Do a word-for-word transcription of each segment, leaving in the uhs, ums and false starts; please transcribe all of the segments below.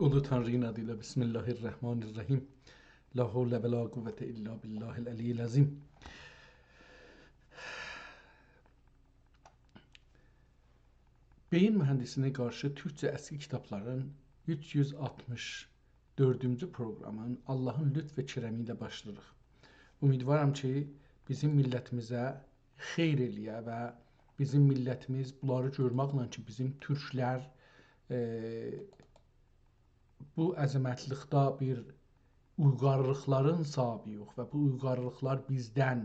اولو تانری‌نین آدی ایله، بسم الله الرحمن الرحیم. لا حول و لا قوة الا بالله العلی العظیم. بئیین موهندیسینه قارشی تورکجه اسکی کیتابلارین اوچ یوز آلتمیش دؤردونجو پروقرامین آللاهین لطف و کرمی ایله باشلاییریق. امیدوارام کی، بیزیم میللتیمیزه خیر ائله‌یه و بیزیم میللتیمیز بونلاری گؤرمکله کی، بیزیم تورکلر، ائ، بو عظمتلیکده بیر اویغارلیقلارین صاحیبی‌یوخ و بو اویغارلیقلار بیزدن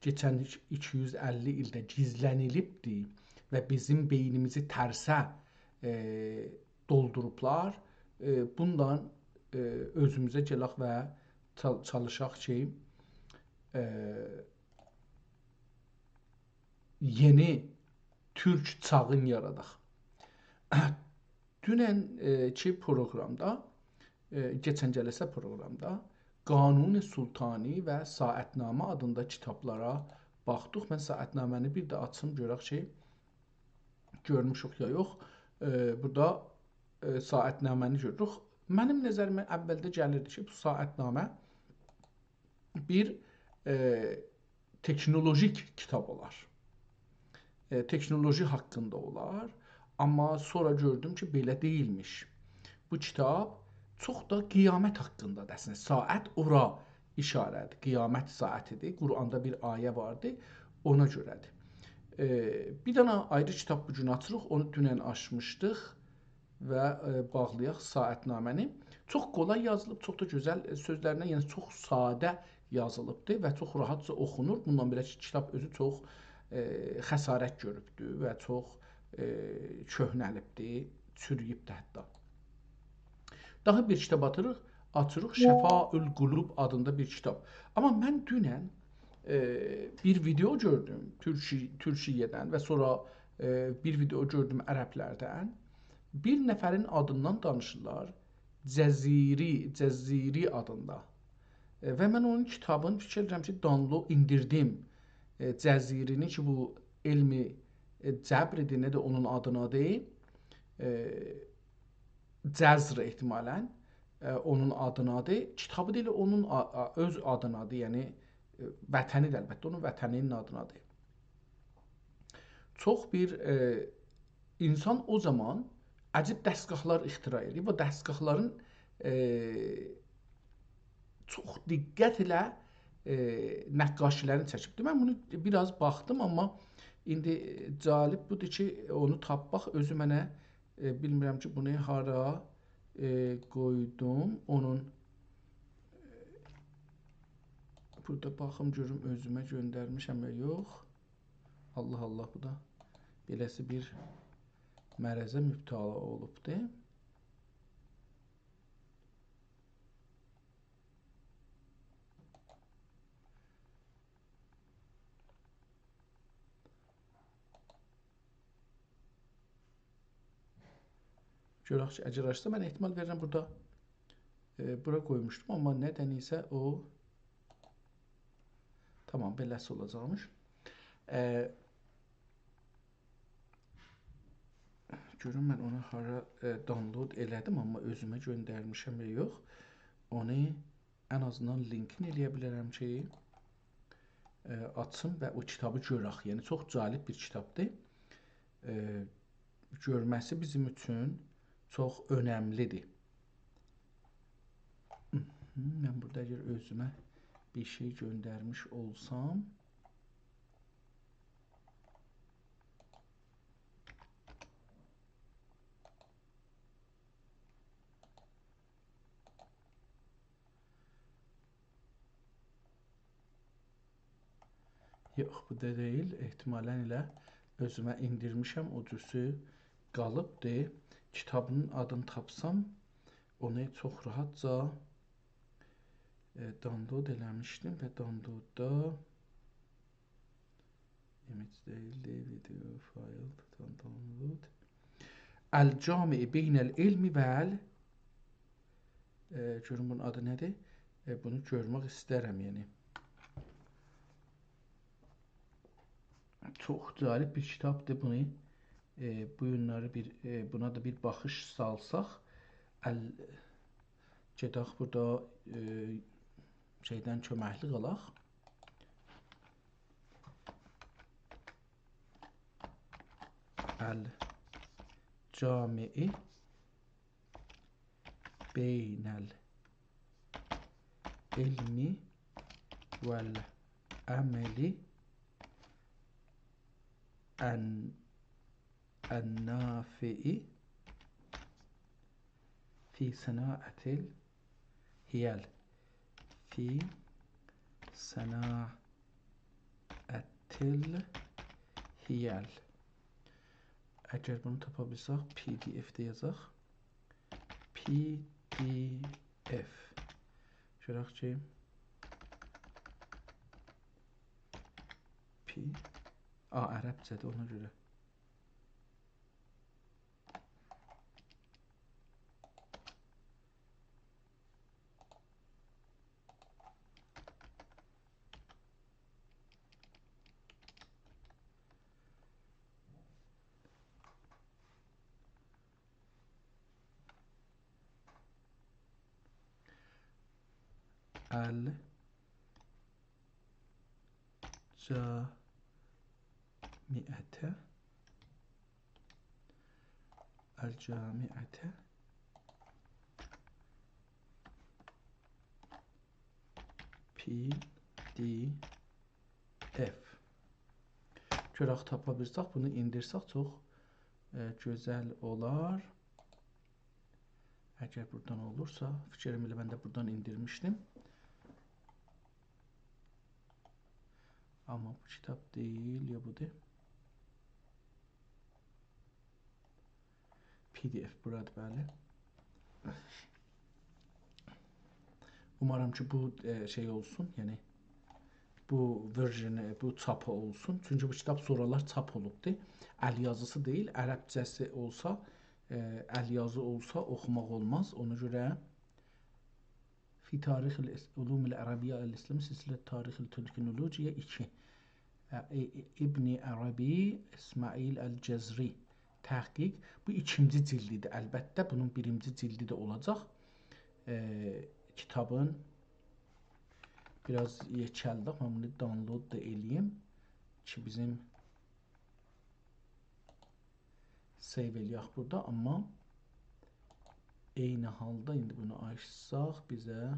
کئچن ایکی یوز اللی ایلده گیزله‌نیلیبدی و بیزیم بئینیمیزی ترسه، ائ، دولدوروبلار. ائ، بوندان، ائ، اؤزوموزه گلک و چال-، چالیشاق کی، ائ، یئنی تورک چاغین یاراداق. دونن، ائ، کی پروقرامدا، ائ، کئچن جلسه پروقرامدا قانون سلطانی و ساعتنامه آدیندا کیتابلارا باخدیق. من ساعتنامه‌نی بیر ده آچیم، گؤرک کی، گؤرموشوک یا یوخ. ائ، بورادا، ائ، ساعتنامه‌نی گؤروروک. منیم نظریمه اولده گلیردی کی، بو ساعتنامه بیر، ائ، تکنولوژیک کیتاب اولار. ائ، تکنولوژی حاقیندا اولار. آمما سونرا گؤردوم کی، بئله دئییلمیش. بو کیتاب چوخ دا قیامت حاقیندادیر. اصلینده، ساعت اورا ایشاره‌دیر. قیامت ساعتی‌دیر. قرآندا بیر آیه واردی، اونا گؤره‌دیر. ائ، بیر دنه آیری کیتاب بو گون آچیریق، اونو دونن آچمیشدیق و، ائ، باغلایاق ساعتنامه‌نی. چوخ قولای یازیلیب، چوخ دا گؤزل، ائ، سؤزلرله، یعنی چوخ ساده یازیلیبدیر و چوخ راحتجا اوخونور. بوندان بئله کی، کیتاب اؤزو چوخ، ائ، خسارت گؤروبدور و چوخ، ائ، کؤهنه‌لیبدیر، چورویوبدور حتی. داها بیر کیتاب آتیریق، آچیریق، شفاء القلوب آدیندا بیر کیتاب. آمما من دونن، ائ، بیر ویدئو گؤردوم تورکی-، تورکیه‌دن و سونرا، ائ، بیر ویدئو گؤردوم عربلردن. بیر نفرین آدیندان دانیشیرلار. جزیری، جزیری آدیندا. ائ، و من اونون کیتابینی فیکیر ائدیرم کی، دانلود ائندیردیم. ائ، جزیری‌نین کی، بو علم، ائ، جبر ایدی، نه ده اونون آدینادیر. ائ، جزر احتمالاً، ائ، اونون آدینادیر. کیتابی دا ائله اونون آ-، آ-، اؤز آدینادیر، یعنی، ائ، وطنی ده البته اونون وطنی‌نین آدینادیر. چوخ بیر، ائ، اینسان او زامان عجیب دستگاهلار اختراع ائدیب. او دستگاهلارین، ائ، چوخ دقت ایله، ائ، نقاشی‌لرینی چکیبدیر. من بونو بیر آز باخدیم، آمما ایندی جالب بودور کی، اونو تاپماق اؤزو منه، ائ، بیلمیرم کی، بونو هارا، ائ، قویدوم. اونون، ائ، بورادا باخیم گؤروم اؤزومه گؤندرمیشم یا یوخ. الله الله، بو دا بئله‌سی بیر مرضه مبتلا اولوبدو. گؤرک کی، اگر آچسا، من احتمال وئریرم بورادا، ائ، بورا قویموشدوم، آمما ندنسه او، تامام، بئله‌سی اولاجاقمیش. ائ، گؤروم من اونو هارا، ائ، دانلود ائله‌دیم، آمما اؤزومه گؤندرمیشم یا یوخ. اونو ان آزیندان لینکین ائله‌یه بیلرم کی، ائ، آچیم و او کیتابی گؤرک. یعنی، چوخ جالب بیر کیتابدیر. ائ، گؤرمه‌سی بیزیم اوچون چوخ اؤنملی‌دیر. من بورادا اگر اؤزومه بیر شئی گؤندرمیش اولسام، یوخ، بو دا دئییل. احتمالاً ائله اؤزومه ائندیرمیشم، او جورسو قالیبدی. کیتابینین آدینی تاپسام، اونو چوخ راحتجا، ائ، دانلود ائله‌میشدیم و دانلوددا image دئییلدی، video file، download. الجامع بین العلم و ال-، ائ، گؤروم بونون آدی نه‌دیر؟ ائ، بونو گؤرمک ایسترم، یعنی. چوخ جالب بیر کیتابدیر. بونو، ائ، بو گونلری بیر، ائ، بونا دا بیر باخیش سالساق، ال-، گئدک بورادا، ائ، شئیدن کؤمکلیک آلاق. الجامع بین العلم والعمل الن-، النافع فی صناعة الحیل. فی صناعة الحیل. اگر بونو تاپا بیلسک، پی دی افده یازاق. پی دی اف. گؤرک کی، پی، آ، عربجه‌دیر، اونا گؤره. الجامعة، الجامعة پی دی اف. گؤرک تاپا بیلسک، بونو ایندیرسک چوخ، ائ، گؤزل اولار. اگر بورادان اولورسا، فیکریم ائله من ده بورادان ایندیرمیشدیم. آمما بو کیتاب دئییل، یا بودور؟ پی دی اف بورادیر، بلی. اومارام کی، بو، ائ، شئی اولسون، یعنی بو ورژنی، بو چاپی اولسون. چونکی بو کیتاب سونرالار چاپ اولوبدور. ال یازیسی دئییل، عربجه‌سی اولسا، ائ، ال یازی اولسا اوخوماق اولماز. اونا گؤره فی تاریخ الإس-، علوم العربیة الإسلامیة، سلسلة تاریخ التکنولوژیا ایکی. ا، ای-، ای-، ابن عربی، اسماعیل الجزری. تحقیق. بو ایکینجی جلدیدیر. البته، بونون بیرینجی جلدی ده اولاجاق. ائ، کیتابین بیر آز یئکه‌لدک. من بونو دانلود دا ائله‌ییم کی، بیزیم سیو ائله‌یک بورادا، آمما عینی حالدا ایندی بونو آچساق بیزه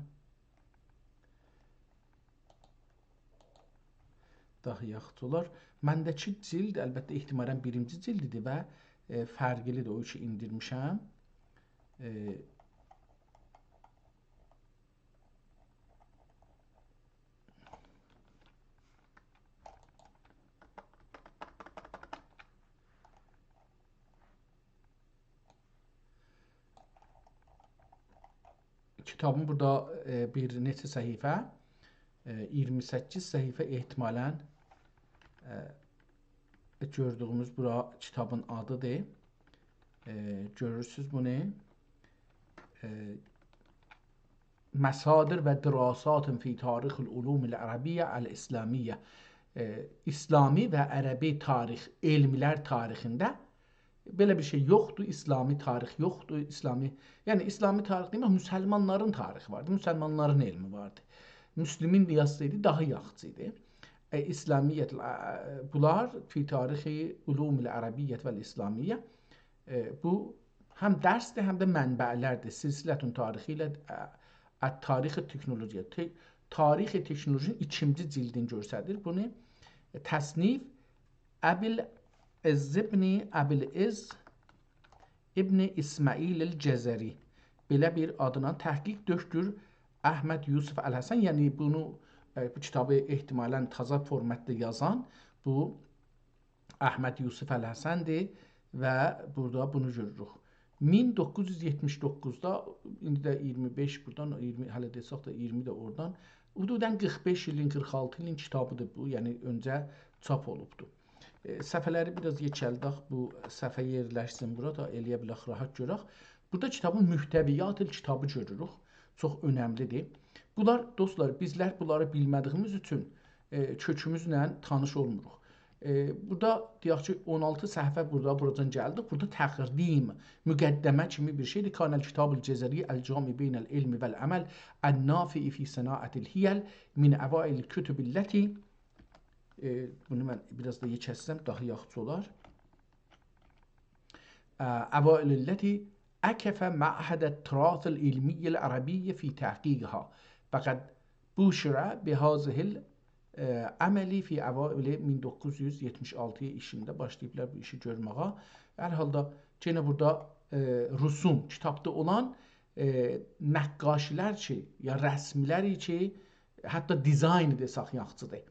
داها یاخشی اولار. منده‌کی جلد، البته، احتمالاً بیرینجی جلدیدیر و، ائ، فرقلیدیر او کی ایندیرمیشم. ائ، کیتابین بورادا، ائ، بیر نئچه صفحه، ائ، اییرمی سککیز صفحه احتمالاً، ائ، گؤردویوموز بورا کیتابین آدیدیر. ائ، گؤرورسوز بونو. ائ، مصادر و دراسات فی تاریخ العلوم العربیة الإسلامیة. ائ، اسلامی و عربی تاریخ، علملر تاریخینده بئله بیر شئی یوخدور، اسلامی تاریخ یوخدور، اسلامی، یعنی اسلامی تاریخ دئمک، مسلمانلارین تاریخی واردیر، مسلمانلارین علمی واردیر. مسلمین ده یازسایدی، داها یاخشی ایدی. ائ، اسلامیت، ائ، بونلار فی تاریخ علوم العربیة والإسلامیة. ائ، بو هم درسدیر، هم ده منبع‌لردیر. سلسلة تاریخی ایله، ائ، ائ، تاریخ تکنولوژیا. ت-، تاریخ تکنولوژی‌نین ایکینجی جلدینی گؤستریر. بونو تصنیف ابوالعز ابن، ابوالعز ابن اسماعیل الجزری. بئله بیر آدینا تحقیق دکتر احمد یوسف الحسن، یعنی بونو، ائ، بو کیتابی احتمالاً تازا فورماتدا یازان بو احمد یوسف الحسن‌دیر و بورادا بونو گؤروروک. مین دوققوز یوز یئتمیش دوققوزدا، ایندی ده اییرمی بئش بورادان، اییرمی، هله دئسک ده اییرمی ده اورادان. حدوداً قیرخ بئش ایلین، قیرخ آلتی ایلین کیتابیدیر بو، یعنی اؤنجه چاپ اولوبدور. ائ، صفحه‌لری بیر آز یئکه‌لدک، بو صفحه یئرلشسین بورا دا، ائلیه بیلک راحت گؤرک. بورادا کیتابین محتویات کیتابی گؤروروک. چوخ اؤنملیدیر. بونلار، دوستلار، بیزلر بونلاری بیلمه‌دیییمیز اوچون، ائ، کؤکوموزله تانیش اولموروق. ائ، بورادا دئیک کی، اون آلتی صفحه بورادا، بوراجان گلدیک. بورادا تقدیم، مقدمه کیمی بیر شئیدیر. «کان الکتاب الجزری الجامع بین العلم والعمل النافع فی صناعة الحیل من اوائل الکتب التی»، ائ، بونو من بیر آز دا یئکلتسم، داها یاخشی اولار. اه، «اوائل التی عکف معهد التراث العلمی العربی فی تحقیقها و قد بوشر بهذه العمل فی اوائل من دوققوز یوز یئتمیش آلتی ایشینده باشلاییبلار بو ایشی گؤرمه‌یه.» هر حالدا یئنه بورادا، ائ، رسوم، کیتابدا اولان، ائ، نقاشی‌لر کی، یا رسم‌لر کی، حتی دیزاین دئسک یاخشیدیر.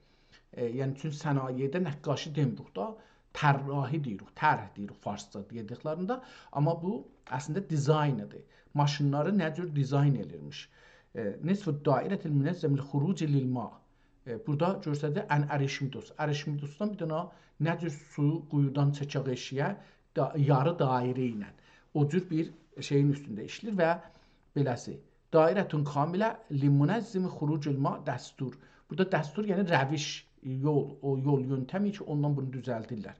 ائ، یعنی، چون صنایعده نقاشی دئمیریک دا، طراحی دئییریک، طرح دئییریک فارسجا دئدیکلرینده، آمما بو اصلینده دیزاینیدیر. ماشینلاری نه جور دیزاین ائدیرمیش. ائ، «نصف الدائرة المنظم للخروج للماء». ائ، بورادا گؤرسدیر، «عن ارشمیدس». ارشمیدسدان بیر دنه نه جور سو قویودان چکک ائشییه، دا-، یاری دایره ایله. او جور بیر شئیین اوستونده ایشله‌ییر و بئله‌سی. «دائرة کاملة لمنظم خروج الماء دستور». بورادا دستور، یعنی روش، یول، او یول یؤنتمی کی، اوندان بونو دوزلدیرلر.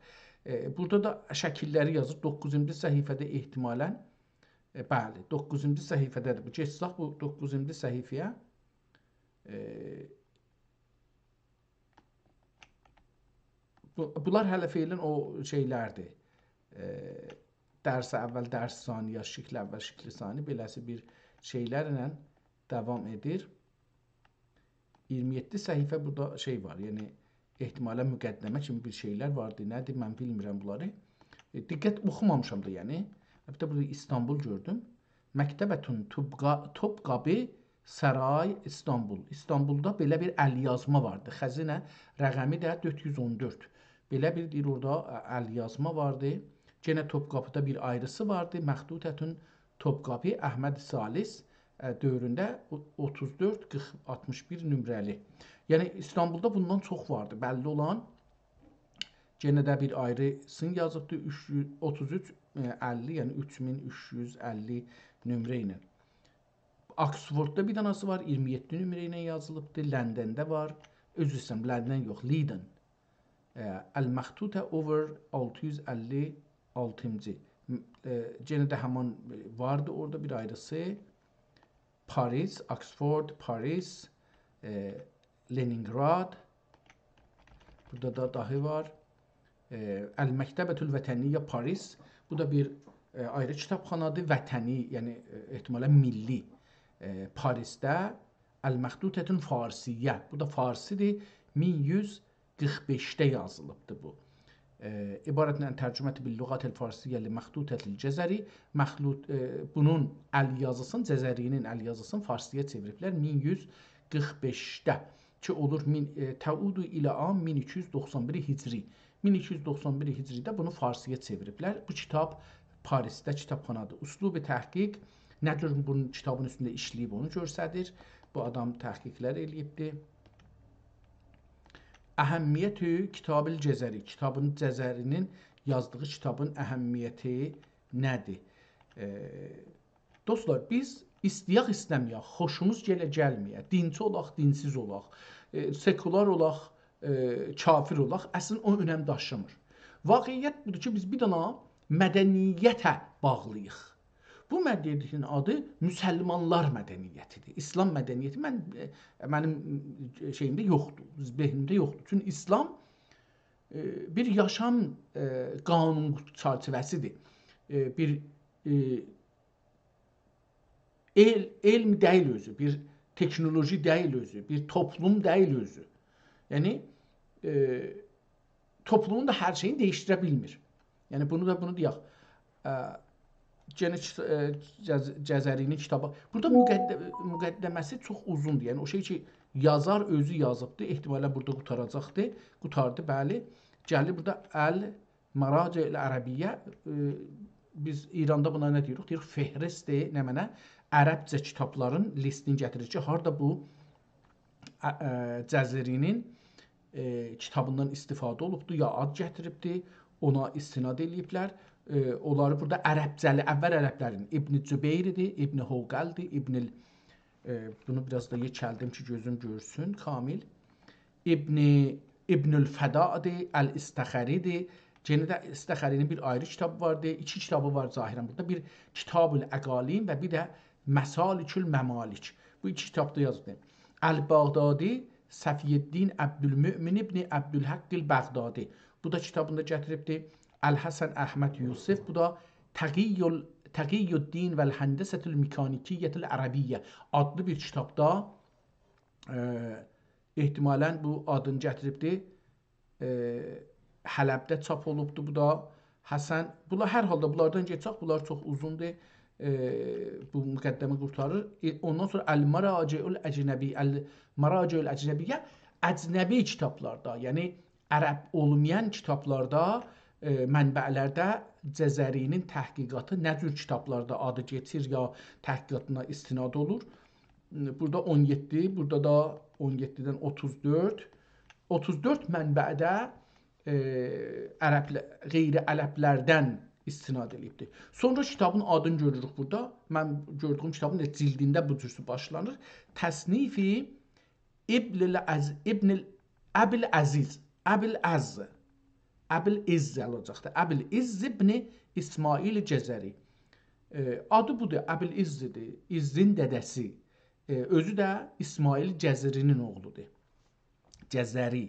ائ، بورادا دا شکیل‌لری یازیر. دوققوزونجو صفحه‌ده احتمالاً، ائ، بلی، دوققوزونجو صفحه‌ده‌دیر. بو، گئتسک بو دوققوزونجو صفحه‌یه. ائ، بو، بونلار هله فعلاً او شئی‌لردیر. ائ، درس اول، درس ثانی، یا شکل اول، شکل ثانی، بئله‌سی بیر شئی‌لرله داوام ائدیر. اییرمی یئددی صفحه بورادا شئی وار، یعنی احتمالاً مقدمه کیمی بیر شئی‌لر واردی. نه‌دیر، من بیلمیرم بونلاری. ائ، دقت اوخومامیشام دا، یعنی. البته، بورادا ایستانبول گؤردوم. «مکتبة توبقا-، توبقابی سرای ایستانبول». ایستانبولدا بئله بیر ال‌یازما واردی. خزینه رقمی ده دؤرد یوز اون دؤرد. بئله بیر، دئییر، اورادا، ا، ال‌یازما واردی. یئنه توپقاپیدا بیر آیریسی واردی. «مخطوطة توپقابی احمد ثالث»، ا، دؤورونده او-، اوتوز دؤرد قیرخ آلتمیش بیر نمره‌لی. یعنی، ایستانبولدا بوندان چوخ واردی، بللی اولان. یئنه ده بیر آیریسینی یازیبدی، اوچ یوز، اوتوز اوچ، ائ، اللی، یعنی اوچ مین اوچ یوز اللی نمره ایله. آکسفورددا بیر دنه‌سی وار، اییرمی یئددی نمره ایله یازیلیبدی. لندنده وار. عذر ایسته‌ییرم، لندن یوخ، لیدن. ائ، «المخطوطة over آلتی یوز اللی آلتینجی». م، ائ، یئنه ده همان، ائ، واردی اورادا بیر آیریسی. پاریس، آکسفورد، پاریس، ائ، لنینگراد. بورادا دا داهی وار. ائ، «المکتبة الوطنیة پاریس». بو دا بیر، ائ، آیری کیتابخانادیر. وطنی، یعنی، ائ، احتمالاً میللی، ائ، پاریسده. «المخطوطة الفارسیة». بو دا فارسیدیر. مین یوز قیرخ بئشده یازیلیبدیر بو. ائ، «عبارة عن ترجمة باللغة الفارسية لمخطوطة الجزري». مخلوط، ائ، بونون ال‌یازیسینی، جزری‌نین ال‌یازیسینی فارسی‌یا چئویریبلر. مین یوز قیرخ بئشده کی، اولور مین، ائ، «تعود إلى عام مین ایکی یوز دوخسان بیر هجری». مین ایکی یوز دوخسان بیر هجریده بونو فارسی‌یا چئویریبلر. بو کیتاب پاریسده کیتابخانادیر. اسلوب تحقیق، نه جور بونون کیتابین اوستونده ایشله‌ییب، اونو گؤستریر. بو آدام تحقیق‌لر ائله‌ییبدی. «أهمیت کتاب الجزري»، کیتابین، جزری‌نین یازدیغی کیتابین اهمیتی نه‌دیر؟ ائ، دوستلار، بیز ایسته‌یک، ایسته‌مه‌یک، خوشوموز گله، گلمه‌یه، دینچی اولاق، دینسیز اولاق، ائ، سکولار اولاق، ائ، کافر اولاق، اصلینده او اؤنم داشیمیر. واقعیت بودور کی، بیز بیر دنه مدنیته باغلی‌ییق. بو مدنیتین آدی مسلمانلار مدنیتی‌دیر. ایسلام مدنیتی من، ائ، منیم، ائ، شئییمده یوخدور، ذهنیمده یوخدور. چونکی ایسلام، ائ، بیر یاشام، ائ، قانون چرچیوه‌سی‌دیر. ائ، بیر، ائ، ائل-، علم دئییل اؤزو، بیر تکنولوژی دئییل اؤزو، بیر توپلوم دئییل اؤزو. یعنی، ائ، توپلومون دا هر شئیینی دییشدیره بیلمیر. یعنی، بونو دا، بونو دئیک. ا، یئنه کی-، ائ، جز-، جزری‌نین کیتابی. بورادا مقدمه-، مقدمه‌سی چوخ اوزوندور. یعنی، او شئی کی، یازار اؤزو یازیبدی، احتمالاً بورادا قوتاراجاقدی. قوتاردی، بلی. گلیر بورادا «المراجع العربیة»، ائ، بیز ایراندا بونا نه دئییریک؟ دئییریک، فهرست‌دیر، نمنه؟ عربجه کیتابلارین لیستینی گتیریر کی، هاردا بو، ا، ا، جزری‌نین، ائ، کیتابیندان استفاده اولوبدو، یا آد گتیریبدی، اونا استناد ائله‌ییبلر. ائ، اونلاری بورادا عربجه‌لی، اول عربلرین، ابن جبیر‌دیر، ابن حوقل‌دیر، ابن ال-، ائ، بونو بیر آز دا یئکلدیم کی، گؤزوم گؤرسون، کامل. ابن ابن الفدادی، الاصطخری‌دی. یئنه ده اصطخری‌نین بیر آیری کیتابی واردی. ایکی کیتابی وار ظاهراً بورادا. بیر کتاب الاقالیم و بیر ده مسالک الممالک. بو ایکی کیتابدا یازیبدیر. البغدادی، صفی‌الدین عبدالمؤمن ابن عبدالحق البغدادی. بو دا کیتابیندا گتیریبدیر. الحسن احمد یوسف، بو دا تقی ال-، تقی الدین و الهندسة المکانیکیة العربیة آدلی بیر کیتابدا، ائ، احتمالاً بو آدینی گتیریبدی. ائ، حلبده چاپ اولوبدو بو دا. حسن، بونلار هر حالدا بونلاردان گئچک، بونلار چوخ اوزوندور. ائ، بو مقدمه قورتاریر. ائ، اوندان سونرا المراجع الاجنبی، المراجع الاجنبیه، اجنبی کیتابلاردا، یعنی عرب اولمایان کیتابلاردا، ائ، منبع‌لرده جزری‌نین تحقیقاتی نه جور کیتابلاردا آدی کئچیر یا تحقیقاتینا استناد اولور. بورادا اون یئددی، بورادا دا اون یئددیدن اوتوز دؤرد. اوتوز دؤرد منبعده، ائ، عربله-، غیر عربلردن استناد ائله‌ییبدیر. سونرا کیتابین آدینی گؤروروک بورادا. من گؤردویوم کیتابین ائله جلدینده بو جورسو باشلانیر. تصنیف ابن العز-، ابن ال-، ابی العزیز، ابی العز، ابی العز اولاجاقدیر. ابی العز ابن اسماعیل جزری. ائ، آدی بودور، ابی العزدیر، عزین دده‌سی. ائ، اؤزو ده اسماعیل جزری‌نین اوغلودور. جزری.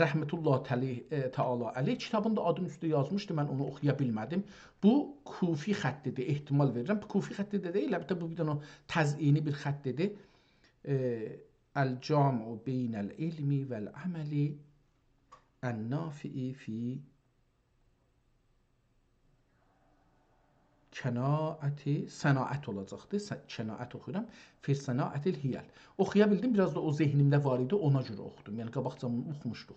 رحمة الله تعالی، ائ، تعالی علیه. کیتابین دا آدینی اوسته یازمیشدی، من اونو اوخویا بیلمه‌دیم. بو کوفی خطی‌دیر، احتمال وئریرم. بو کوفی خطی ده دئییل، البته بو بیر دنه تزئینی بیر خطی‌دیر. ائ، الجامع بین العلم و العمل النافع فی کناعت، صناعت اولاجاقدی. س-، کناعت اوخویورام. فی صناعت الحیل. اوخویا بیلدیم، بیر آز دا او ذهنیمده وار ایدی، اونا گؤره اوخودوم. یعنی قاباقجادان اوخوموشدوق.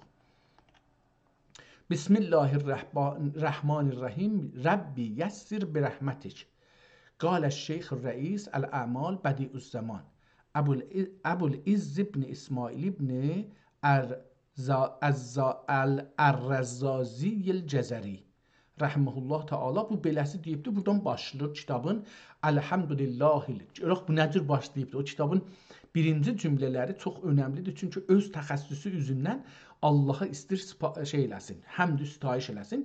بسم الله الرحب-، الرحمن الرحیم. رب یسر برحمتک. قال الشیخ الرئیس الاعمال بدیع الزمان. ابو ال-، ابو العز ابن اسماعیل ابن ار-، زا-، الزا-، ال-، الرزازی الجزری. رحمه الله تعالی. بو بئله‌سی دئییبدی، بورادان باشلاییر کیتابین. الحمدلله. گؤرک بو نه جور باشلاییبدی. او کیتابین بیرینجی جمله‌لری چوخ اؤنملی‌دیر. چونکی اؤز تخصصو اوزوندن آللاها ایسته‌ییر سپا-، شئی ائله‌سین، حمد و ستایش ائله‌سین.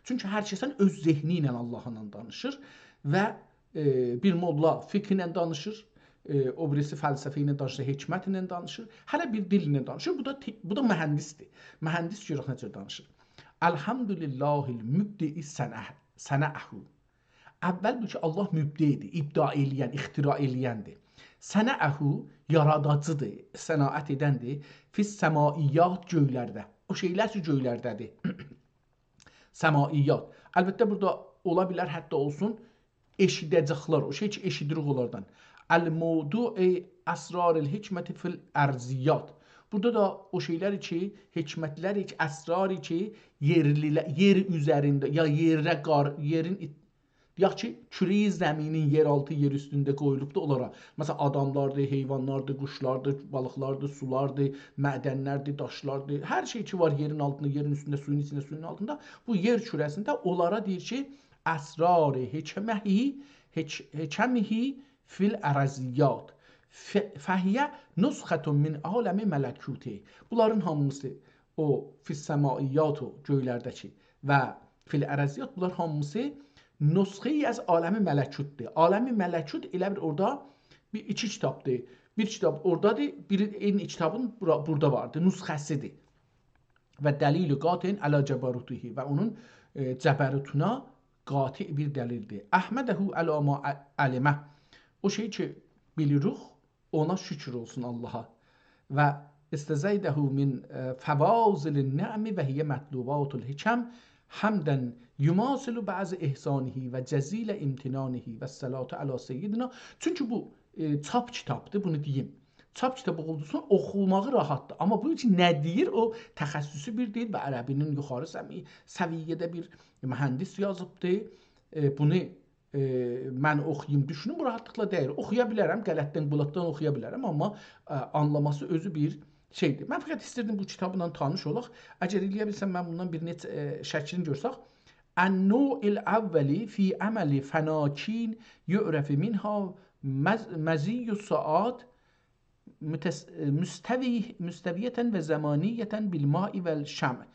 چونکی هر کسن اؤز ذهنی ایله آللاهلا دانیشیر و ائ، بیر موللا فقه ایله دانیشیر، ائ، او بیریسی فلسفه ایله دانیشیر، حکمت ایله دانیشیر، هره بیر دیل ایله دانیشیر. بو دا تی-، بو دا مهندس‌دیر. مهندس گؤرک نئجه دانیشیر. الحمدلله المبدع صنع-، صنعه. اول بو کی، آللاه مبدع‌دیر، ابداع ائله‌ین، اختراع ائله‌یندیر. صنعه، یاراداجی‌دیر، صناعت ائدندیر. فی السمائیات، گؤیلرده. او شئیلر کی، گؤیلرده‌دیر. سمائیات. البته، بورادا اولا بیلر، حتی اولسون ائشیده‌جکلر، او شئی کی، ائشیدیریک اونلاردان. الموضوع اسرار الحکمة فی الارضیات. بورادا دا او شئیلر کی، حکمتلر کی، اسرار کی، یئرلیله-، یئر اوزرینده، یا یئره قار-، یئرین ایت-، دئیک کی، کره‌ی زمینین یئرآلتی، یئر اوستونده قویولوبدور اونلارا. مثلا، آداملاردیر، حیوانلاردیر، قوشلاردیر، بالیقلاردیر، سولاردیر، معدنلردیر، داشلاردیر. هر شئی کی وار یئرین آلتیندا، یئرین اوستونده، سویون ایچینده، سویون آلتیندا، بو یئر کره‌سینده اونلارا دئییر کی، اسرار حکمه، حک-، حکمه فی الارضیات. ف-، فهی نسخة من عالم ملکوته. بونلارین هامیسی، او فی السمائیات، او گؤیلرده‌کی و فی الارضیات، بونلار هامیسی نسخه‌ای از عالم ملکوت‌دور. عالم ملکوت ائله بیر اورادا بیر ایکی کیتابدیر. بیر کیتاب اورادادیر، بیری عینی کیتابین بورا-، بورادا واردیر، نسخه‌سی‌دیر. و دلیل قاطع علی جبروته، و اونون، ائ، جبروتونا قاطع بیر دلیل‌دیر. احمده علی ما ع-، علمه. او شئی کی، بیلیریک، اونا شکر اولسون آللاها. و استزیده من، ائ، فواضل النعم و هی مطلوبات الحکم، حمدا یماثل بعض احسانه و جزیل امتنانه و الصلاة علی سیدنا. چونکی بو، ائ، چاپ کیتابدیر، بونو دئییم. چاپ کیتاب اولدوغو اوچون اوخوماغی راحتدیر. آمما بو اوچون نه دئییر، او تخصصو بیر دیل و عربی‌نین یوخاری سمی-، سویه‌ده بیر مهندس یازیبدی. ائ، بونو ائ، من اوخویوم، دوشونوم، بو راحتلیقلا دئییر. اوخویا بیلرم، غلطدن، غلطدن اوخویا بیلرم، آمما، ائ، آنلاماسی اؤزو بیر شئی‌دیر. من فقط ایستیردیم بو کیتابلا تانیش اولاق. اگر ائلیه بیلسم، من بوندان بیر نئچه، ائ، شکلینی گؤرسک. النوع الاول فی عمل فناکین یعرف منها مز-، مزی الساعات متس-، مستوی-، مستویة و زمانیة بالماء و الشمع.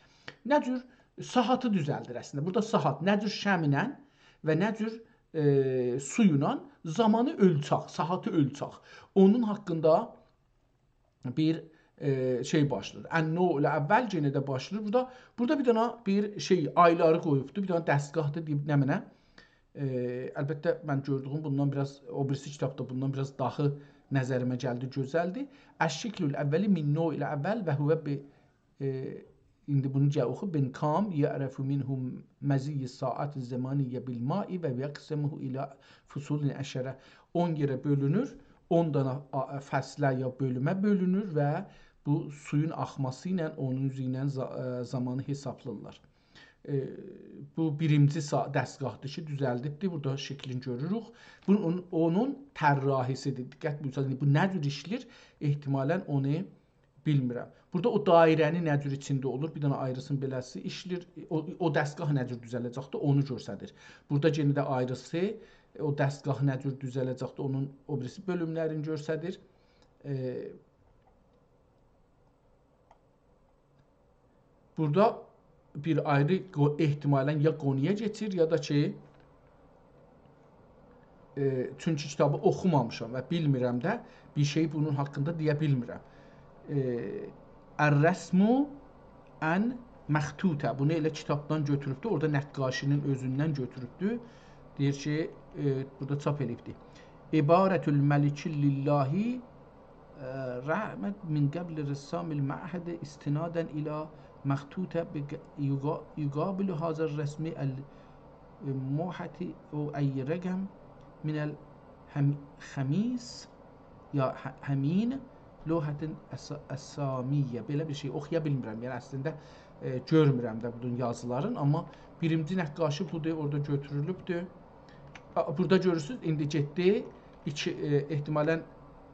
نه جور ساعاتی دوزلدیر اصلینده. بورادا ساعات نه جور شمعله و نه جور، ائ، سو ایله زامانی اؤلچک، ساعاتی اؤلچک. اونون حاقیندا بیر، ائ، شئی باشلاییر. النوع الاول یئنه ده باشلاییر. بورادا، بورادا بیر دنه بیر شئی، آیلاری قویوبدور. بیر دنه دستگاهدیر، دئییب نمنه. ائ، البته، من گؤردویوم بوندان بیر آز، او بیریسی کیتابدا بوندان بیر آز داها نظریمه گلدی، گؤزلدیر. الشکل الاول من نوع الاول و هو ب-، ائ، ایندی بونو گل اوخو. بنکام یعرف منه مضی الساعات الزمانیة بالماء و یقسمه الی فصول عشرة. اون یئره بؤلونور، اون دانا آ-، فصله یا بؤلومه بؤلونور و بو سویون آخماسی ایله اونون اوزو ایله زا-، ائ، زامانی حسابلاییرلار. ائ، بو بیرینجی سا-، دستگاهدیر کی، دوزلدیبدیر. بورادا شکلینی گؤروروک. بونون، اونون طراحی‌سیدیر. دقت بویورسانیز، بو نه جور ایشله‌ییر؟ احتمالاً اونو بیلمیرم. بورادا او دایره‌نی نه جور ایچینده اولور، بیر دنه آیریسینی بئله‌سی ایشله‌ییر. او، او دستگاه نه جور دوزله‌جکدیر، اونو گؤستریر. بورادا یئنه ده آیریسی، او دستگاه نه جور دوزله‌جکدیر، اونون او بیریسی بؤلوملرینی گؤستریر. ائ، بورادا بیر آیری قو-، احتمالاً یا قونویا کئچیر، یا دا کی، ائ، چونکی کیتابی اوخومامیشام و بیلمیرم ده، بیر شئی بونون حاقیندا دئیه بیلمیرم. ائ، الرسم المخطوطة. بونو ائله کیتابدان گؤتوروبدور، اورادا نقاشی‌نین اؤزوندن گؤتوروبدور. دئییر کی، ائ، بورادا چاپ ائله‌ییبدیر. عبارة الملک لله، ائ، رسمت من قبل رسام المعهد استناداً الی مخطوطة بق-، یقا-، یقابل هذا الرسم الموحة او ای رقم من الهم-، خمیس یا ه-، همین لوحة الس-، السامیة. بئله بیر شئی اوخویا بیلمیرم. یعنی، اصلینده، ائ، گؤرمورم ده بونون یازیلارین، آمما بیرینجی نقاشی بودور، اورادا گؤتورولوبدور. آ، بورادا گؤرورسونوز، ایندی گئتدی. ایکی، ائ، احتمالاً،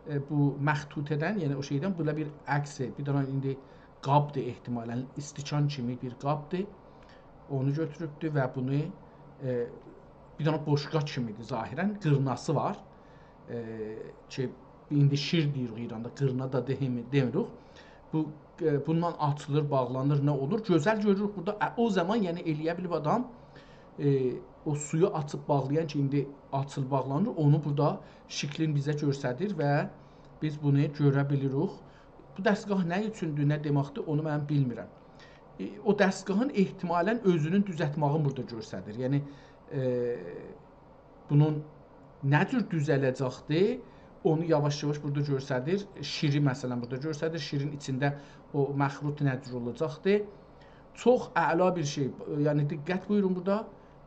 ائ، بو مخطوطه‌دن، یعنی او شئیدن بئله بیر عکس، بیر دنه ایندی قابدیر احتمالاً، استکان کیمی بیر قابدیر. اونو گؤتوروبدور و بونو، ائ، بیر دنه بوشقا کیمیدیر ظاهراً، قیرناسی وار. ائ، کی، ایندی شیر دئییریک ایراندا، قیرنا دا دئمیر-، دئمیریک. بو، ائ، بوندان آچیلیر، باغلانیر، نه اولور؟ گؤزل گؤروروک بورادا. ا، او زامان، یعنی، ائلیه بیلیب آدام، ائ، او سویو آچیب باغلایان کی، ایندی آچیل باغلانیر، اونو بورادا شکلین بیزه گؤستریر و بیز بونو گؤره بیلیریک. بو دستگاه نه اوچوندور، نه دئمکدیر، اونو من بیلمیرم. ائ، او دستگاهین احتمالاً اؤزونون دوزلتماغینی بورادا گؤستریر. یعنی، ائ، بونون نه جور دوزله‌جکدیر، اونو یاواش-یاواش بورادا گؤستریر. شیری، مثلاً، بورادا گؤستریر. شیرین ایچینده او مخروط نه جور اولاجاقدیر. چوخ اعلا بیر شئی. یعنی، دقت بویورون بورادا،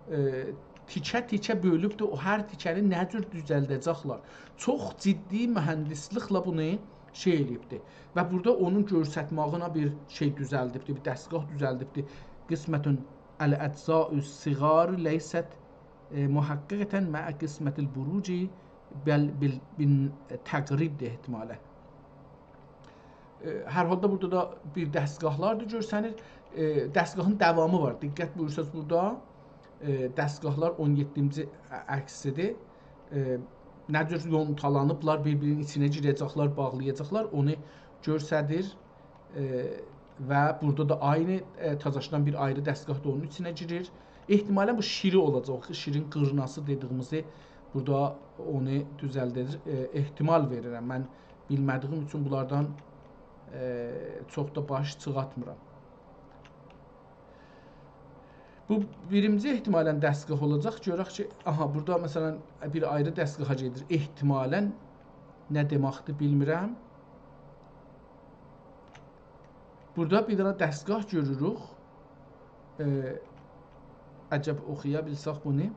ائ، تیکه-تیکه بؤلوبدور، او هر تیکه‌نی نه جور دوزلده‌جکلر. چوخ جدی مهندسلیکله بونو شئی ائله‌ییبدیر. و بورادا اونون گؤسترماغینا بیر شئی دوزلدیبدیر، بیر دستگاه دوزلدیبدیر. قسمة الاجزاء الصغار لیست، ائ، محققة مع قسمة البروج بل، بل، بالتقریبدیر احتمالاً. ائ، هر حالدا بورادا دا بیر دستگاهلاردیر گؤرسنیر. ائ، دستگاهین داوامی وار. دقت بویورسانیز بورادا، ائ، دستگاهلار اون یئددینجی ع-، عکسیدیر. ائ، نه جور یونتالانیبلار، بیر-بیرینین ایچینه گیره‌جکلر، باغلایاجاقلار، اونو گؤستریر. ائ، و بورادا دا عینی، ائ، تازاشدان بیر آیری دستگاه دا اونون ایچینه گیریر. احتمالاً بو شیری اولاجاق، شیرین قیرناسی دئدیگیمیزی بورادا اونو دوزلدیر. ائ، احتمال وئریرم. من بیلمه‌دیگیم اوچون بونلاردان، ائ، چوخ دا باش چیخارتمیرام. بو بیرینجی احتمالاً دستگاه اولاجاق. گؤرک کی، آها، بورادا مثلاً بیر آیری دستگاها گئدیر. احتمالاً نه دئمکدیر بیلمیرم. بورادا بیر دنه دستگاه گؤروروک. ائ، عجب اوخویا بیلسک بونو.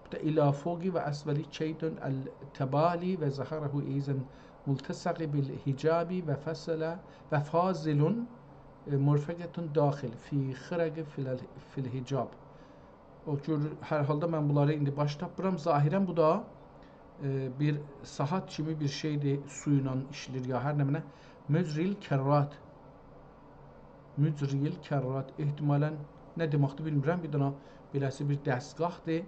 بورادا الی فوق و اسفل کید التبالی و ظهره ایضاً ملتصق بالحجاب و فاضل، و فاضل، ائ، مرفقة داخل فی خرق فی ال، فی الحجاب. او گؤرور، هر حالدا من بونلاری ایندی باش تاپمیرام. ظاهراً بو دا، ائ، بیر ساعات کیمی بیر شئیدیر، سو ایله ایشله‌ییر یا هر نمنه. مجری الکرات. مجری الکرات. احتمالاً نه دئمکدیر بیلمیرم. بیر دنه بئله‌سی بیر دستگاهدیر.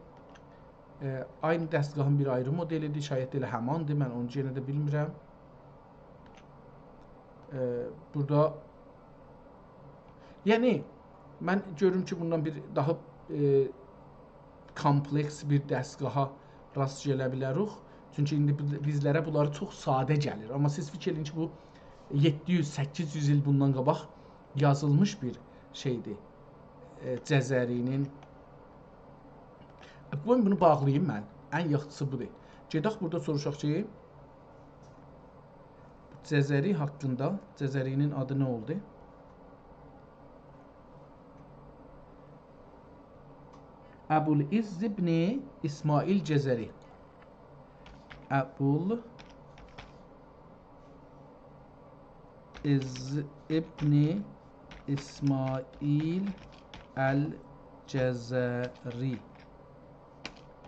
ائ، عینی دستگاهین بیر آیری مدلیدیر. شاید ائله هماندیر، من اونو یئنه ده بیلمیرم. ائ، بورادا، یعنی، من گؤروم کی، بوندان بیر داها، ائ، کومپلکس بیر دستگاها راست گله بیلریک. چونکی ایندی بی-، بیزلره بونلاری چوخ ساده گلیر. آمما سیز فیکیر ائله‌یین کی، بو یئددی یوز، سککیز یوز ایل بوندان قاباق یازیلمیش بیر شئیدیر. ائ، جزری‌نین. قویون بونو باغلاییم من. ان یاخشیسی بودور. گئدک بورادا سوروشاق کی، جزری حاقیندا، جزری‌نین آدی نه اولدو؟ ابوالعز ابن اسماعیل جزری. ابوالعز ابن اسماعیل الجزری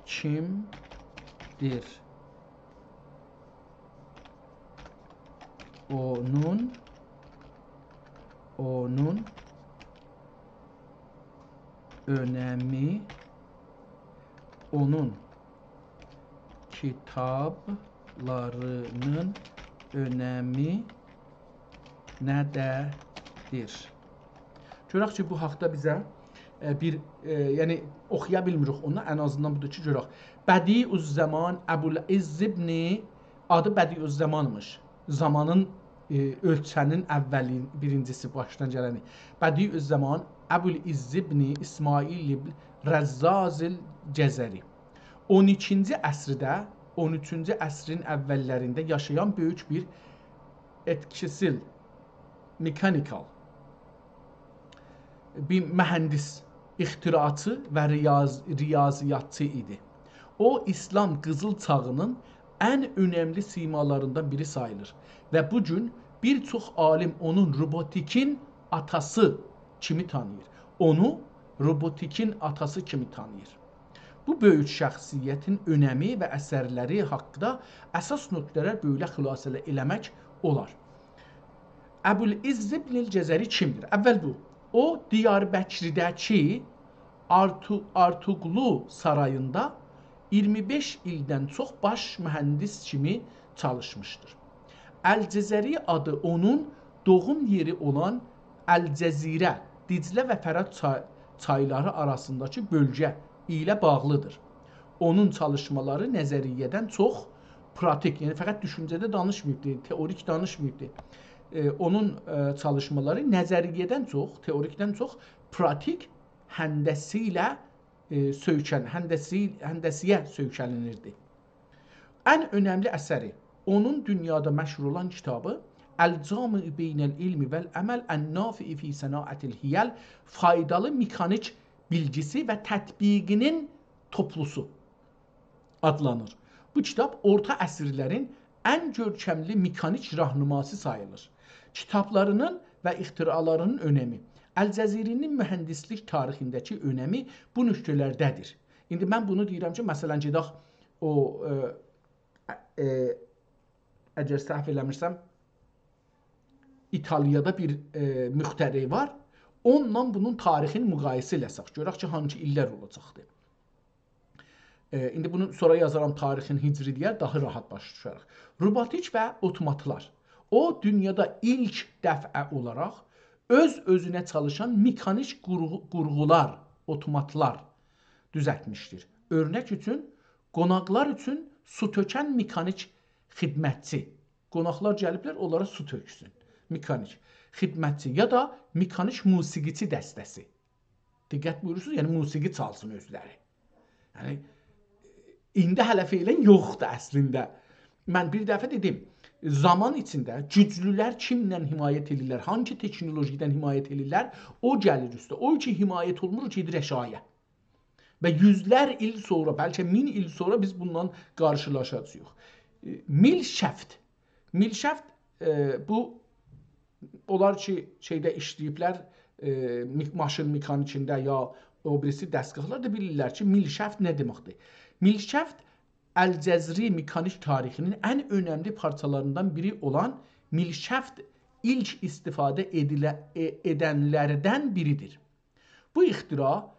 کیمدیر؟ اونون، اونون اؤنمی، اونون کیتابلارینین اؤنمی نه‌ده‌دیر؟ گؤرک کی، بو حاقدا بیزه، ائ، بیر، ائ، یعنی، اوخویا بیلمیریک اونو، ان آزیندان بودور کی، گؤرک. بدیع الزمان، ابوالعز ابن، آدی بدیع الزمانمیش. زامانین، ائ، اؤلچنین اولی، بیرینجیسی، باشدان گلنی. بدیع الزمان، ابوالعز ابن اسماعیل ابن رزاز الجزری. اون ایکینجی عصرده، اون اوچونجو عصرین اوللرینده یاشایان بؤیوک بیر ائتکیسیل، مکانیکال بیر مهندس، اختراعچی و ریاض-، ریاضیاتچی ایدی. او، ایسلام قیزیل چاغینین ان اؤنملی سیمالاریندان بیری ساییلیر و بو گون بیر چوخ عالیم اونون روبوتیکین آتاسی کیمی تانیییر. اونو روبوتیکین آتاسی کیمی تانیییر. بو بؤیوک شخصیتین اؤنمی و اثرلری حاقیندا اساس نکته‌لر بئله خلاصه ائله‌مک اولار. ابوالعز ابن الجزری کیمدیر؟ اول بو. او، دیاربکرده‌کی آرتو-، آرتوغلو ساراییندا اییرمی بئش ایلدن چوخ باش مهندس کیمی چالیشمیشدیر. الجزری آدی اونون دوغوم یئری اولان الجزیره، دجله و فرات چا-، چایلاری آراسینداکی بؤلگه ایله باغلیدیر. اونون چالیشمالاری نظریه‌دن چوخ پراتیک، یعنی فقط دوشونجه‌ده دانیشماییبدی، تئوریک دانیشماییبدی. ائ، اونون، ائ، چالیشمالاری نظریه‌دن چوخ، تئوریکدن چوخ پراتیک، هندسه ایله، ائ، سؤیکن-، هندسی-، هندسه‌یه سؤیکلینیردی. ان اؤنملی اثری، اونون دونیادا مشهور اولان کیتابی الجامع بین العلم والعمل النافع فی صناعة الحیل، فایدالی مکانیک بیلگیسی و تطبیقینین توپلوسو آدلانیر. بو کیتاب اورتا عصرلرین ان گؤرکملی مکانیک راهنماسی ساییلیر. کیتابلارینین و اختراعلارینین اؤنمی، الجزری‌نین مهندسلیک تاریخینده‌کی اؤنمی بو نکته‌لرده‌دیر. ایندی من بونو دئییرم کی، مثلا، گئدک او، ائ، ائ، اگر سهو ائله‌میرسم، ایتالیادا بیر، ائ، مخترع وار. اونونلا بونون تاریخینی مقایسه ائله‌سک، گؤرک کی، هانسی ایللر اولاجاقدیر. ائ، ایندی بونو سونرا یازارام، تاریخین هجری دئیه، داها راحت باشا دوشاریق. روبوتیک و اوتوماتلار. او، دونیادا ایلک دفعه اولاراق اؤز-اؤزونه چالیشان مکانیک قورغو-، قورغولار، اوتوماتلار دوزلتمیشدیر. اؤرنک اوچون، قوناقلار اوچون سو تؤکن مکانیک خدمتچی. قوناقلار گلیبلر، اونلارا سو تؤکسون. مکانیک خدمتچی یا دا مکانیک موسیقیچی دسته‌سی. دقت بویورورسونوز، یعنی موسیقی چالسین اؤزلری. یعنی، ایندی هله فعلا یوخدور اصلینده. من بیر دفعه دئدیم، زامان ایچینده گوجلولر کیمدن حمایت ائدیرلر، هانسی تکنولوژیدن حمایت ائدیرلر، او گلیر اوسته. او کی حمایت اولمور، او گئدیر آشاغییا. و یوزلر ایل سونرا، بلکه مین ایل سونرا بیز بونونلا قارشیلاشاجاغیق. ائ، میل شافت. میل شافت، ائ، بو، اونلار کی، شئیده ایشله‌ییبلر، ائ، می-، ماشین مکانیکینده یا او بیریسی دستگاهلاردا بیلیرلر کی، میل شافت نه دئمکدیر. میل شافت الجزری مکانیک تاریخینین ان اؤنملی پارچالاریندان بیری اولان میل شافت ایلک استفاده ائدیله-، ائ-، ائدنلردن بیریدیر. بو اختراع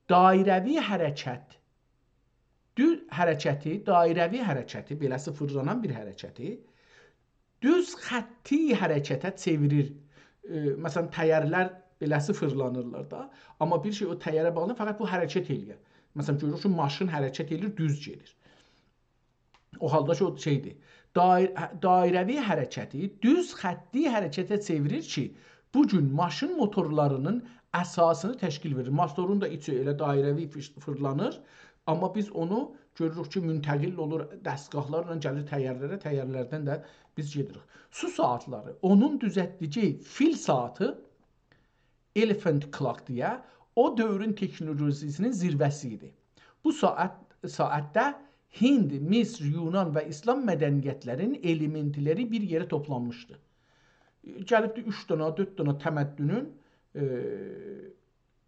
دایره‌وی حرکت، دو-، حرکتی، دایره‌وی حرکتی، بئله‌سی فیرلانان بیر حرکتی، دوز خطی حرکته چئویریر. ائ، مثلا، تایرلر بئله‌سی فیرلانیرلار دا. آمما بیر شئی او تایره باغلی، فقط بو حرکت ائله‌ییر. مثلا، گؤروروک کی، ماشین حرکت ائله‌ییر، دوز گئدیر. او حالدا کی، او شئیدیر. دایر-، دایره‌وی حرکتی دوز خطی حرکته چئویریر کی، بو گون ماشین موتورلاری‌نین اساسینی تشکیل وئریر. موتورون دا ایچی ائله دایره‌وی فیش-، فیرلانیر، آمما بیز اونو گؤروروک کی، منتقل اولور، دستگاهلارلا گلیر تایرلره، تایرلردن ده بیز گئدیریک. سو ساعاتلاری، اونون دوزلتدیگی فیل ساعاتی، Elephant Clock دئیه، او دؤورون تکنولوژی‌سینین زیروه‌سی ایدی. بو ساعات، ساعاتدا هند، مصر، یونان و اسلام مدنیتلرین المنتلری بیر یئره توپلانمیشدی. گلیبدی اوچ دنه، دؤرد دنه تمدنون، ائ،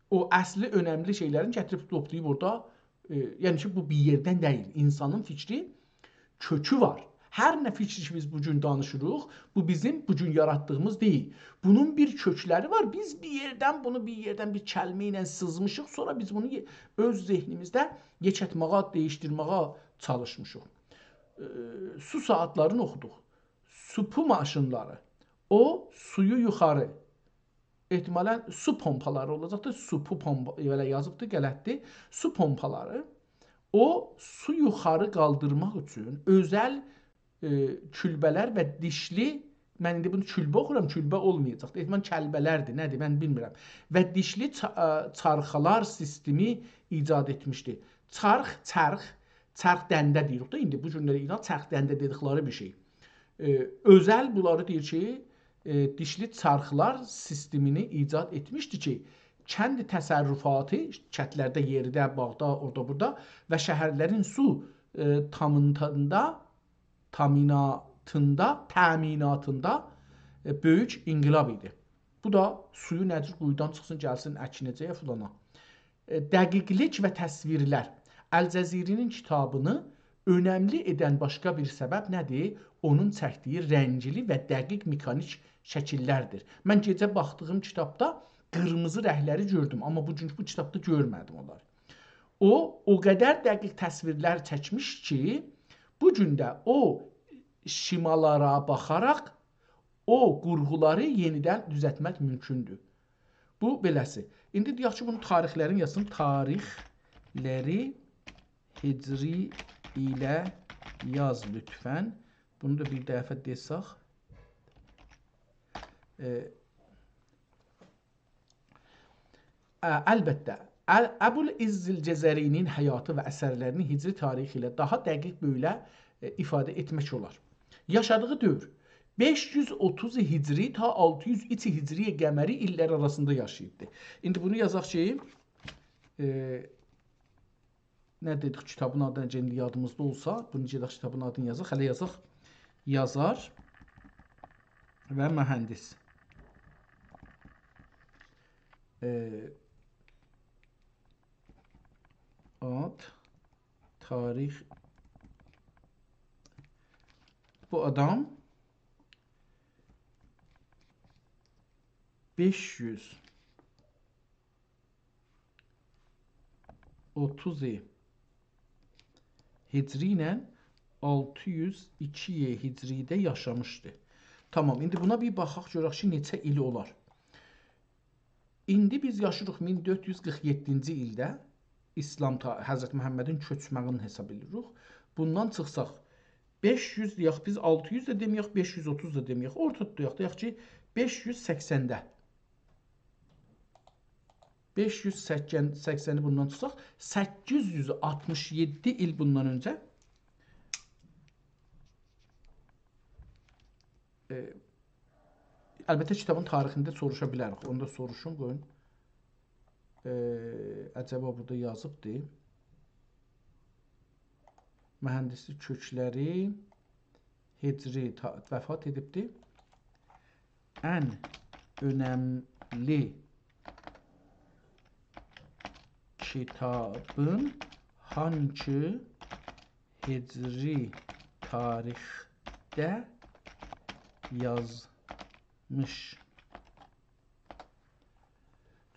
او اصلی اؤنملی شئیلرین گتیریب توپلاییب اورادا، ائ، یعنی کی، بو بیر یئردن دئییل. اینسانین فیکری کؤکو وار. هر نه فیکری کی، بیز بو گون دانیشیریق، بو بیزیم بو گون یاراتدیغیمیز دئییل. بونون بیر کؤکلری وار. بیز بیر یئردن بونو، بیر یئردن بیر کلمه ایله سیزمیشیق، سونرا بیز بونو یئ-، اؤز ذهنیمیزده یئکلتمه‌یه، دییشدیرمه‌یه چالیشمیشیق. ائ، سو ساعاتلارینی اوخودوق. سو پو ماشینلاری. او، سویو یوخاری. احتمالا سو پومپالاری اولاجاقدیر. سو پو پومپا، بئله یازیبدیر، غلطدیر. سو پومپالاری. او، سو یوخاری قالدیرماق اوچون اؤزل، ائ، کولبه‌لر و دیشلی، من ایندی بونو کولبه اوخورام، کولبه اولمایاجاقدیر. احتمال کلبه‌لردیر، نه‌دیر، من بیلمیرم. و دیشلی چا-، ائ، چارخالار سیستمی ایجاد ائتمیشدی. چارخ، چرخ، چرخ دنده دئییریک ده، ایندی بو گونلری ایران چرخ دنده دئدیکلری بیر شئی. ائ، اؤزل بونلاری دئییر کی، ائ، دیشلی چارخلار سیستمینی ایجاد ائتمیشدی کی، کند تصرفاتی، کندلرده، یئرده، باغدا، اورادا، بورادا و شهرلرین سو، ائ، تامینتیندا، تامیناتیندا، تأمیناتیندا، ائ، بؤیوک انقلاب ایدی. بو دا سویو نه جور قویودان چیخسین، گلسین، اکینه‌جه‌یه، فلانا. ائ، دقیقلیک و تصویرلر. الجزیری‌نین کیتابینی اؤنملی ائدن باشقا بیر سبب نه‌دیر؟ اونون چکدیگی رنگلی و دقیق مکانیک شکیللردیر. من گئجه باخدیغیم کیتابدا قیرمیزی رنگلری گؤردوم، آمما بوگونکو بو کیتابدا گؤرمه‌دیم اونلاری. او، او قدر دقیق تصویرلر چکمیش کی، بو گون ده او شیمالارا باخاراق او قورغولاری یئنیدن دوزلتمک مومکوندور. بو بئله‌سی. ایندی دئیک کی، بونون تاریخلرینی یازسین. تاریخلری هجری ایله یاز لطفا. بونو دا بیر دفعه دئسک. ائ، ا، البته، ال-، ابوالعز الجزری‌نین حیاتی و اثرلرینی هجری تاریخ ایله داها دقیق بئله، ائ، ایفاده ائتمک اولار. یاشادیغی دؤور بئش یوز اوتوز هجری تا آلتی یوز ایکی هجری قمری ایللر آراسیندا یاشاییبدی. ایندی بونو یازاق کی، ائ، نه دئدیک، کیتابین آدینی، ایندی یادیمیزدا اولسا، بونو گئدک کیتابین آدینی یازاق. هله یازاق. یازار و مهندس. ائ، آد، تاریخ. بو آدام بئش یوز اوتوز هجری ایله آلتی یوز ایکی هجری‌ده یاشامیشدی. تامام، ایندی بونا بیر باخاق، گؤرک کی، نئچه ایلی اولار. ایندی بیز یاشاییریق مین دؤرد یوز قیرخ یئددینجی ایلده، اسلام تا-، حضرت محمدین کؤچمه‌یینی حساب ائدیریک. بوندان چیخساق، بئش یوز دئیک، بیز آلتی یوز ده دئمه‌یک، بئش یوز اوتوز دا دئمه‌یک، اورتا توتاق، دئیک کی، بئش یوز سکسنده. بئش یوز سکسن، سکسنی بوندان توتساق، سککیز یوز آلتمیش یئددی ایل بوندان اؤنجه. ائ، البته، کیتابین تاریخینده سوروشا بیلریک. اونو دا سوروشون، قویون. ائ، عجبا بورادا یازیبدی. مهندسلیک کؤکلری هجری تا-، وفات ائدیبدی. ان اؤنملی کیتابین هانسی هجری تاریخده یازمیش؟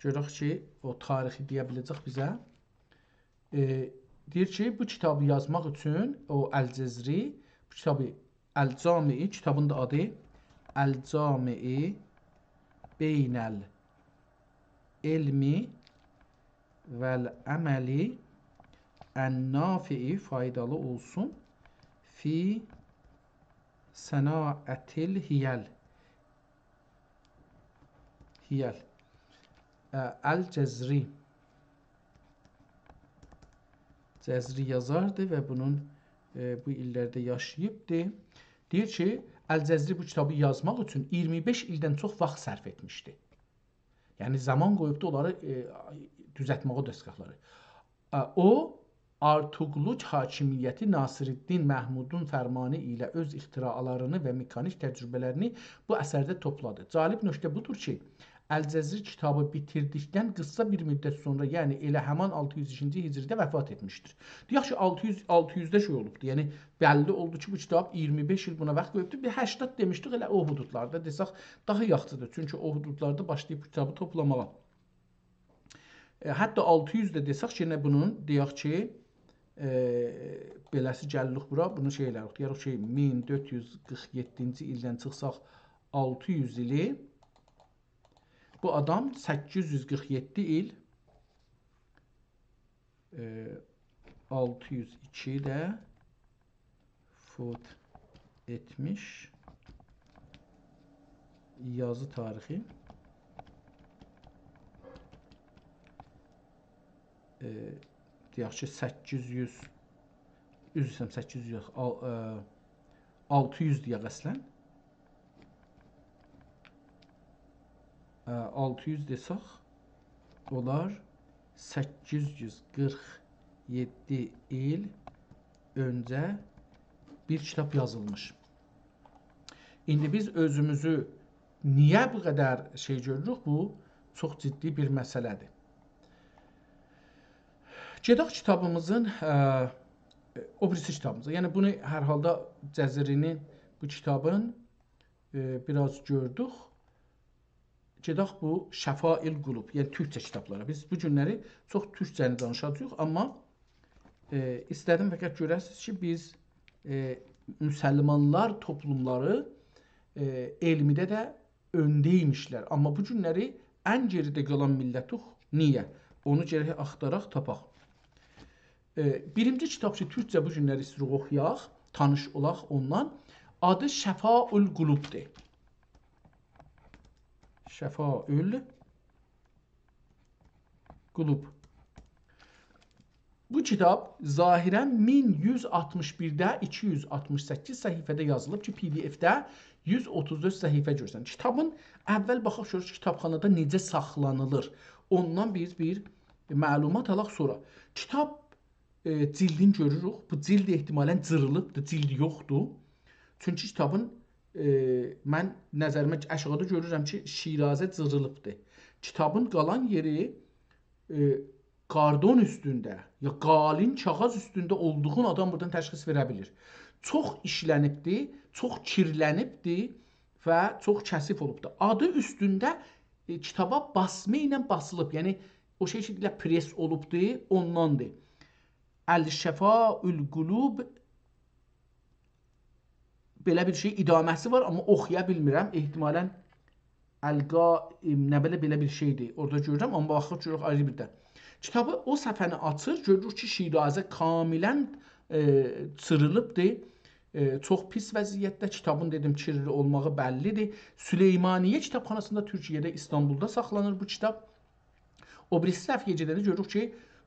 گؤرک کی، او تاریخی دئیه بیله‌جک بیزه. ائ، دئییر کی، بو کیتابی یازماق اوچون او الجزری بو کیتابی الجامع، کیتابین دا آدی الجامع بین العلم و العمل النافع، فایدالی اولسون، فی صناعة الحیل. حیل. ا، الجزری. جزری یازاردی و بونون، ائ، بو ایللرده یاشاییبدی. دئییر کی، الجزری بو کیتابی یازماق اوچون اییرمی بئش ایلدن چوخ واخت صرف ائتمیشدی. یعنی زامان قویوبدو اونلاری، ائ، دوزلتمه‌یه، او دستگاهلاری. ا، او، آرتوغلوق حاکمیتی ناصرالدین محمودون فرمانی ایله اؤز اختراعلارینی و مکانیک تجربه‌لرینی بو اثرده توپلادی. جالب نکته بودور کی، الجزری کیتابی بیتیردیکدن قیسا بیر مدت سونرا، یعنی ائله همان آلتی یوز ایکینجی هجریده وفات ائتمیشدیر. دئیک کی، آلتی یوز، آلتی یوزده شئی اولوبدو. یعنی بللی اولدو کی، بو کیتاب اییرمی بئش ایل بونا واخت قویوبدو. بیر هشتاد دئمیشدیک، ائله او حدودلاردا دئسک داها یاخشیدیر. چونکی او حدودلاردا باشلاییب بو کیتابی توپلاماغا. ائ، حتی آلتی یوز ده دئسک، یئنه بونون دئیک کی، ائ، بئله‌سی گلیریک بورا، بونو شئی ائله‌ریک، دئیه‌ریک کی، مین دؤرد یوز قیرخ یئددینجی ایلدن چیخساق آلتی یوز ایلی، بو آدام سککیز یوز قیرخ یئددی ایل، ائ، آلتی یوز ایکی ده فوت ائتمیش، یازی تاریخی، ائ، دئیک کی، سککیز یوز، عذر ایسته‌ییرم، سککیز یوز یوخ، آل-، ائ، آلتی یوز دئیک اصلا. ائ، آلتی یوز دئسک، اولار سککیز یوز قیرخ یئددی ایل اؤنجه بیر کیتاب یازیلمیش. ایندی بیز اؤزوموزو نییه بو قدر شئی گؤروروک؟ بو چوخ جدی بیر مسئله‌دیر. گئدک کیتابیمیزین، ائ، او بیریسی کیتابیمیزا. یعنی بونو هر حالدا جزری‌نین بو کیتابین، ائ، بیر آز گؤردوک. گئدک بو شفاء القلوب، یعنی تورکجه کیتابلارا. بیز بو گونلری چوخ تورکجه‌نی دانیشاجاغیق، آمما، ائ، ایسته‌دیم فقط گؤره‌سینیز کی، بیز، ائ، مسلمانلار توپلوملاری، ائ، علمده ده اؤنده ایمیشلر. آمما بو گونلری ان گئریده قالان میللتوخ. نییه؟ اونو گرک آختاراق تاپاق. ائ، بیرینجی کیتاب کی، تورکجه بو گونلری ایسته‌ییریک اوخویاق، تانیش اولاق اوندان. آدی شفاء القلوبدور. شفاء القلوب. بو کیتاب ظاهرا مین یوز آلتمیش بیرده ایکی یوز آلتمیش سککیز صفحه‌ده یازیلیب کی، پی‌دی‌اف‌ده یوز اوتوز دؤرد صفحه گؤرسن. کیتابین اول باخاق گؤرک کیتابخانادا نئجه ساخلانیلیر. اوندان بیز بیر معلومات آلاق سونرا. کیتاب، ائ، جیلدین گؤروروک. بو جیلد احتمالا جیریلیبدیر، جیلد یوخدور. چونکی کیتابین، ائ، من نظریمه آشاغیدا گؤرورم کی، شیرازه جیریلیبدیر. کیتابین قالان یئری، ائ، کاردون اوستونده، یا قالین کاغیذ اوستونده اولدوغون آدام بورادان تشخیص وئره بیلیر. چوخ ایشلنیبدیر، چوخ کیرلنیبدیر و چوخ کثیف اولوبدور. آدی اوستونده، ائ، کیتابا باسما ایله باسیلیب، یعنی او شئی کی، ائله پرس اولوبدور، اونداندیر. الشفاء القلوب، بئله بیر شئی، ادامه‌سی وار، آمما اوخویا بیلمیرم. احتمالا القائم، نه بئله، بئله بیر شئیدیر. اورادا گؤرورم، آمما باخیریق، گؤروروک آیری بیر ده. کیتابی او صفحه‌نی آچیر، گؤروروک کی، شیرازه کاملا، ائ، جیریلیبدیر. ائ، چوخ پیس وضعیتده، کیتابین، دئدیم، کیرلی اولماغی بللیدیر. سلیمانیه کیتابخاناسیندا تورکیه‌ده، ایستانبولدا ساخلانیر بو کیتاب. او بیریسی صفحه‌یه گئدنده گؤروروک کی،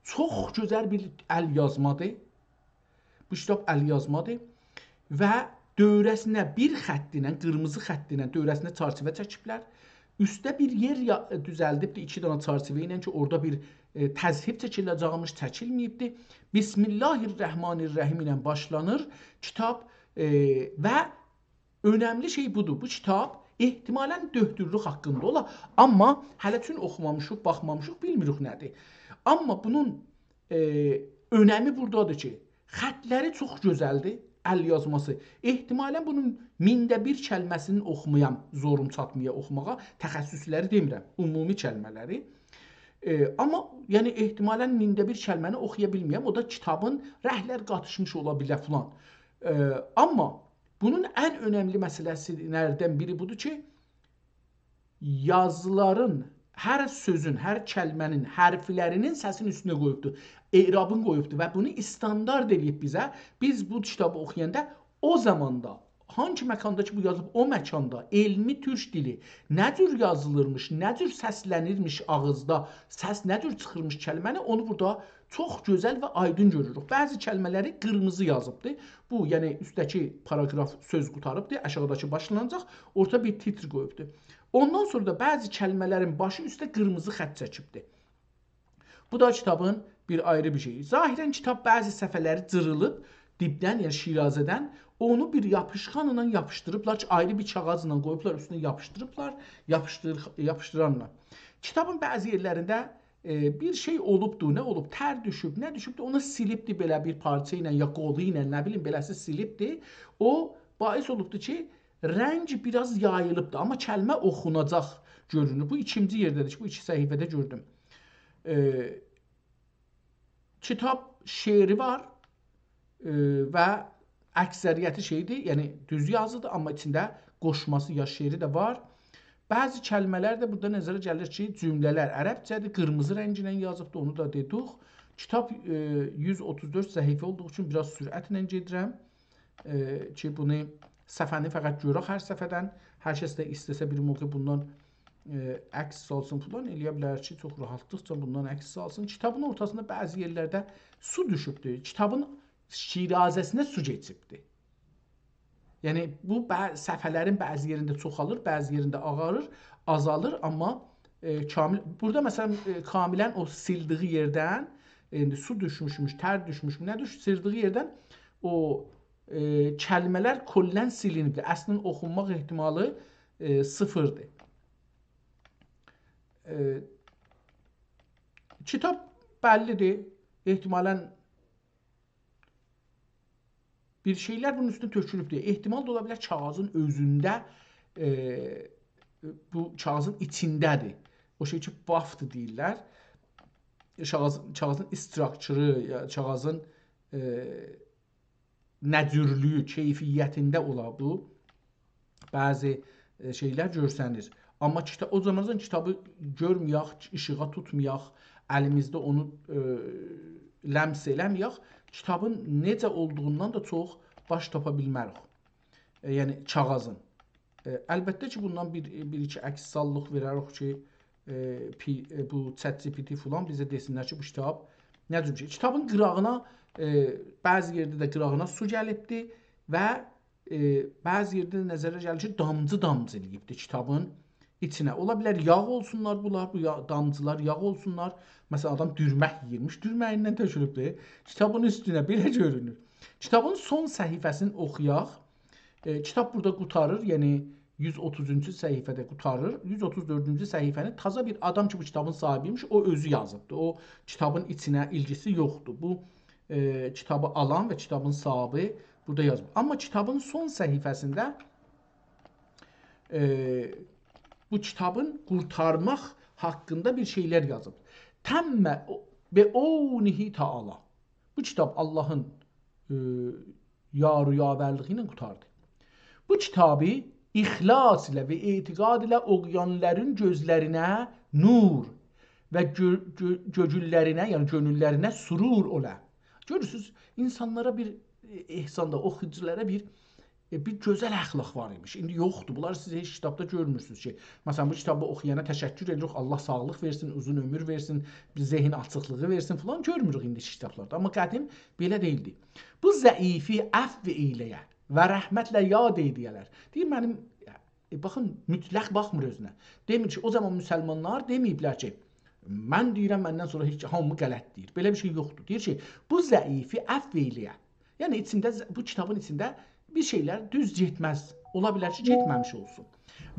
چوخ گؤزل بیر ال یازمادیر. بو کیتاب ال یازمادیر و دؤوره‌سینه بیر خط ایله، قیرمیزی خط ایله دؤوره‌سینه چرچیوه چکیبلر. اوسته بیر یئر یا-، دوزلدیبدیر، ایکی دنه چرچیوه ایله کی، اورادا بیر، ائ، تذهیب چکیله‌جکمیش، چکیلمه‌ییبدیر. بسم الله الرحمن الرحیم ایله باشلانیر کیتاب، ائ، و اؤنملی شئی بودور. بو کیتاب احتمالا دؤکتورلوک حاقیندا اولا، آمما هله چون اوخومامیشیق، باخمامیشیق، بیلمیریک نه‌دیر. آمما بونون، ائ، اؤنمی بورادادیر کی، خطلری چوخ گؤزلدیر، ال یازماسی. احتمالا بونون مینده بیر کلمه‌سینی اوخومایام، زوروم چاتمایا اوخوماغا، تخصصلری دئمیرم، عمومی کلمه‌لری. ائ، آمما، یعنی، احتمالا مینده بیر کلمه‌نی اوخویا بیلمه‌یم، او دا کیتابین رنگلر قاتیشمیش اولا بیلر فلان. ائ، آمما بونون ان اؤنملی مسئله‌لردن بیری بودور کی، یازیلارین، هر سؤزون، هر کلمه‌نین حرفلرینین سسین اوستونه قویوبدور. اعرابین قویوبدور و بونو استاندارد ائله‌ییب بیزه. بیز بو کیتابی اوخویاندا او زاماندا، هانگی مکاندا کی بو یازیلیب، او مکاندا علمی تورک دیلی نه جور یازیلیرمیش، نه جور سسلنیرمیش آغیزدا، سس نه جور چیخیرمیش کلمه‌نی، اونو بورادا چوخ گؤزل و آیدین گؤروروک. بعضی کلمه‌لری قیرمیزی یازیبدی. بو، یعنی اوستده‌کی پاراگراف سؤز قوتاریبدی، آشاغیداکی باشلاناجاق، اورتا بیر تیتر قویوبدو. اوندان سونرا دا بعضی کلمه‌لرین باشی اوسته قیرمیزی خط چکیبدی. بو دا کیتابین بیر آیری بیر شئیی. ظاهراً کیتاب بعضی صفحه‌لری جیریلیب دیبدن، یعنی شیرازه‌دن، اونو بیر یاپیشقانلا یاپیشدیریبلار کی، آیری بیر کاغاذلا قویوبلار، اوستونه یاپیشدیریبلار، یاپیشدیر-، یاپیشدیرانلا. کیتابین بعضی یئرلرینده ائ، بیر شئی اولوبدو، نه اولوب؟ تر دوشوب، نه دوشوبدو، اونو سیلیبدی بئله بیر پارچا ایله، یا قولو ایله، نه بیلیم، بئله‌سی سیلیبدی. او باعث اولوبدو کی، رنگ بیر آز یاییلیبدی، آمما کلمه اوخوناجاق گؤرونور. بو ایکینجی یئرده‌دیر کی، بو ایکی صفحه‌ده گؤردوم. ائ، کیتاب شعری وار، ائ، و اکثریتی شئیدیر، یعنی دوز یازیدیر، آمما ایچینده قوشماسی یا شعری ده وار. بعضی کلمه‌لر ده بورادا نظره گلیر کی، جمله‌لر عربجه‌دیر، قیرمیزی رنگینن یازیبدیر، اونو دا دئدیک. کیتاب، ائ، یوز اوتوز دؤرد صفحه اولدوغو اوچون بیر آز سرعتله گئدیرم، ائ، کی بونو، صفحه‌نی فقط گؤرک هر صفحه‌دن. هر کس ده ایسته‌سه بیر موقع بوندان، ائ، عکس سالسین فلان، ائلیه بیلر کی، چوخ راحاتلیقجا بوندان عکس سالسین. کیتابین اورتاسیندا بعضی یئرلرده سو دوشوبدور. کیتابین شیرازه‌سینه سو کئچیبدیر. یعنی، بو بع-، صفحه‌لرین بعضی یئرینده چوخالیر، بعضی یئرینده آغاریر، آزالیر، آمما، ائ، کامل، بورادا، مثلاً، ائ، کاملاً او سیلدیگی یئردن، ائ، ایندی سو دوشموشموش، تر دوشموشموش، نه دوش-، سیلدیگی یئردن او، ائ، کلمه‌لر کلاً سیلینیبدیر. اصلینده اوخونماق احتمالی، ائ، صفردیر. ائ، کیتاب بللیدیر. احتمالاً بیر شئیلر بونون اوستونه تؤکولوبدور. احتمال دا اولا بیلر کاغاذین اؤزونده، ائ، بو کاغاذین ایچینده‌دیر. او شئی کی، بافت دئییرلر. کاغاذ، کاغاذین استراکچوری، یا کاغاذین، ائ، نه جورلویو، کیفیتینده اولا بو. بعضی، ائ، شئیلر گؤرسنیر. آمما کیتا-، او زامانجان کیتابی گؤرمه‌یک، ایشیغا توتمایاق، الیمیزده اونو، ائ، لمس ائله‌مه‌یک، کیتابین نئجه اولدوغوندان دا چوخ باش تاپا بیلمه‌ریک. ائ، یعنی کاغاذین. ائ، البته کی، بوندان بیر، بیر ایکی عکس ساللیق وئرریک کی، ائ، پی-، ائ، بو ChatGPT فلان بیزه دئسینلر کی، بو کیتاب نه جور بیر شئی. کیتابین قیراغینا، ائ، بعضی یئرده ده قیراغینا سو گلیبدی و، ائ، بعضی یئرده ده نظره گلیر کی، دامجی دامجی ائله‌ییبدی کیتابین ایچینه. اولا بیلر یاغ اولسونلار بونلار، بو یا-، دامجیلار یاغ اولسونلار. مثلاً، آدام دورمک یئییرمیش، دورمه‌ییندن تؤکولوبدور کیتابین اوستونه، بئله گؤرونور. کیتابین سون صفحه‌سینی اوخویاق. ائ، کیتاب بورادا قوتاریر، یعنی یوز اوتوزونجو صفحه‌ده قوتاریر. یوز اوتوز دؤردونجو صفحه‌نی تازا بیر آدام کی، بو کیتابین صاحیبی‌یمیش، او اؤزو یازیبدی. او کیتابین ایچینه ایلگیسی یوخدور. بو، ائ، کیتابی آلان و کیتابین صاحیبی بورادا یازیب. آمما کیتابین سون صفحه‌سینده، ائ، بو کیتابین قورتارماق حاقیندا بیر شئیلر یازیب. «تم بعونه تعالی». بو کیتاب آللاهین، ائ، یار و یاورلیگی ایله قوتاردی. «بو کیتابی اخلاص ایله و اعتقاد ایله اوخویانلارین گؤزلرینه نور و گؤ-، گؤ-، گؤگوللرینه، یعنی گؤنوللرینه سرور اولا.» گؤرورسونوز، اینسانلارا بیر، ائ، احساندا، اوخویوجولارا بیر، ائ، بیر گؤزل اخلاق وار ایمیش. ایندی یوخدور. بونلاری سیز هئچ کیتابدا گؤرمورسونوز کی، مثلاً، بو کیتابی اوخویانا تشکر ائدیریک، آللاه ساغلیق وئرسین، اوزون عؤمور وئرسین، ذهن آچیقلیغی وئرسین فلان. گؤرموروک ایندی هئچ کیتابلاردا. آمما قدیم بئله دئییلدی. «بو ضعیفی عفو ائیله‌یه و رحمتله یاد ائیله‌یه‌لر.» دئییر، منیم، ائ، باخین، مطلق باخمیر اؤزونه. دئمیر کی، او زامان مسلمانلار دئمه‌ییبلر کی، «من دئییرم، مندن سونرا هئچ، هامی غلط دئییر.» بئله بیر شئی یوخدور. دئییر کی، «بو ضعیفی عفو ائیله‌یه.» یعنی ایچینده، بو کیتابین ایچینده بیر شئیلر دوز گئتمز. اولا بیلر کی، گئتمه‌میش اولسون.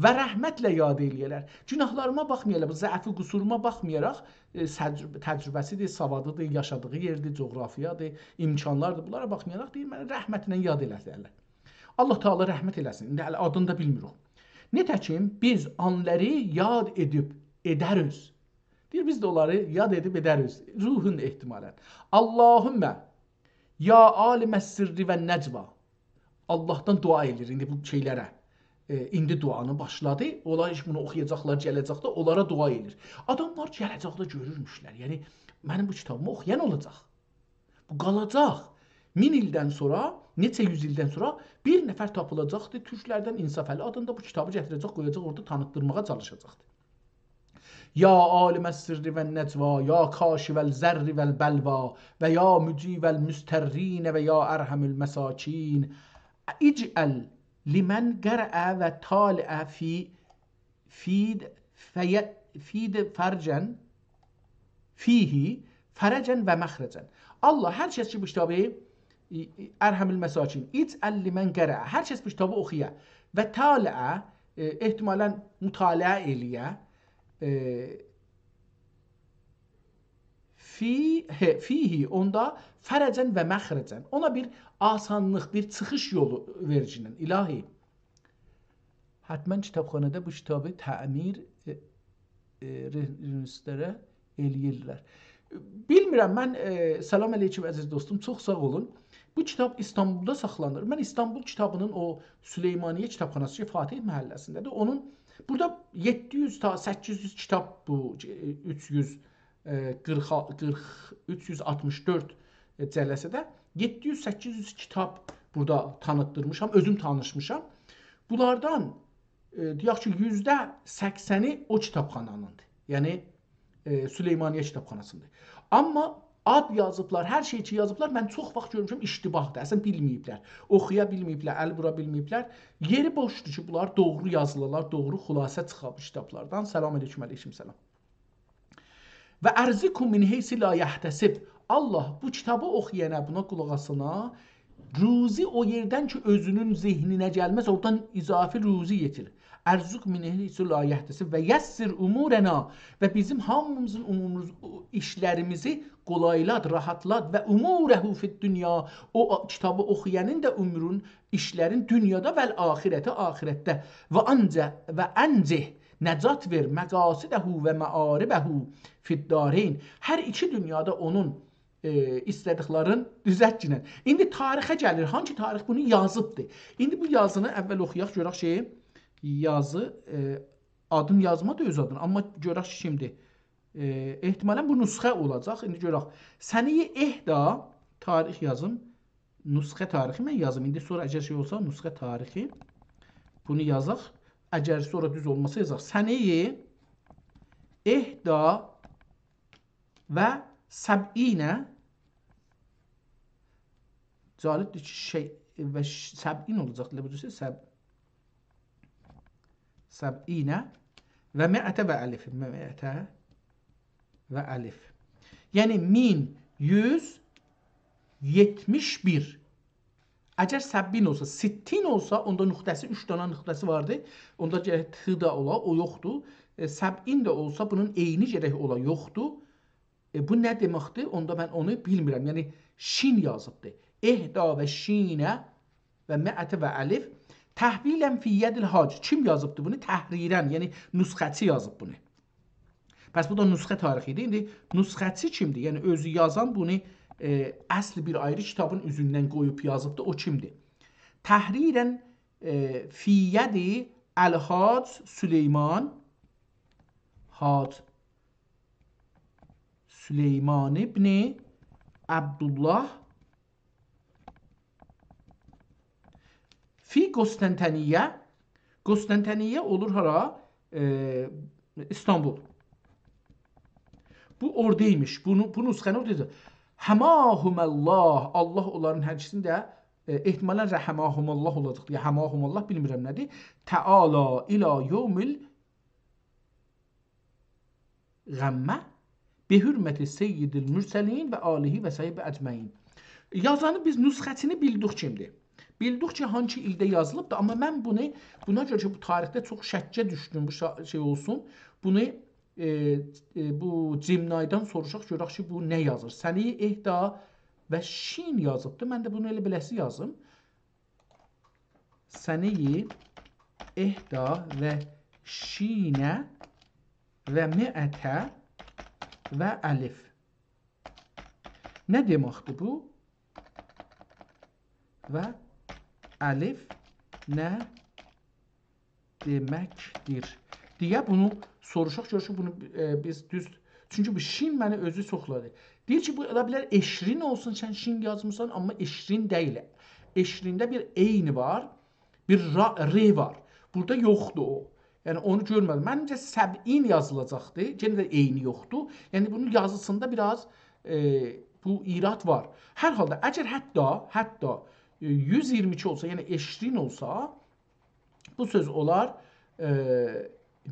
«و رحمتله یاد ائیله‌یه‌لر.» گوناهلاریما باخمایاراق، بو ضعف و قصوروما باخمایاراق، ائ، تجربه-، تجربه‌سیدیر، سوادیدیر، یاشادیغی یئردیر، جغرافیادیر، امکانلاردیر. بونلارا باخمایاراق دئییر، منی رحمتله یاد ائله‌سینلر. آللاه تعالی رحمت ائله‌سین. ایندی هله آدینی دا بیلمیریک. «نتکیم بیز آنلاری یاد ائدیب ائدریز.» دئییر، بیز ده اونلاری یاد ائدیب ائدریز. روحون احتمالاً. «اللهم یا عالم السر و النجوی.» آللاهدان دعا ائله‌ییر ایندی بو شئیلره. ائ، ایندی دعانی باشلادی. اونلار هئچ بونو اوخویاجاقلار گله‌جکده، اونلارا دعا ائله‌ییر. آداملار گله‌جکده گؤرورموشلر. یعنی، منیم بو کیتابیمی اوخویان اولاجاق. بو قالاجاق. مین ایلدن سونرا، نئچه یوز ایلدن سونرا بیر نفر تاپیلاجاقدی، تورکلردن انصافعلی آدیندا بو کیتابی گتیره‌جک، قویاجاق اورادا، تانیتدیرماغا چالیشاجاقدی. یا عالم السر والنجوی، یا کاشف الضر والبلوی، و یا مجیب المضطرین، و یا ارحم المساکین. اجعل لمن قرأ و طالع فی، فید، فی، فید فرجا، فیه فرجا و مخرجا. آللاه، هر کس کی بو کیتابی، ارحم المساکین، اجعل لمن قرأ، هر کس بو کیتابی اوخویا و طالع، ائ، احتمالاً مطالعه ائله‌یه، ائ، فیه، فیه، اوندا فرجا و مخرجا. اونا بیر آسانلیق، بیر چیخیش یولو وئرگینن. الهی، حتماً کیتابخانادا بو کیتابی تعمیر، ائ، ائ، ره-، رئجیستره ائله‌ییرلر. بیلمیرم، من، ائ، سلام علیکم عزیز دوستوم، چوخ ساغ اولون. بو کیتاب ایستانبولدا ساخلانیر. من ایستانبول کیتابی‌نین او سلیمانیه کیتابخاناسی کی، فاتح محله‌سینده‌دیر. اونون بورادا یئددی یوز تا سککیز یوز کیتاب بو، ائ، اوچ یوز، ائ، قیرخ، قیرخ، اوچ یوز آلتمیش دؤرد، ائ، جلسه‌ده یئددی یوز سککیز یوز کیتاب بورادا تانیتدیرمیشام، اؤزوم تانیشمیشام. بونلاردان، ائ، دئیک کی، یوزده سکسنی او کیتابخانانیندیر. یعنی، ائ، سلیمانیه کیتابخاناسیندیر. آمما آد یازیبلار، هر شئی کی یازیبلار، من چوخ واخت گؤرموشم، اشتباهدیر. اصلاً بیلمه‌ییبلر. اوخویا بیلمه‌ییبلر، ال‌بورا بیلمه‌ییبلر. یئری بوشدور کی، بونلار دوغرو یازیلالار، دوغرو خلاصه چیخا بو کیتابلاردان. سلام علیکم، علیکم سلام. و ارزقه من حیث لا یحتسب. آللاه بو کیتابی اوخویانا، بونا قولاق آسانا روزی او یئردن کی، اؤزونون ذهنینه گلمز، اورادان اضافی روزی یئتیر. ارزقه من حیث لا یحتسب و یسر امورنا، و بیزیم هامیمیزین اموروموز، ایشلریمیزی قولایلات، راحاتلات. و اموره فی الدنیا، او کیتابی اوخویانین دا عمرون، ایشلرین دونیادا و الآخرة، آخرتده. و انجح، و انجح، نجات وئر، مقاصده و معاربه فی الدارین. هر ایکی دونیادا اونون، ائ، ایسته‌دیکلرین دوزلتگینن. ایندی تاریخه گلیر. هانسی تاریخ بونو یازیبدیر؟ ایندی بو یازینی اول اوخویاق، گؤرک کی، یازی، ائ، آدین یازمادی اؤز آدینی، آمما گؤرک کی، کیمدیر. ائ، احتمالاً بو نسخه اولاجاق. ایندی گؤرک. سنه‌ی احدا، تاریخ یازیم. نسخه تاریخی من یازیم. ایندی سونرا اگر شئی اولسا، نسخه تاریخی. بونو یازاق. اگر سونرا دوز اولماسا یازاق. سنه‌ی احدا و سبعین. جالبدیر کی، شئی، و ش-، سبعین اولاجاق، ائله بودورسا، سب-، سبعین و مئة و الف، مئة و الف. یعنی مین یوز یئتمیش بیر. اگر سبعین اولسا، ستین اولسا، اوندا نقطه‌سی، اوچ دنه نقطه‌سی واردی. اوندا گرک ت دا اولا، او یوخدور. ائ، سبعین ده اولسا، بونون عینی گرک اولا، یوخدور. ائ، بو نه دئمکدیر؟ اوندا من اونو بیلمیرم. یعنی، شین یازیبدیر. احدا و شین و مئة و الف. تحویلاً فی ید الحاج. کیم یازیبدی بونو؟ تحریراً، یعنی نسخه‌چی یازیب بونو. پس بو دا نسخه تاریخی ایدی. ایندی نسخه‌چی کیمدیر؟ یعنی اؤزو یازان بونو، ائ، اصل بیر آیری کیتابین اوزوندن قویوب یازیبدی. او کیمدیر؟ تحریراً، ائ، فی ید الحاج سلیمان، حاج سلیمان ابن عبدالله فی قسطنطنیه. قسطنطنیه اولور هارا؟ ائ، ایستانبول. بو اورادایمیش. بونو، بو نسخه‌نی اورادا یازیر. حماهم الله. آللاه اونلارین هر ایکیسینی ده، ائ، احتمالاً رحماهم الله اولاجاقدیر. یا حماهم الله، بیلمیرم نه‌دیر. تعالی الی یوم القیامة، بحرمة سید المرسلین و آله و صحبه اجمعین. یازانی بیز، نسخه‌چینی بیلدیک کیمدیر. بیلدیک کی، هانسی ایلده یازیلیبدیر، آمما من بونو، بونا گؤره کی، بو تاریخده چوخ شکّه دوشدوم، بو شا-، شئی اولسون، بونو، ائ، ائ، بو جیمنایدان سوروشاق، گؤرک کی، بو نه یازیر. سنه‌ی احدا و شین یازیبدیر. من ده بونو ائله بئله‌سی یازیم. سنه‌ی احدا و شین و مئة و الف. نه دئمکدیر بو؟ و الف نه دئمکدیر؟ دئیه بونو سوروشاق، گؤرک کی، بونو، ائ، بیز دوز، چونکی بو شین منی اؤزو چوخلادی. دئییر کی، بو اولا بیلر عشرین اولسون، سن شین یازمیسان، آمما عشرین دئییل. عشرینده بیر عین وار، بیر را، ر وار. بورادا یوخدور او. یعنی اونو گؤرمه‌دیم. منجه سبعین یازیلاجاقدی. یئنه ده عینی یوخدور. یعنی بونون یازیسیندا بیر آز، ائ، بو ایراد وار. هر حالدا، اگر حتی، حتی، ائ، یوز ایگیرمی ایکی اولسا، یعنی عشرین اولسا، بو سؤز اولار، ائ،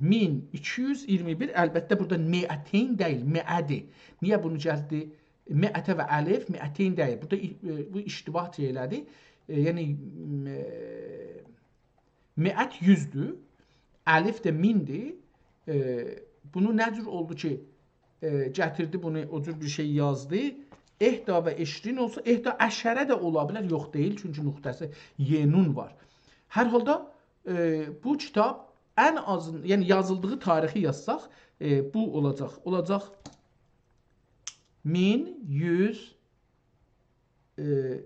مین ایکی یوز ایگیرمی بیر. البته، بورادا مئتین دئییل، مئه‌دیر. نییه بونو گلدی؟ مئته و الف، مئتین دئییل. بورادا ای-، ائ، بو اشتباه شئی ائله‌دی. ائ، یعنی، م-، مئت یوزدور، الف ده میندیر. ائ، بونو نه جور اولدو کی، ائ، گتیردی بونو، او جور بیر شئی یازدی؟ احدی و عشرین اولسا، احدی عشره ده اولا بیلر، یوخ دئییل، چونکی نقطه‌سی یئ نون وار. هر حالدا، ائ، بو کیتاب ان آزین-، یعنی یازیلدیغی تاریخی یازساق، ائ، بو اولاجاق. اولاجاق مین یوز، ائ،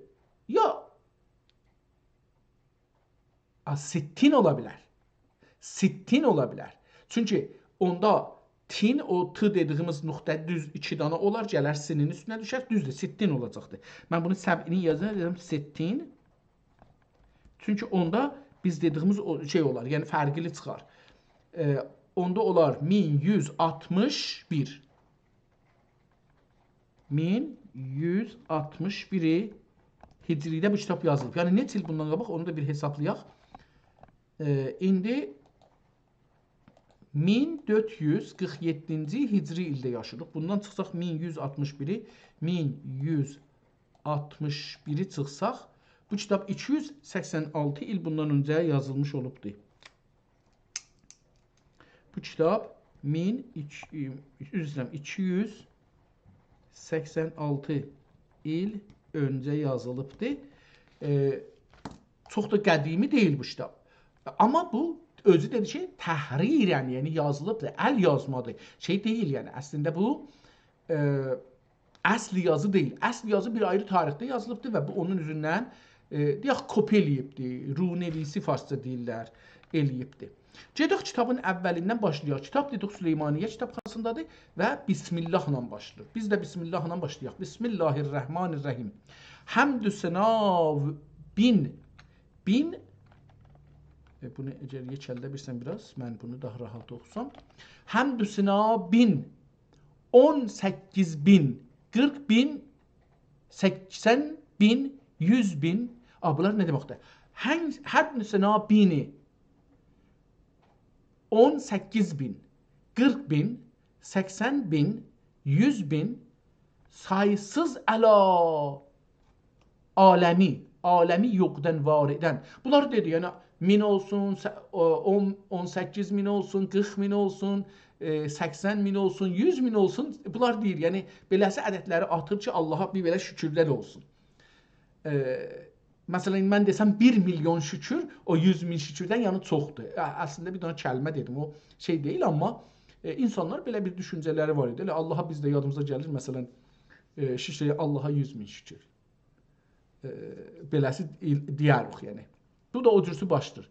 یا آ، ستین اولا بیلر. ستین اولا بیلر. چونکی اوندا تین، او ت دئدیگیمیز نقطه دوز ایکی دانا اولار، گلر سینین اوستونه دوشر، دوزدور، ستین اولاجاقدیر. من بونو سبعینی یازیرام، دئدیم ستین. چونکی اوندا بیز دئدیگیمیز او شئی اولار، یعنی فرقلی چیخار. ائ، اوندا اولار مین یوز آلتمیش بیر. مین یوز آلتمیش بیری هجری‌ده بو کیتاب یازیلیب. یعنی نئچه ایل بوندان قاباق، اونو دا بیر حسابلایاق. ائ، ایندی مین دؤرد یوز قیرخ یئددینجی هجری ایلده یاشاییریق. بوندان چیخساق مین یوز آلتمیش بیری، مین یوز آلتمیش بیری چیخساق، بو کیتاب ایکی یوز سکسن آلتی ایل بوندان اؤنجه یازیلمیش اولوبدور. بو کیتاب مین ایکی، عذر ایسته‌ییرم، ایکی یوز سکسن آلتی ایل اؤنجه یازیلیبدی. ائ، چوخ دا قدیمی دئییل بو کیتاب. آمما بو اؤزو دئدی کی، تحریراً، یعنی یازیلیبدیر، ال یازمادیر. شئی دئییل، یعنی اصلینده بو، ائ، اصل یازی دئییل. اصل یازی بیر آیری تاریخده یازیلیبدیر و بو اونون اوزوندن، ائ، دئیک، کپی ائله‌ییبدی، رونویسی فارسجا دئییرلر، ائله‌ییبدی. گئدک کیتابین اولیندن باشلایاق. کیتاب دئدیک سلیمانیه کیتابخاناسیندادیر و بسم الله ایله باشلاییر. بیز ده بسم الله ایله باشلایاق. بسم الله الرحمن الرحیم. حمد و ثنا بین، بین، ائ، بونو اگر یئکلده بیلسم بیر آز، من بونو داها راحت اوخوسام. حمد و ثنا بین، اون سککیز بین، قیرخ بین، سکسن بین، یوز بین. آ، بونلار نه دئمکدیر؟ هن-، حمد و ثنا بینی، اون سککیز بین، قیرخ بین، سکسن بین، یوز بین، سایسیز علا عالمی، عالمی یوخدان وار ائدن. بونلاری دئدی، یعنی مین اولسون، سه-، او، اون، اون سککیز مین اولسون، قیرخ مین اولسون، ائ، سکسن مین اولسون، یوز مین اولسون. بونلار دئییر، یعنی بئله‌سی عددلری آتیر کی، آللاها بیر بئله شوکورلر اولسون. ائ، مثلا، من دئسم بیر میلیون شوکور، او یوز مین شوکوردن یعنی چوخدور. ا-، اصلینده بیر دنه کلمه دئدیم، او شئی دئییل، آمما، ائ، اینسانلار بئله بیر دوشونجه‌لری وار ایدی. ائله آللاها بیز ده یادیمیزا گلیر، مثلا، ائ، شوکور، آللاها یوز مین شوکور. ائ، بئله‌سی ایل-، دئیه‌ریک، یعنی. بو دا او جورسو باشدیر.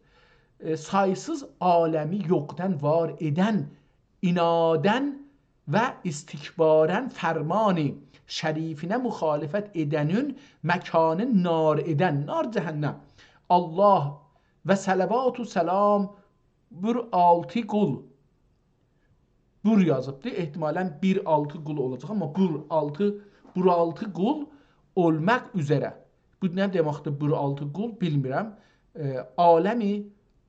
ائ، سایسیز عالمی یوخدان وار ائدن، عناداً و استکباراً فرمان شریفینه مخالفت ائدنین مکانین نار ائدن، نار جهنم. آللاه و صلوات و سلام بور آلتی قول، بور یازیبدی. احتمالاً بیر آلتی قول اولاجاق، آمما بور آلتی، بور آلتی قول اولماق اوزره. بو نه دئمکدیر، بور آلتی قول؟ بیلمیرم. ائ، عالمی،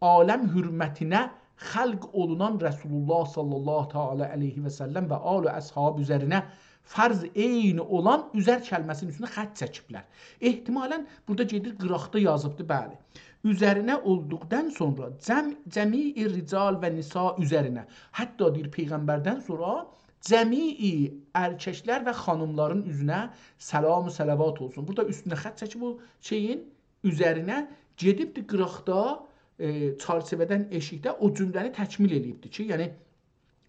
عالم حرمتینه خلق اولونان رسول الله صلی الله تعالی علیه و سلم و آل و اصحاب اوزرینه فرض عین اولان اوزر کلمه‌سینین اوستونه خط چکیبلر. احتمالاً بورادا گئدیر قیراقدا یازیبدی، بلی. اوزرینه اولدوقدان سونرا جم-، جمیع رجال و نساء اوزرینه، حتی دئییر پیغمبردن سونرا جمیع ارککلر و خانیملارین اوزونه سلام و صلوات اولسون. بورادا اوستونه خط چکیب او شئیین اوزرینه گئدیبدی قیراقدا، ائ، چرچیوه‌دن ائشیکده او جمله‌نی تکمیل ائله‌ییبدی کی، یعنی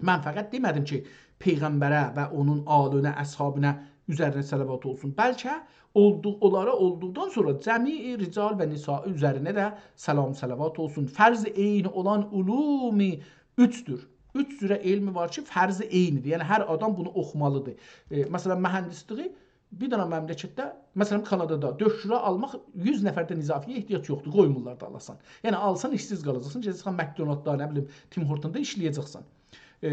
من فقط دئمه‌دیم کی، پیغمبره و اونون آلینه، اصحابینه اوزرینه صلوات اولسون. بلکه اولدو، اونلارا اولدوقدان سونرا جمیع رجال و نساء اوزرینه ده سلام صلوات اولسون. فرض عین اولان علوم اوچدور. اوچ جوره علم وار کی، فرض عینی‌دیر. یعنی هر آدام بونو اوخومالی‌دیر. ائ، مثلا، مهندسلیگی بیر دنه مملکتده، مثلا، کانادادا دکترا آلماق یوز نفردن اضافه‌یه احتیاج یوخدور. قویمورلار دا آلاسان. یعنی آلسان ایشسیز قالاجاقسان، گئده‌جکسن مکدونالددا، نه بیلیم، تیم هورتوندا ایشله‌یه‌جکسن. ائ،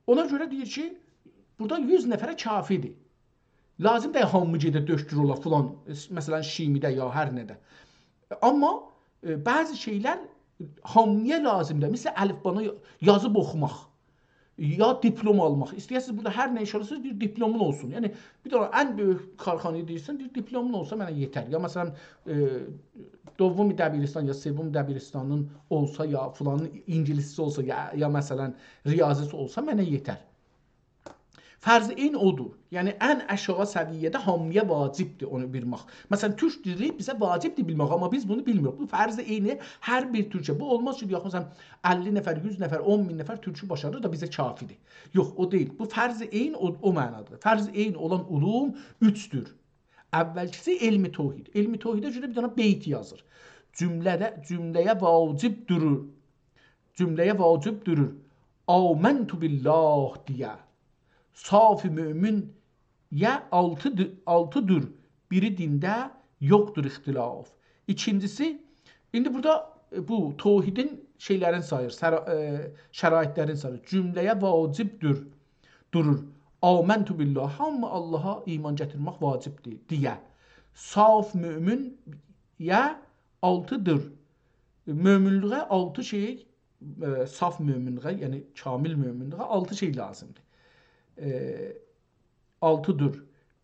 اونا گؤره دئییر کی، بورادا یوز نفره کافی‌دیر. لازیم دئییل هامی گئده دکتر اولا فلان، مثلا، شیمی‌ده یا هر نه‌ده. آمما، ائ، بعضی شئیلر هامی‌یا لازیم‌دیر. مثلا، الفبانی یازیب اوخوماق، یا دیپلم آلماق. ایسته‌یه‌سیز بورادا هر نه ایش آلیرسینیز، بیر دیپلمون اولسون. یعنی، بیر دنه ان بؤیوک کارخانایا دئییرسن، بیر دیپلمون اولسا منه یئتر. یا، مثلا، ائ، دوم دبیرستان یا سوم دبیرستانین اولسا، یا فلانین اینگیلیسجه‌سی اولسا، یا، یا، مثلا، ریاضی‌سی اولسا، منه یئتر. فرض عین اودور. یعنی، ان آشاغی سویه‌ده هامی‌یا واجب‌دیر اونو بیلمک. مثلا، تورک دیلی بیزه واجب‌دیر بیلمک، آمما بیز بونو بیلمیریک. بو فرض عینی هر بیر تورکه. بو اولماز کی، یوخ، مثلا، اللی نفر، یوز نفر، اون مین نفر تورکو باشاریر دا بیزه کافی‌دیر. یوخ، او دئییل. بو فرض عین او، او معنادادیر. فرض عین اولان علوم اوچدور. اولکیسی علم توحید. علم توحیده گؤره بیر دنه بیت یازیر. جمله‌ده، جمله‌یه واجب دورور. جمله‌یه واجب دورور. «آمنت بالله» دئیه. صاف مؤمن‌یه آلتی دی-، آلتی‌دیر. بیری دینده یوخدور اختلاف. ایکینجیسی، ایندی بورادا، ائ، بو توحیدین شئیلرینی ساییر، سرا-، ائ، شرایطلرینی ساییر. جمله‌یه واجب‌دور، دورور. «آمنت بالله»، هامی آللاها ایمان گتیرمک واجب‌دیر دئیه. صاف مؤمن‌یه آلتی‌دیر. مؤمن‌لیگه آلتی شئی، ائ، صاف مؤمن‌لیگه، یعنی کامل مؤمن‌لیگه آلتی شئی لازیم‌دیر. ائ، آلتی‌دیر.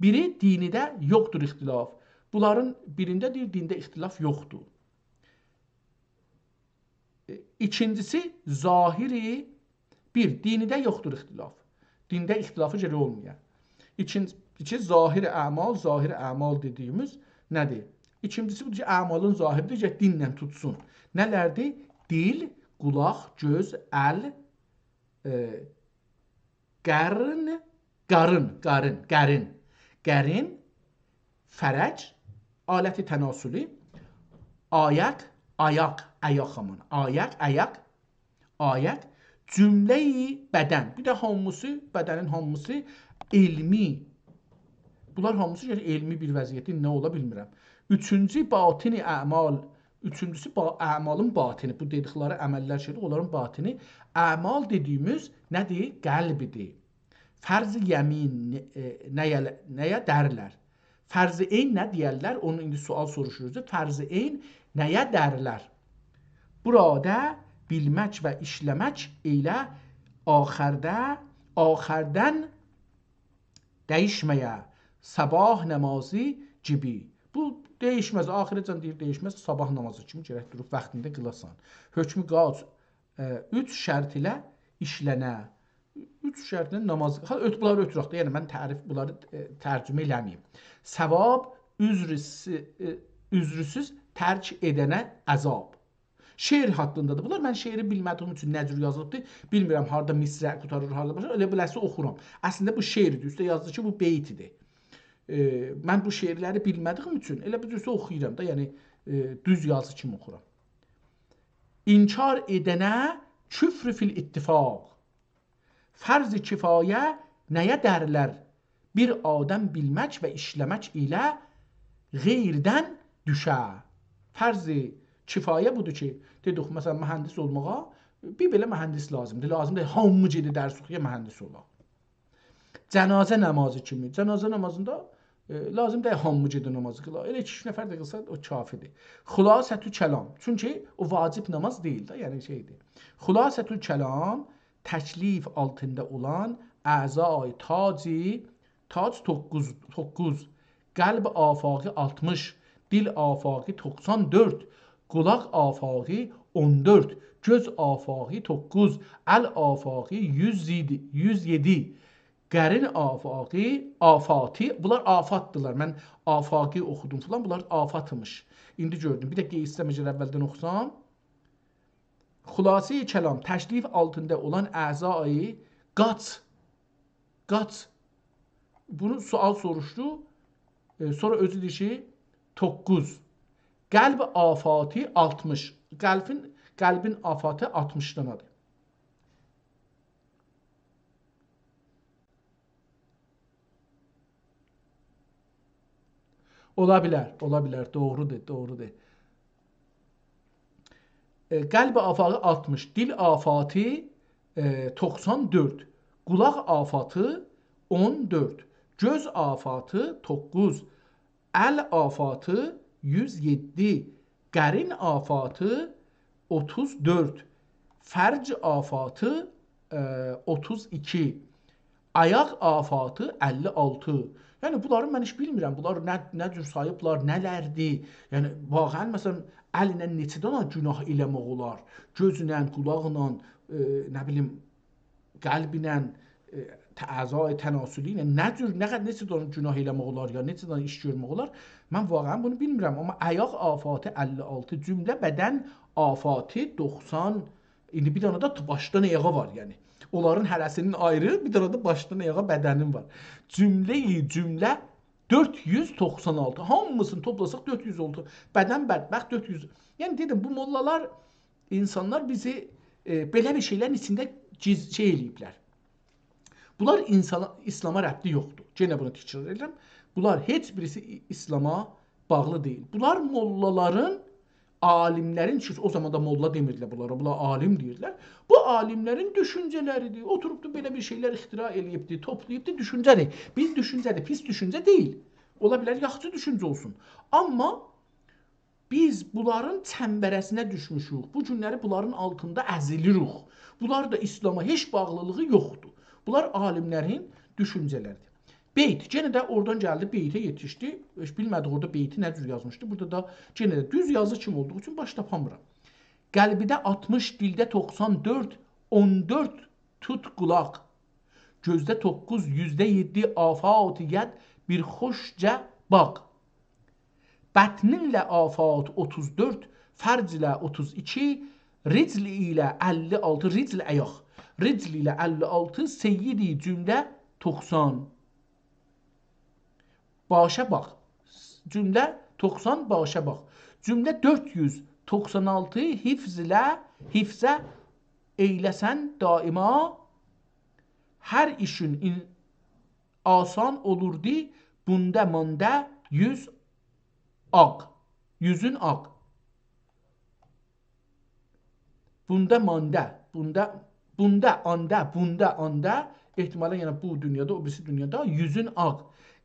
بیری دینیده یوخدور اختلاف. بونلارین بیرینده دئییر، دینده اختلاف یوخدور. ائ، ایکینجیسی، ظاهری، بیر، دینیده یوخدور اختلاف. دینده اختلافی گرک اولمایا. ایکینجی، ایکی، ظاهر اعمال، ظاهر اعمال دئدیگیمیز نه‌دیر؟ ایکینجیسی بودور کی، اعمالین ظاهری‌دیر، گرک دینله توتسون. نه‌لردیر؟ دیل، قولاق، گؤز، ال، ائ، قرن، قارین، قارین، قرین، قرین، فرج، آلت تناسلی، آیاق، آیاق، آیاق هامان، آیاق، آیاق، آیاق، جمله‌ی بدن. بیر ده هامیسی، بدنین هامیسی علمی. بونلار هامیسی گرک علمی بیر وضعیتی نه اولا بیلمیرم. اوچونجو، باطن اعمال. اوچونجوسو، با-، اعمالین باطنی. بو دئدیکلری عمل‌لر شئی‌دیر، اونلارین باطنی. اعمال دئدیگیمیز نه‌دیر؟ قلبی‌دیر. فرض یمین، ائ، نه‌یه، نه‌یه درلر؟ فرض عین نه دئیرلر؟ اونو ایندی سؤال سوروشورسوز. فرض عین نه‌یه درلر؟ بورادا بیلمک و ایشله‌مک ائله آخرده، آخردن دییشمه‌یه، صباح نمازی کیمی. بو دییشمز، آخیره‌جن دئییر دییشمز، صباح نمازی کیمی گرک دوروب واختیندا قیلاسان. حکمو قاچ، ائ، اوچ شرط ایله ایشلنه. اوچ شرطله نماز، ها، اؤت-، بونلاری اؤتورک ده، یعنی من تعریف، بونلاری، ائ، ترجمه ائله‌مه‌ییم. ثواب، عذر س-، ائ، عذرسوز ترک ائدنه عذاب. شعر حاققیندادیر. بونلار من شعری بیلمه‌دیگیم اوچون نه جور یازیلیبدیر، بیلمیرم، هاردا مصرع قوتاریر، هاردا باشلاییر. ائله بیله‌سی اوخورام. اصلینده بو شعردیر، اوسته یازدی کی، بو بیت‌دیر. ائ، من بو شعرلری بیلمه‌دیگیم اوچون ائله بو جورسه اوخویورام دا، یعنی، ائ، دوز یازی کیمی اوخورام. انکار ائدنه کفر فی الاتفاق. فرض کفایه نه‌یه درلر؟ بیر آدم بیلمک و ایشله‌مک ایله غیردن دوشه. فرض کفایه بودور کی، دئدیک، مثلا، مهندس اولماغا بیر بئله مهندس لازیمدیر. لازیم دئییل هامی گئده درس اوخویا، مهندس اولا. جنازه نمازی کیمی. جنازه نمازیندا، ائ، لازیم دئییل هامی گئده نمازی قیلا. ائله ایکی-اوچ نفر ده قیلسا، او کافی‌دیر. خلاصةالکلام. چونکی او واجب نماز دئییل ده، یعنی شئی‌دیر. خلاصةالکلام، تکلیف آلتیندا اولان اعضای تاجی، تاج دوققوز، دوققوز، قلب آفاقی آلتمیش، دیل آفاقی توخسان دؤرد، قولاق آفاقی اون دؤرد، گؤز آفاقی دوققوز، ال آفاقی یوز یئددی، یوز یئددی، قرین آفاقی، آفاتی، بونلار آفات‌دیلار. من آفاقی اوخودوم فلان، بونلار آفات‌ایمیش. ایندی گؤردوم. بیر دقیقه ایسته‌مه، اگر اولدن اوخوسام. خلاصه‌ی کلام، تکلیف آلتیندا اولان اعضای، قاچ، قاچ، بونو سؤال سوروشدو. ائ، سونرا اؤزو دئییر کی، دوققوز. قلب آفاتی آلتمیش. قلبین، قلبین آفاتی آلتمیش دانادیر. اولا بیلر، اولا بیلر. دوغرودور، دوغرودور. ائ، قلب آفاتی آلتمیش، دیل آفاتی، ائ، توخسان دؤرد، قولاق آفاتی اون دؤرد، گؤز آفاتی دوققوز، ال آفاتی یوز یئددی، قرین آفاتی اوتوز دؤرد، فرج آفاتی، ائ، اوتوز ایکی، آیاق آفاتی اللی آلتی. یعنی، بونلاری من هئچ بیلمیرم. بونلار نه، نه جور ساییبلار، نه‌لردیر؟ یعنی، واقعاً، مثلاً، ال ایله نئچه دنه گناه ائله‌مک اولار؟ گؤزله، قولاقلا، ائ، نه بیلیم، قلبله، ائ، ت-، اعضای تناسلی ایله نه جور، نه قدر، نئچه دنه گناه ائله‌مک اولار یا نئچه دنه ایش گؤرمک اولار؟ من واقعاً بونو بیلمیرم. آمما آیاق آفاتی اللی آلتی، جمله بدن آفاتی دوخسان، ایندی بیر دنه ده باشدان آیاغا وار، یعنی. اونلارین هره‌سینین آیری، بیر دنه ده باشدان آیاغا بدنین وار. جمله‌ی جمله دؤرد یوز توخسان آلتی. هامیسینی توپلاساق دؤرد یوز اولدو. بدن بدبخت دؤرد یوز. یعنی دئدیم، بو موللالار، اینسانلار بیزی، ائ، بئله بیر شئیلرین ایچینده گیز-، شئی ائله‌ییبلر. بونلار اینسانا، ایسلاما ربطی یوخدور. یئنه بونو تکرار ائدیرم. بونلار هئچ بیریسی ای-، ایسلاما باغلی دئییل. بونلار موللالارین، عالیملرین، چونکی او زامان دا موللا دئمیردیلر بونلارا، بونلار عالیم دئییردیلر. بو عالیملرین دوشونجه‌لریدیر. اوتوروبدو، بئله بیر شئیلر اختراع ائله‌ییبدی، توپلاییبدی، دوشونجه‌دیر. بیر دوشونجه‌دیر، پیس دوشونجه دئییل. اولا بیلر، یاخشی دوشونجه اولسون. آمما بیز بونلارین چنبره‌سینه دوشموشوک. بو گونلری بونلارین آلتیندا ازیلیریک. بونلار دا ایسلاما هئچ باغلیلیغی یوخدور. بونلار عالیملرین دوشونجه‌لریدیر. بیت، یئنه ده اورادان گلدی، بیته یئتیشدی. هئچ بیلمه‌دیک اورادا بیتی نه جور یازمیشدی. بورادا دا یئنه ده دوز یازی کیم اولدوغو اوچون باش تاپامیرام. قلبیده آلتمیش، دیلده توخسان دؤرد، اون دؤرد توت قولاق. گؤزده توققوز، یوزده یئددی آفات ید، بیر خوشجا باخ. بطنینله آفات اوتوز دؤرد، فرج ایله اوتوز ایکی، رجل ایله اللی آلتی، رجل آیاق، رجل ایله اللی آلتی، سیدی جمله توخسان. باشا باخ. جمله توخسان، باشا باخ. جمله دؤرد یوز توخسان آلتی، حفظ ایله، حفظه ائیله‌سن دائما، هر ایشین این-، آسان اولوردو، بوندا ماندا یوز آغ. یوزون آغ. بوندا ماندا، بوندا، بوندا آندا، بوندا آندا، احتمالاً، یعنی بو دونیادا، او بیریسی دونیادا، یوزون آغ.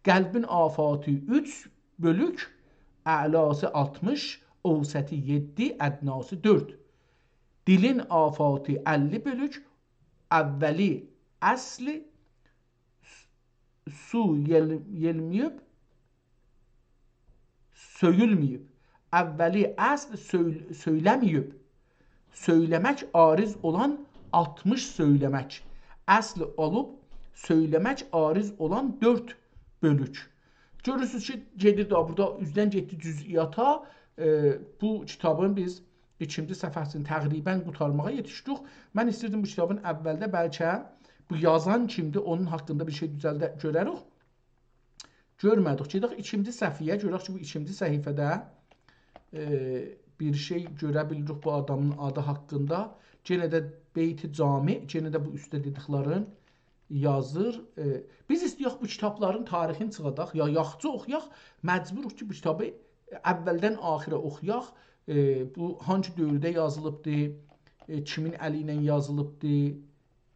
قلبین آفاتی اوچ بؤلوک، اعلاسی آلتمیش، اوسطی یئددی، ادناسی دؤرد. دیلین آفاتی اللی بؤلوک، اولی، اصلی، سو یئل-، یئلمه‌ییب، سؤیولمه‌ییب. اولی اصل سؤیل-، سؤیله‌مه‌ییب. سؤیله‌مک عارض اولان آلتمیش سؤیله‌مک. اصل اولوب سؤیله‌مک عارض اولان دؤرد بؤلوک. گؤرورسونوز کی، گئدیر ده بورادا اوزدن گئتدی جزئیاتا. ائ، بو کیتابین بیز ایکینجی صفحه‌سینی تقریباً قوتارماغا یئتیشدیک. من ایستیردیم بو کیتابین اولده بلکه بو یازان کیمدیر، اونون حاقیندا بیر شئی دوزلده گؤرریک. گؤرمه‌دیک. گئدک ایکینجی صفحه‌یه، گؤرک کی، بو ایکینجی صفحه‌ده، ائ، بیر شئی گؤره بیلیریک بو آدامین آدی حاقیندا. یئنه ده بیت جامع، یئنه ده بو اوسته دئدیکلرین یازیر. ائ، بیز ایسته‌یک بو کیتابلارین تاریخینی چیخاداق، یا یاخشی اوخویاق، مجبوروق کی، بو کیتابی اولدن آخیره اوخویاق. ائ، بو هانسی دؤورده یازیلیبدی، ائ، کیمین الی ایله یازیلیبدی،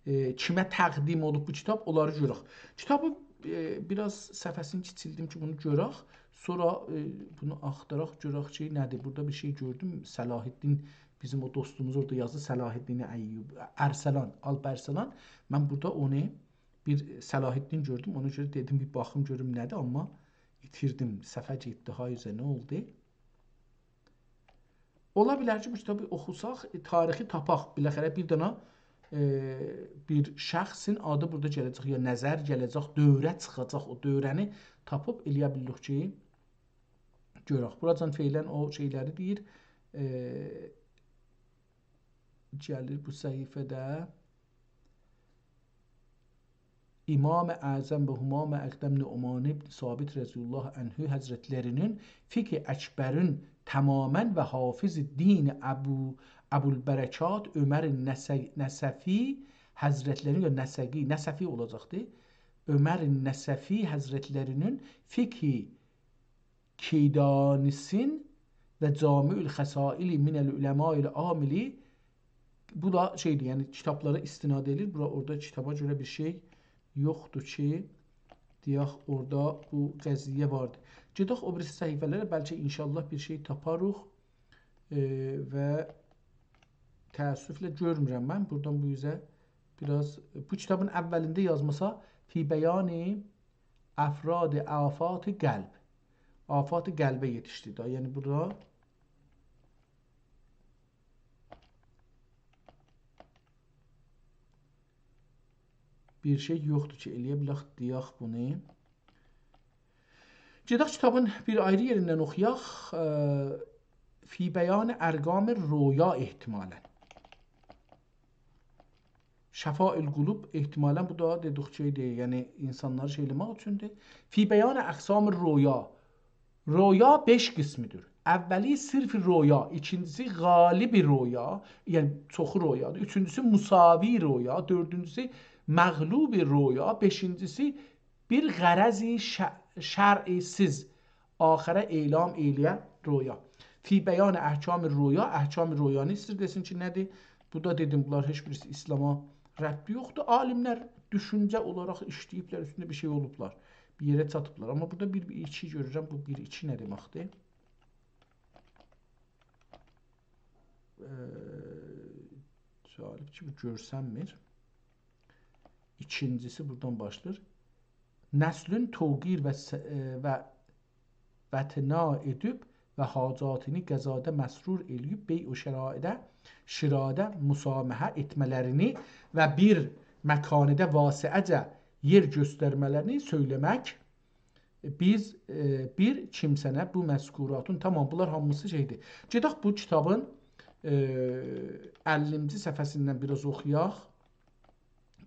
ائ، کیمه تقدیم اولوب بو کیتاب، اونلاری گؤرک. کیتابی، ائ، بیر آز صفحه‌سینی کیچیلدیم کی، بونو گؤرک. سونرا، ائ، بونو آختاراق، گؤرک کی، نه‌دیر؟ بورادا بیر شئی گؤردوم. صلاح‌الدین، بیزیم او دوستوموز اورادا یازدی، صلاح‌الدین ایوب، ارسلان، آلپ ارسلان. من بورادا اونو بیر صلاح‌الدین گؤردوم. اونا گؤره دئدیم، بیر باخیم گؤروم نه‌دیر، آمما ایتیردیم. صفحه گئتدی، های اوزه، نه اولدو؟ اولا بیلر کی، بو کیتابی اوخوساق، ائ، تاریخی تاپاق. بالاخره بیر دنه، ائ، بیر شخصین آدی بورادا گله‌جک، یا نظر گله‌جک، دوره چیخاجاق. او دوره‌نی تاپیب ائله‌یه بیلیریک کی، گؤرک. بوراجان فعلاً او شئیلری دئییر. ائ، گلیر بو صفحه‌ده. امام اعظم و همام اقدم نعمان ابن ثابت رضی الله عنه حضرتلری‌نین فقه اکبرین تماماً و حافظ دین ابو، ابوالبرکات عمر نس-، نسفی حضرتلری‌نین، یا نسقی، نسفی اولاجاقدی، عمر نسفی حضرتلری‌نین فقه کیدانیسین و جامع الخصائل من العلماء العامل، بو دا شئیدیر، یعنی کیتابلارا استناد ائدیر. بورا، اورادا کیتابا گؤره بیر شئی یوخدور کی، دئیک، اورادا بو قضیه واردیر. گئدک او بیریسی صفحه‌لره، بلکه ان‌شاءالله بیر شئی تاپاریق. ائ، و تأسفله گؤرمورم من. بورادان بو اوزه بیر آز، بو کیتابین اولینده یازماسا، فی بیان افراد آفات قلب. آفات قلبه یئتیشدی دا. یعنی بورادا بیر شئی یوخدور کی، ائلیه بیلک، دئیک بونو. گئدک کیتابین بیر آیری یئریندن اوخویاق. ائ، فی بیان ارقام رؤیا احتمالاً. شفاء القلوب احتمالاً بو دا دئدیک شئیدیر، یعنی انسانلاری شئی ائله‌مک اوچوندور. فی بیان اقسام رؤیا. رؤیا بئش قسمدیر. اولی صرف رؤیا، ایکینجیسی غالب رؤیا، یعنی چوخو رؤیادیر. اوچونجوسو مساوی رؤیا، دؤردونجوسو مغلوب رؤیا، بئشینجیسی بیر غرض ش-، شرعی‌سیز آخره اعلام ائله‌یه رؤیا. فی بیان احکام رؤیا، احکام رؤیانی ایستیر دئسین کی، نه‌دیر؟ بو دا دئدیم، بونلار هئچ بیریسی اسلاما ربطی یوخدور. عالیملر دوشونجه اولاراق ایشله‌ییبلر، اوستونده بیر شئی اولوبلار. بیر یئره چاتیبلار. آمما بورادا بیر، بیر ایکی گؤرورم، بو بیر ایکی نه دئمکدیر؟ ائ، جالب کی، بو گؤرسنمیر. ایکینجیسی بورادان باشلاییر. نسلون توقیر و س-، ائ، و وطنا ائدیب و حاجاتینی قضادا مسرور ائله‌ییب بیع و شرایده، شراده مسامحه ائتمه‌لرینی و بیر مکانیده واسعه‌جه یئر گؤسترمه‌لرینی سؤیله‌مک، بیز، ائ، بیر کیمسه‌نه بو مذکوراتین، تامام، بونلار هامیسی شئیدیر. گئدک بو کیتابین، ائ، اللینجی صفحه‌سیندن بیر آز اوخویاق.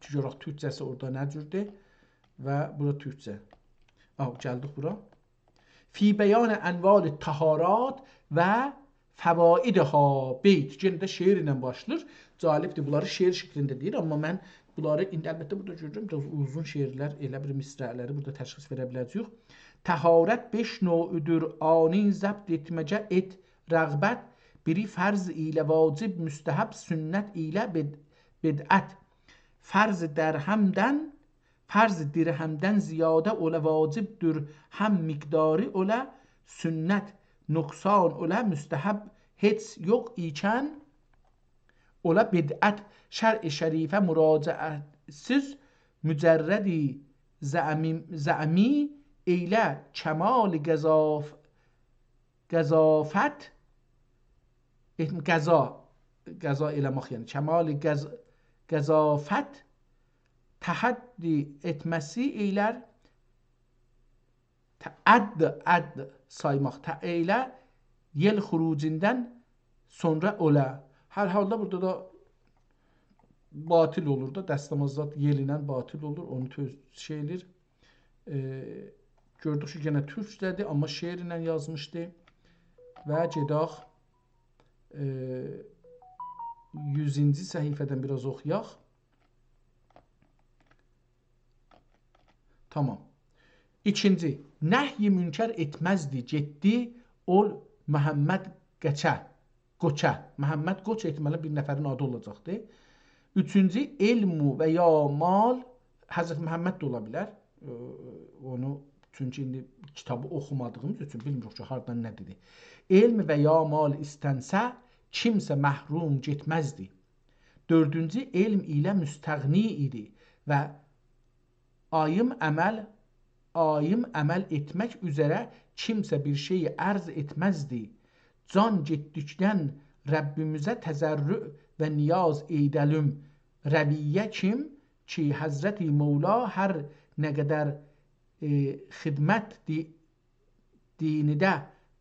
کی، گؤرک تورکجه‌سی اورادا نه جوردور و بورا تورکجه. آ، گلدیک بورا. فی بیان انواع الطهارات و فوائدها، بیت. یئنه ده شعر ایله باشلاییر. جالبدیر، بونلاری شعر شکلینده دئییر، آمما من بونلاری ایندی، البته، بورادا گؤرورم، بیر آز اوزون شعرلر، ائله بیر مصرع‌لری بورادا تشخیص وئره بیله‌جه‌ییک. طهارت بئش نوعدور، آنی ضبط ائتمه‌یه ائت رغبت، بیری فرض ایله واجب، مستحب، سنت ایله بد-، بدعت. فرض درهمدن فرض درهمدن زیاده اوله واجبدور، هم مقداری اوله سنت، نقصان اوله مستحب، هئچ یوخ ایکن اوله بدعت. شرع شریفه مراجعه‌سیز، مجرد زعمی، زعمی ائیله کمال قضاف-، قضافت، ائت-، قضا، قضا ائله‌مک، یعنی کمال قض-، قضافت تعدی ائتمه‌سی ائیلر، ت-، عد، عد سایماق، ت-، ائیله یئل خروجیندن سونرا اوله. هر حالدا بورادا دا باطل اولور دا، دستماز زاد یئل ایله باطل اولور، اونو تؤز شئی ائله‌ییر. ائ، گؤردوک کی، یئنه تورکجه‌دیر، آمما شعر ایله یازمیشدی. و گئدک، ائ، یوزونجو صفحه‌دن بیر آز اوخویاق. تامام. ایکینجی، نهی منکر ائتمزدی، گئتدی، اول محمد قچه. قوچه. محمد قوچ احتمالاً بیر نفرین آدی اولاجاقدی. اوچونجو، علم و یا مال، حضرت محمد ده اولا بیلر. ائ، اونو، چونکی ایندی کیتابی اوخومادیغیمیز اوچون بیلمیریک کی، هاردان نه دئدی. علم و یا مال ایستنسه، کیمسه محروم گئتمزدی. دؤردونجو، علم ایله مستغنی ایدی و آییم عمل، آییم عمل ائتمک اوزره کیمسه بیر شئی عرض ائتمزدی. جان گئتدیکدن ربّیمیزه تضرع و نیاز ائیده‌لیم. رویه کیم کی، حضرت مولا هر نه قدر، ائ، خدمت دی-، دینیده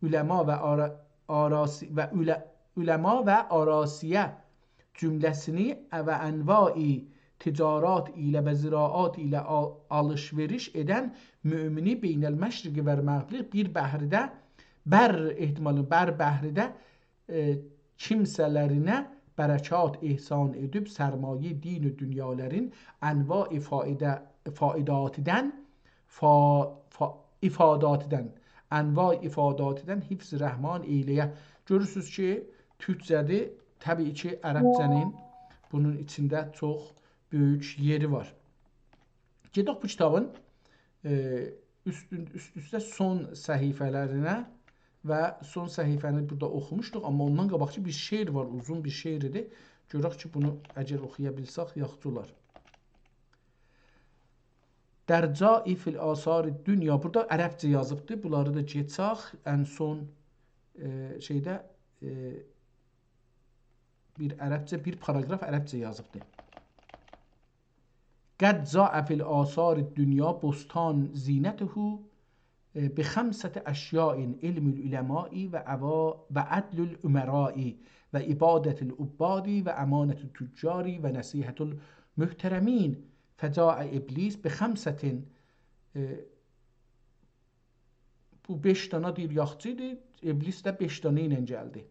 علما و آرا-، آراسی-، و عل-، علما و آراسیه جمله‌سینی و انواع تجارات ایله و زراعات ایله آ-، آلیش-وئریش ائدن مؤمنی بین‌المشرق و مغرب بیر بحرده، بر احتمالی، بر بحرده، ائ، کیمسه‌لرینه برکات احسان ائدیب سرمایه دین و دونیالارین انواع فایده-، فایداتیدن، فا-، فا-، افاداتیدن، انواع افاداتیدن حفظ رحمان ائیله‌یه. گؤرورسونوز کی، تورکجه‌دیر، طبیعی کی، عربجه‌نین بونون ایچینده چوخ بؤیوک یئری وار. گئدک بو کیتابین، ائ، اوستون-، اوست-اوسته سون صفحه‌لرینه و سون صفحه‌نی بورادا اوخوموشدوق، آمما اوندان قاباقکی بیر شعر وار، اوزون بیر شعر ایدی. گؤرک کی، بونو اگر اوخویا بیلسک، یاخشی اولار. «در جایی فی الآثار الدنیا»، بورادا عربجه یازیبدی، بونلاری دا کئچک، ان سون، ائ، شئیده، ائ، بیر عربجه، بیر پاراگراف عربجه یازیبدی. «قد ضاع فی الآثار الدنیا بستان زینته، اه، بخمسة اشیاء: علم العلماء و عوا-، و عدل الامراء و عبادة العباد و امانة التجار و نصیحة المحترمین، فجاء ابلیس بخمسة»، اه، بو بئش دانا دئییر، یاخچی ایدی. ابلیس ده بئش دانا ایله گلدی.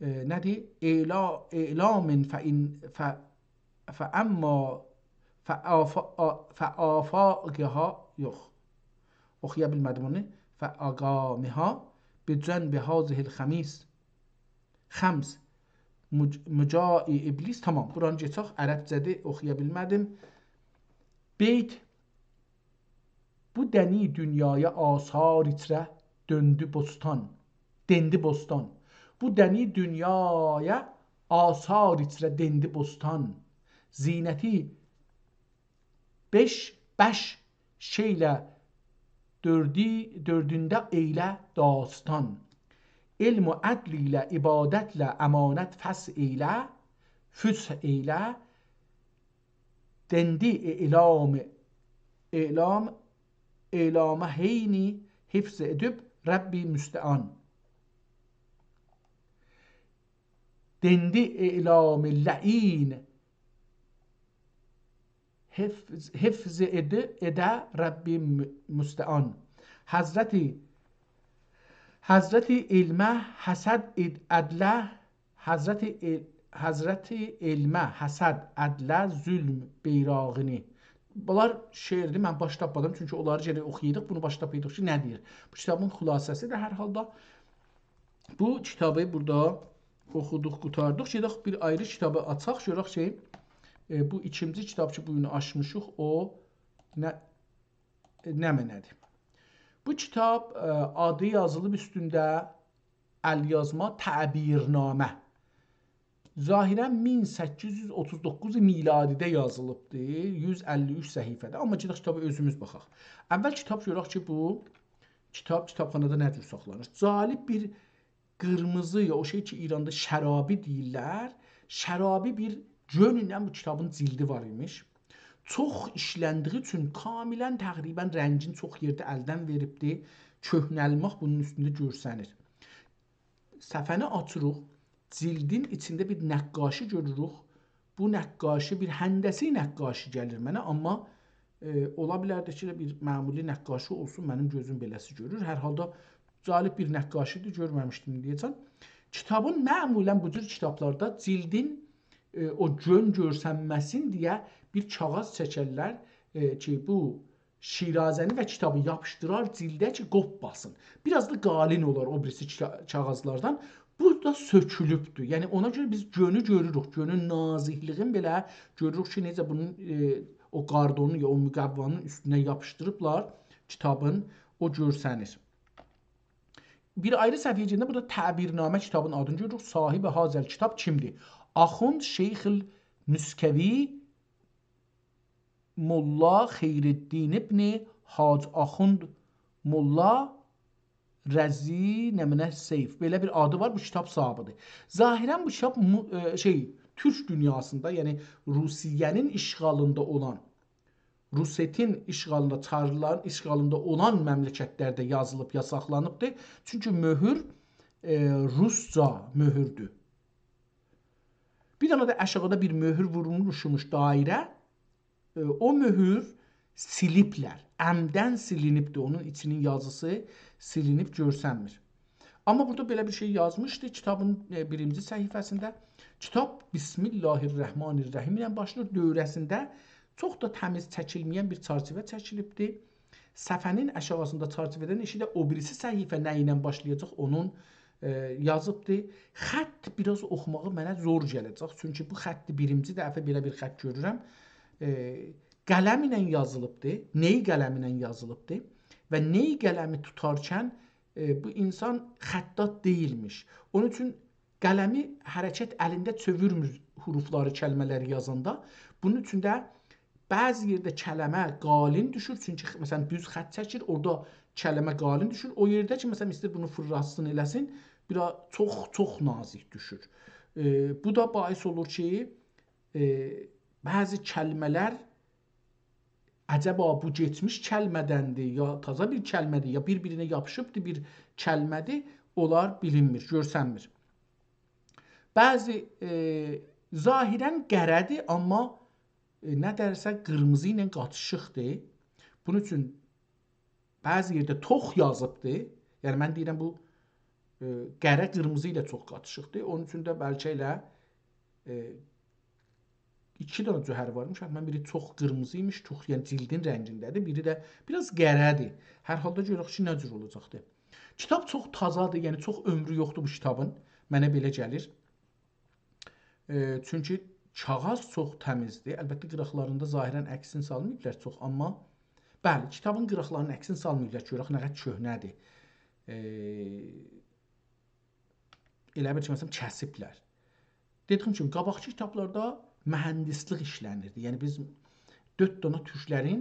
ائ، نه‌دیر؟ «اعلا-، اعلام فان-، ف-، فاما، فآفا-، آ-، فآفاقها»، یوخ. اوخویا بیلمه‌دیم اونو. «فأقامها بجنب هذه الخمیس، خمس، مج-، مجاع ابلیس». تامام، بورانی کئچک، عربجه‌دیر، اوخویا بیلمه‌دیم. بیت بو دنی دونیایا آثار ایچره دؤندو بوستان، دئندی بوستان. بو دنی دونیایا آثار ایچره دئندی بوستان. زینتی بئش، بئش شئیله دؤردو-، دؤردونده ائیله داستان. علم و عدل ایله، عبادتله امانت فسح ائیله، فسح ائیله. دئندی اعلام، اعلام، اعلامه هینی حفظ ائدیب ربی مستعان. دئندی اعلام لعین حفظ، حفظ ائده، ائده ربی م-، مستعان. حضرتی، حضرتی علمه حسد ائد-، عدله، حضرتی ال-، حضرتی علمه حسد، عدله، ظلم بیراغینی. بونلار شعردیر، من باش تاپمادیم، چونکی اونلاری گرک اوخویایدیق، بونو باش تاپایدیق کی، نه دئییر. بو کیتابین خلاصه‌سیدیر هر حالدا. بو کیتابی بورادا اوخودوق، قوتاردیق. گئدک بیر آیری کیتابی آچاق، گؤرک کی، ائ، بو ایکینجی کیتاب کی، بو گون آچمیشیق، او نه، ائ، نمنه‌دیر؟ بو کیتاب، ائ، آدی یازیلیب اوستونده الیازما تعبیرنامه. ظاهراً مین سککیز یوز اوتوز دوققوز میلادیده یازیلیبدی، یوز اللی اوچ صفحه‌ده. آمما گئدک کیتابا اؤزوموز باخاق. اول کیتاب گؤرک کی، بو کیتاب کیتابخانادا نه جور ساخلانیر. جالب بیر قیرمیزی، یا او شئی کی، ایراندا شرابی دئییرلر، شرابی بیر گؤنونن بو کیتابین جیلدی وار ایمیش. چوخ ایشلندیگی اوچون کاملاً تقریباً رنگین چوخ یئرده الدن وئریبدی. کؤهنه‌لیماق بونون اوستونده گؤرسنیر. صفحه‌نی آچیریق، جیلدین ایچینده بیر نقاشی گؤروروک. بو نقاشی بیر هندسی نقاشی گلیر منه، آمما، ائ، اولا بیلردی کی، ائله بیر معمولی نقاشی اولسون، منیم گؤزوم بئله‌سی گؤرور. هر حالدا جالب بیر نقاشی‌دیر، گؤرمه‌میشدیم ایندیه‌جن. کیتابین معمولاً بو جور کیتابلاردا جیلدین، ائ، او گؤن گؤرسنمه‌سین دئیه بیر کاغاذ چکرلر، ائ، کی، بو شیرازه‌نی و کیتابی یاپیشدیرار جیلده کی، قوپماسین. بیر آز دا قالین اولار او بیریسی کیتا-، کاغاذلاردان. بو دا سؤکولوبدور. یعنی، اونا گؤره بیز گؤنو گؤروروک. گؤنون نازیکلیگین بئله گؤروروک کی، نئجه بونون، ائ، او قاردونون یا او مقوانین اوستونه یاپیشدیریبلار کیتابین، او گؤرسنیر. بیر آیری صفحه‌یه گئدنده بورادا تعبیرنامه کیتابین آدینی گؤروروک. صاحب هذا الکتاب کیمدیر؟ آخوند شیخ الموسکوی، ملا خیرالدین ابن حاج آخوند ملا رضی نمنه سیف. بئله بیر آدی وار، بو کیتاب صاحابیدیر. ظاهراً بو کیتاب مو-، ائ، شئی، تورک دونیاسیندا، یعنی روسیه‌نین اشغالیندا اولان، روسیه‌نین اشغالیندا، چارلارین اشغالیندا اولان مملکتلرده یازیلیب، یاساقلانیبدیر. چونکی مؤهور، ائ، روسجا مؤهوردور. بیر دنه ده آشاغیدا بیر مؤهور وورولموشموش دایره. ائ، او مؤهور سیلیبلر. عمداً سیلینیبدیر. اونون ایچینین یازیسی سیلینیب، گؤرسنمیر. آمما بورادا بئله بیر شئی یازمیشدی کیتابین، ائ، بیرینجی صفحه‌سینده. کیتاب «بسم الله الرحمن الرحیم» ایله باشلاییر. دؤوره‌سینده چوخ دا تمیز چکیلمه‌ین بیر چرچیوه چکیلیبدی. صفحه‌نین آشاغیسیندا چرچیوه‌دن ائشیکده او بیریسی صفحه نه ایله باشلایاجاق، اونون، ائ، یازیبدی. خط بیر آز اوخوماغی منه زور گله‌جک. چونکی بو خطی بیرینجی دفعه بئله بیر خط گؤرورم. ائ، قلم ایله یازیلیبدی. نئی قلم ایله یازیلیبدی. و نئی قلمی توتارکن، ائ، بو اینسان خطاط دئییلمیش. اونون اوچون قلمی حرکت، الینده چئویرمیر حروفلاری، کلمه‌لری یازاندا. بونون اوچون ده بعضی یئرده کلمه قالین دوشور، چونکی، مثلا، دوز خط چکیر، اورادا کلمه قالین دوشور. او یئرده کی، مثلا، ایسته‌ییر بونو فیرلاتسین، ائله‌سین، بیر آز چوخ، چوخ نازیک دوشور. ائ، بو دا باعث اولور کی، ائ، بعضی کلمه‌لر عجبا بو کئچمیش کلمه‌دندیر، یا تازا بیر کلمه‌دیر، یا بیر-بیرینه یاپیشیبدیر بیر کلمه‌دیر، اونلار بیلینمیر، گؤرسنمیر. بعضی، ائ، ظاهراً قره‌دیر، آمما، ائ، نه‌درسه قیرمیزی ایله قاتیشیقدیر. بونون اوچون بعضی یئرده توخ یازیبدی. یعنی، من دئییرم، بو، ائ، قره قیرمیزی ایله چوخ قاتیشیقدی. اونون اوچون ده بلکه ائله، ائ، ایکی دنه جوهر وارمیش. حتماً بیری چوخ قیرمیزی ایمیش، چوخ، یعنی جیلدین رنگینده‌دیر. بیری ده بیر آز قره‌دیر. هر حالدا گؤرک کی، نه جور اولاجاقدیر. کیتاب چوخ تازادیر، یعنی چوخ عؤمرو یوخدور بو کیتابین. منه بئله گلیر. ائ، چونکی کاغیذ چوخ تمیزدیر. البته، قیراقلاریندا ظاهراً عکسینی سالماییبلار چوخ، آمما، بلی، کیتابین قیراقلارینین عکسینی سالماییبلار. گؤرک نه قدر کؤهنه‌دیر. ائ، ائله بیل کی، مثلا، کسیبلر. دئدیگیم کیمی، قاباقکی کیتابلاردا مهندسلیک ایشله‌نیردی. یعنی، بیز دؤرد دانا تورکلرین،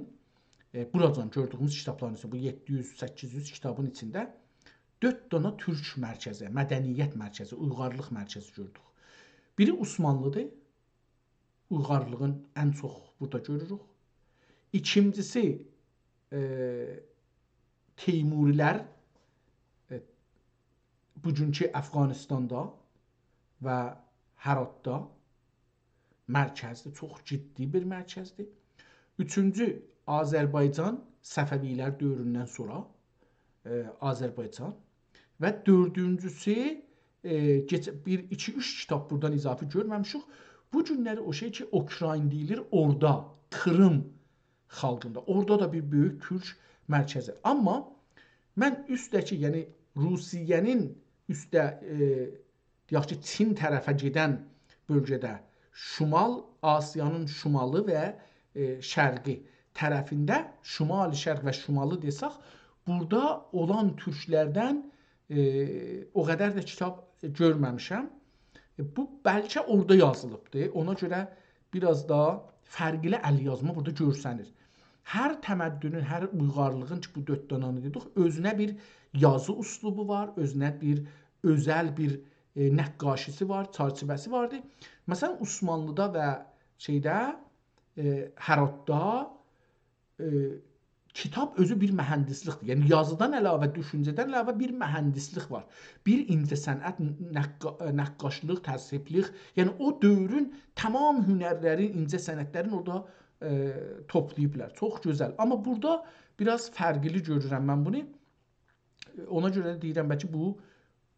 ائ، بوراجان گؤردویوموز کیتابلارین ایچینده، بو یئددی یوز، سککیز یوز کیتابین ایچینده دؤرد دانا تورک مرکزی، مدنیت مرکزی، اویغارلیق مرکزی گؤردوک. بیری عثمانلی‌دیر، اویغارلیغین ان چوخ بورادا گؤروروک. ایکینجیسی، ائ، تیموری‌لر، ائ، بوگونکو افغانستاندا و هراتدا مرکزدیر، چوخ جدی بیر مرکزدیر. اوچونجو، آذربایجان، صفوی‌لر دؤوروندن سونرا، ائ، آذربایجان. و دؤردونجوسو، ائ، کئچ-، بیر، ایکی، اوچ کیتاب بورادان اضافه گؤرمه‌میشیک. بو گونلری او شئی کی، اوکراین دئییلیر، اورادا، قیریم خالقیندا. اورادا دا بیر بؤیوک تورک مرکزی. آمما من اوستده‌کی، یعنی روسیه‌نین اوستده، ائ، دئیک کی، چین طرفه گئدن بؤلگه‌ده، شمال، آسیانین شمالی و، ائ، شرقی طرفینده، شمال، شرق و شمالی دئسک، بورادا اولان تورکلردن، ائ، او قدر ده کیتاب، ائ، گؤرمه‌میشم. ائ، بو بلکه اورادا یازیلیبدی. اونا گؤره بیر آز دا فرقلی ال‌یازما بورادا گؤرسنیر. هر تمدنون، هر اویغارلیغین کی، بو دؤرد دانانی دئدیک، اؤزونه بیر یازی اسلوبو وار، اؤزونه بیر اؤزل بیر، ائ، نقاشی‌سی وار، چرچیوه‌سی واردی. مثلا، عثمانلی‌دا و شئیده، ائ، هراتدا، ائ، کیتاب اؤزو بیر مهندسلیکدیر. یعنی، یازیدان علاوه، دوشونجه‌دن علاوه بیر مهندسلیک وار. بیر اینجه‌صنعت، نقا-، نقاشلیق، تضحیفلیک. یعنی، او دؤورون تمام هنرلرین، اینجه‌صنعتلرین اورادا، ائ، توپلاییبلار. چوخ گؤزل. آمما بورادا بیر آز فرقلی گؤرورم من بونو. اونا گؤره ده دئییرم، بلکه بو،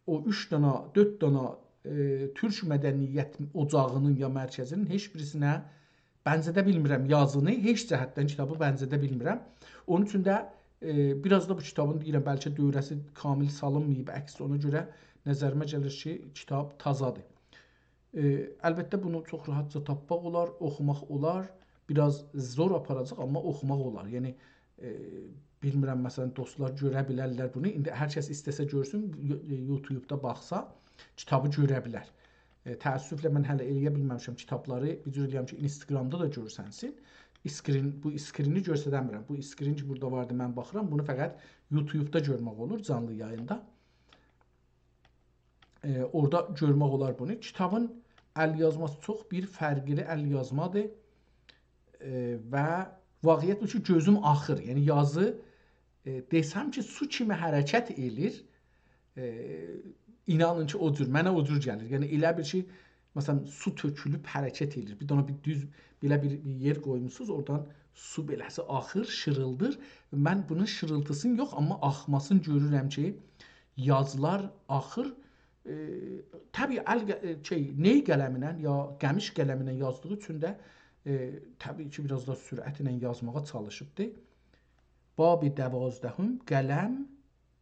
او اوچ دانا، دؤرد دانا، ائ، تورک مدنیت اوجاغینین یا مرکزینین هئچ بیریسینه بنزه‌ده بیلمیرم یازینی، هئچ جهتدن کیتابی بنزه‌ده بیلمیرم. اونون اوچون ده، ائ، بیر آز دا بو کیتابین، دئییرم، بلکه دؤوره‌سی کامل سالینماییب، عکس، اونا گؤره نظریمه گلیر کی، کیتاب تازادیر. ائ، البته، بونو چوخ راحتجا تاپماق اولار، اوخوماق اولار. بیر آز زور آپاراجاق، آمما اوخوماق اولار. یعنی، ائ، بیلمیرم، مثلا، دوستلار گؤره بیلرلر بونو. ایندی هر کس ایسته‌سه گؤرسون، یو-، یوتیوبدا باخسا، کیتابی گؤره بیلر. ائ، تأسفله من هله ائلیه بیلمه‌میشم کیتابلاری بیر جور ائلیه‌م کی، اینستاگرامدا دا گؤرسنسین. اسکرین، بو اسکرینی گؤسترمیرم. بو اسکرین کی، بورادا واردی، من باخیرام. بونو فقط یوتیوبدا گؤرمک اولور، جانلی یاییندا. ائ، اورادا گؤرمک اولار بونو. کیتابین ال‌یازماسی چوخ بیر فرقلی ال‌یازمادیر. ائ، و واقعیت بو کی، گؤزوم آخیر. یعنی، یازی، ائ، دئسم کی، سو کیمی حرکت ائله‌ییر. ائ، اینانین کی، او جور، منه او جور گلیر. یعنی، ائله بیل کی، مثلا، سو تؤکولوب حرکت ائدیر. بیر دنه بیر دوز، بئله بیر، بیر یئر قویموسونوز، اورادان سو بئله‌سی آخیر، شیریلدیر. من بونون شیریلتی‌سینی یوخ، آمما آخماسینی گؤرورم کی، یازیلار آخیر. ائ، طبیعی ال ق-، ائ، شئی، نی قلمینن یا قمیش قلمینن یازدیغی اوچون ده، ائ، طبیعی کی، بیر آز دا سرعتله یازماغا چالیشیبدی. باب دوازدهم، قلم،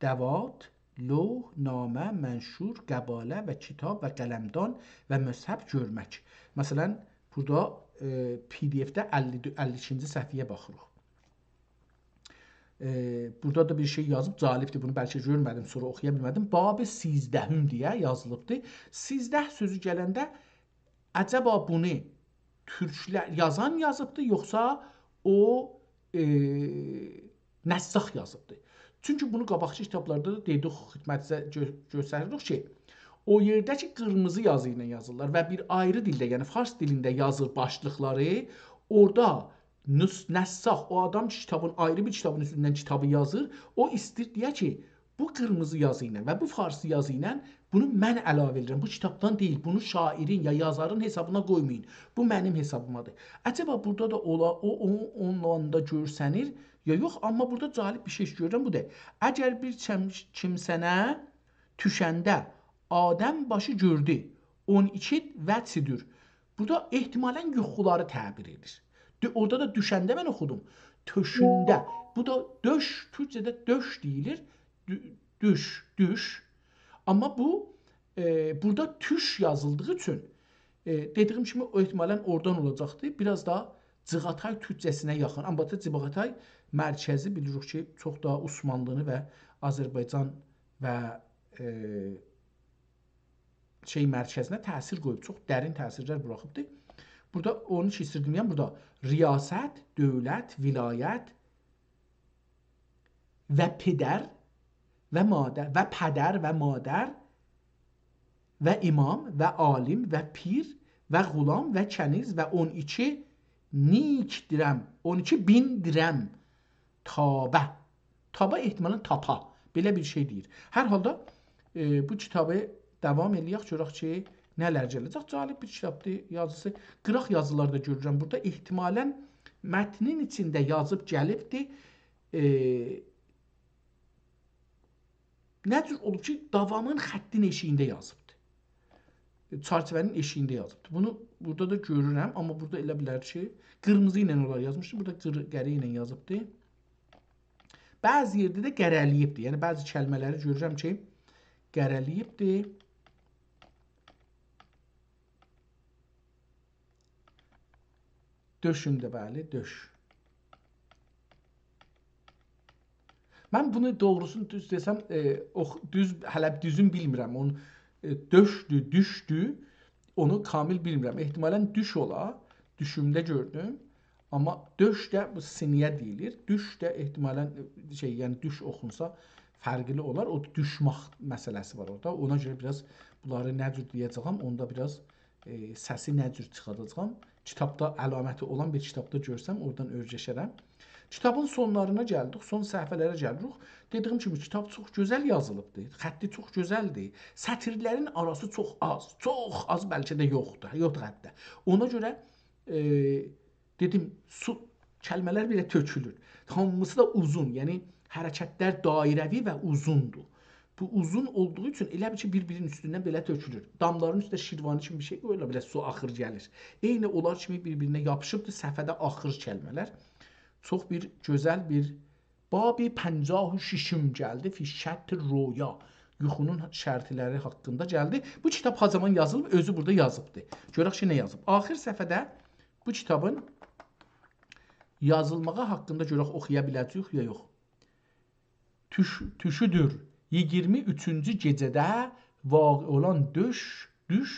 دوات، لوح، نامه، منشور، قباله و کتاب و قلمدان و مصحف گؤرمک. مثلا، بورادا، ائ، پی دی اف‌ده اللی، اللی ایکینجی صفحه‌یه باخیریق. ائ، بورادا دا بیر شئی یازیب، جالبدیر، بونو بلکه گؤرمه‌دیم، سونرا اوخویا بیلمه‌دیم. باب سیزدهم دئیه یازیلیبدی. سیزده سؤزو گلنده عجبا بونو تورکلر یازان یازیبدی، یوخسا او، ائ، نساخ یازیبدی؟ چونکی بونو قاباقکی کیتابلاردا دا دئدیک، خدمتینیزه گؤ-، گؤستریریک کی، او یئرده کی، قیرمیزی یازی ایله یازیرلار و بیر آیری دیلده، یعنی فارس دیلینده یازیر باشلیقلاری، اورادا نس-، نساخ، او آدام کی، کیتابین، آیری بیر کیتابین اوستوندن کیتابی یازیر، او ایسته‌ییر دئیه کی، بو قیرمیزی یازی ایله و بو فارسی یازی ایله بونو من علاوه ائدیرم. بو کیتابدان دئییل، بونو شاعرین یا یازارین حسابینا قویمایین. بو منیم حسابیمادیر. عجبا بورادا دا اولا، او، او، اونوندا گؤرسنیر یا یوخ، آمما بورادا جالب بیر شئی گؤرورم، بو دا. اگر بیر چم-، کیمسنه توشنده آدم باشی گؤردو، اون ایکی وجه‌دیر. بورادا احتمالا یوخولاری تعبیر ائدیر. دو-، اورادا دا دوشنده من اوخودوم. تؤشونده. بو دا دؤش، تورکجه‌ده دؤش دئییلیر. دو-، دوش، دوش. آمما بو، ائ، بورادا توش یازیلدیغی اوچون، ائ، دئدیگیم کیمی، او احتمالا اورادان اولاجاقدی. بیر آز دا جیغاتای تورکجه‌سینه یاخین. آمما دا جیغاتای مرکزی بیلیریک کی، چوخ دا عثمانلینی و آذربایجان و، ائ، شئی مرکزینه تأثیر قویوب، چوخ درین تأثیرلر بوراخیبدی. بورادا اونو کئچیردیم، یعنی بورادا ریاست، دؤولت، ولایت و پدر و مادر و پدر و مادر و امام و عالم و پیر و غلام و کنیز و اون ایکی نیک‌دیرم، اون ایکی بین دیرم. تابه. تابه احتمالا تاپا. بئله بیر شئی دئییر. هر حالدا، ائ، بو کیتابی داوام ائله‌یک، گؤرک کی، نه‌لر گله‌جک. جالب بیر کیتابدیر، یازیسی. قیراق یازیلار دا گؤرورم بورادا. احتمالا متنین ایچینده یازیب گلیبدیر. ائ، نه جور اولوب کی، داوامین خطین ائشیگینده یازیبدی. چرچیوه‌نین ائشیگینده یازیبدی. بونو بورادا دا گؤرورم، آمما بورادا ائله بیلر کی، قیرمیزی ایله اولار یازمیشدی. بورادا قیری-، قره ایله یازیبدی. بعضی یئرده ده قره‌له‌ییبدی. یعنی، بعضی کلمه‌لری گؤرورم کی، قره‌له‌ییبدی. دؤشونده، بلی، دؤش. من بونو دوغروسونو دوز دئسم، ائ، اوخ-، دوز، هله دوزون بیلمیرم. اونون، ائ، دؤشدو، دوشدو، اونو کامل بیلمیرم. احتمالا دوش اولا، دوشومده گؤردوم. آمما دؤش ده بو سین‌یه دئییلیر. دوش ده احتمالا، ائ، شئی، یعنی دوش اوخونسا فرقلی اولار. او دوشماق مسئله‌سی وار اورادا. اونا گؤره بیر آز بونلاری نه جور دئیه‌جه‌یم، اوندا بیر آز ائ، سسی نه جور چیخاداجاغام. کیتابدا علامتی اولان بیر کیتابدا گؤرسم، اورادان اؤیرشرم. کیتابین سونلارینا گلدیک، سون صفحه‌لره گلیریک. دئدیگیم کیمی، کیتاب چوخ گؤزل یازیلیبدیر، خطی چوخ گؤزلدیر. سطیرلرین آراسی چوخ آز، چوخ آز، بلکه ده یوخدور، یوخدور حتی. اونا گؤره، ائ، دئدیم، سو، کلمه‌لر بئله تؤکولور. هامیسی دا اوزون، یعنی حرکتلر دایره‌وی و اوزوندور. بو اوزون اولدوغو اوچون ائله بیل کی، بیر-بیرینین اوستوندن بئله تؤکولور. داملارین اوسته شیروانی کیمی بیر شئی قویورلار، بئله سو آخیر گلیر. عینی اونلار کیمی بیر-بیرینه یاپیشیبدیر صفحه‌ده آخیر کلمه‌لر. چوخ بیر گؤزل بیر باب پنجاه و ششم گلدی، فی شرط رؤیا. یوخونون شرطلری حاقیندا گلدی. بو کیتاب ها زامان یازیلیب، اؤزو بورادا یازیبدی. گؤرک کی، نه یازیب. آخیر صفحه‌ده بو کیتابین یازیلماغی حاقیندا گؤرک اوخویا بیله‌جه‌ییک یا یوخ. توش-، توشودور. ایگیرمی اوچونجو گئجه‌ده واقع اولان دؤش، دوش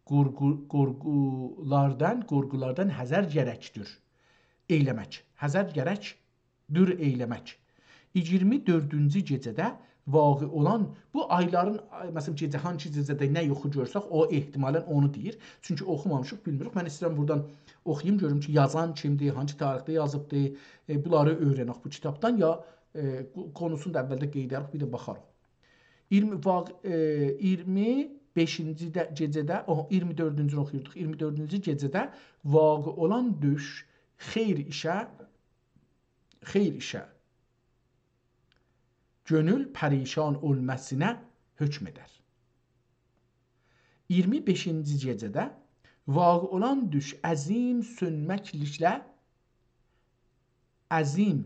قورغو-، قورغولاردان، قورغولاردان حذر گرکدیر ائیله‌مک. حذر گرکدیر ائیله‌مک. ایگیرمی دؤردونجو گئجه‌ده واقع اولان بو آیلارین، آی، مثلا، گئجه، هانسی گئجه‌ده نه یوخو گؤرسک، او احتمالا اونو دئییر. چونکی اوخومامیشیق، بیلمیریک. من ایسته‌ییرم بورادان اوخویوم، گؤروم کی، یازان کیمدیر، هانسی تاریخده یازیبدیر. ائ، بونلاری اؤیره‌نک بو کیتابدان، یا، ائ، قو-، قونوسونو دا اولده قئید ائدریک، بیر ده باخاریق. ایگیرمی، واق-، ائ، ایگیرمی بئشینجی ده، گئجه‌ده، او، اییرمی دؤردونجو اوخویوردوق. اییرمی دؤردونجو گئجه‌ده واقع اولان دوش خیر ایشه، خیر ایشه، گؤنول پریشان اولماسینا حکم ائدر. اییرمی بئشینجی گئجه‌ده واقع اولان دوش عظیم سؤنمکلیکله، عظیم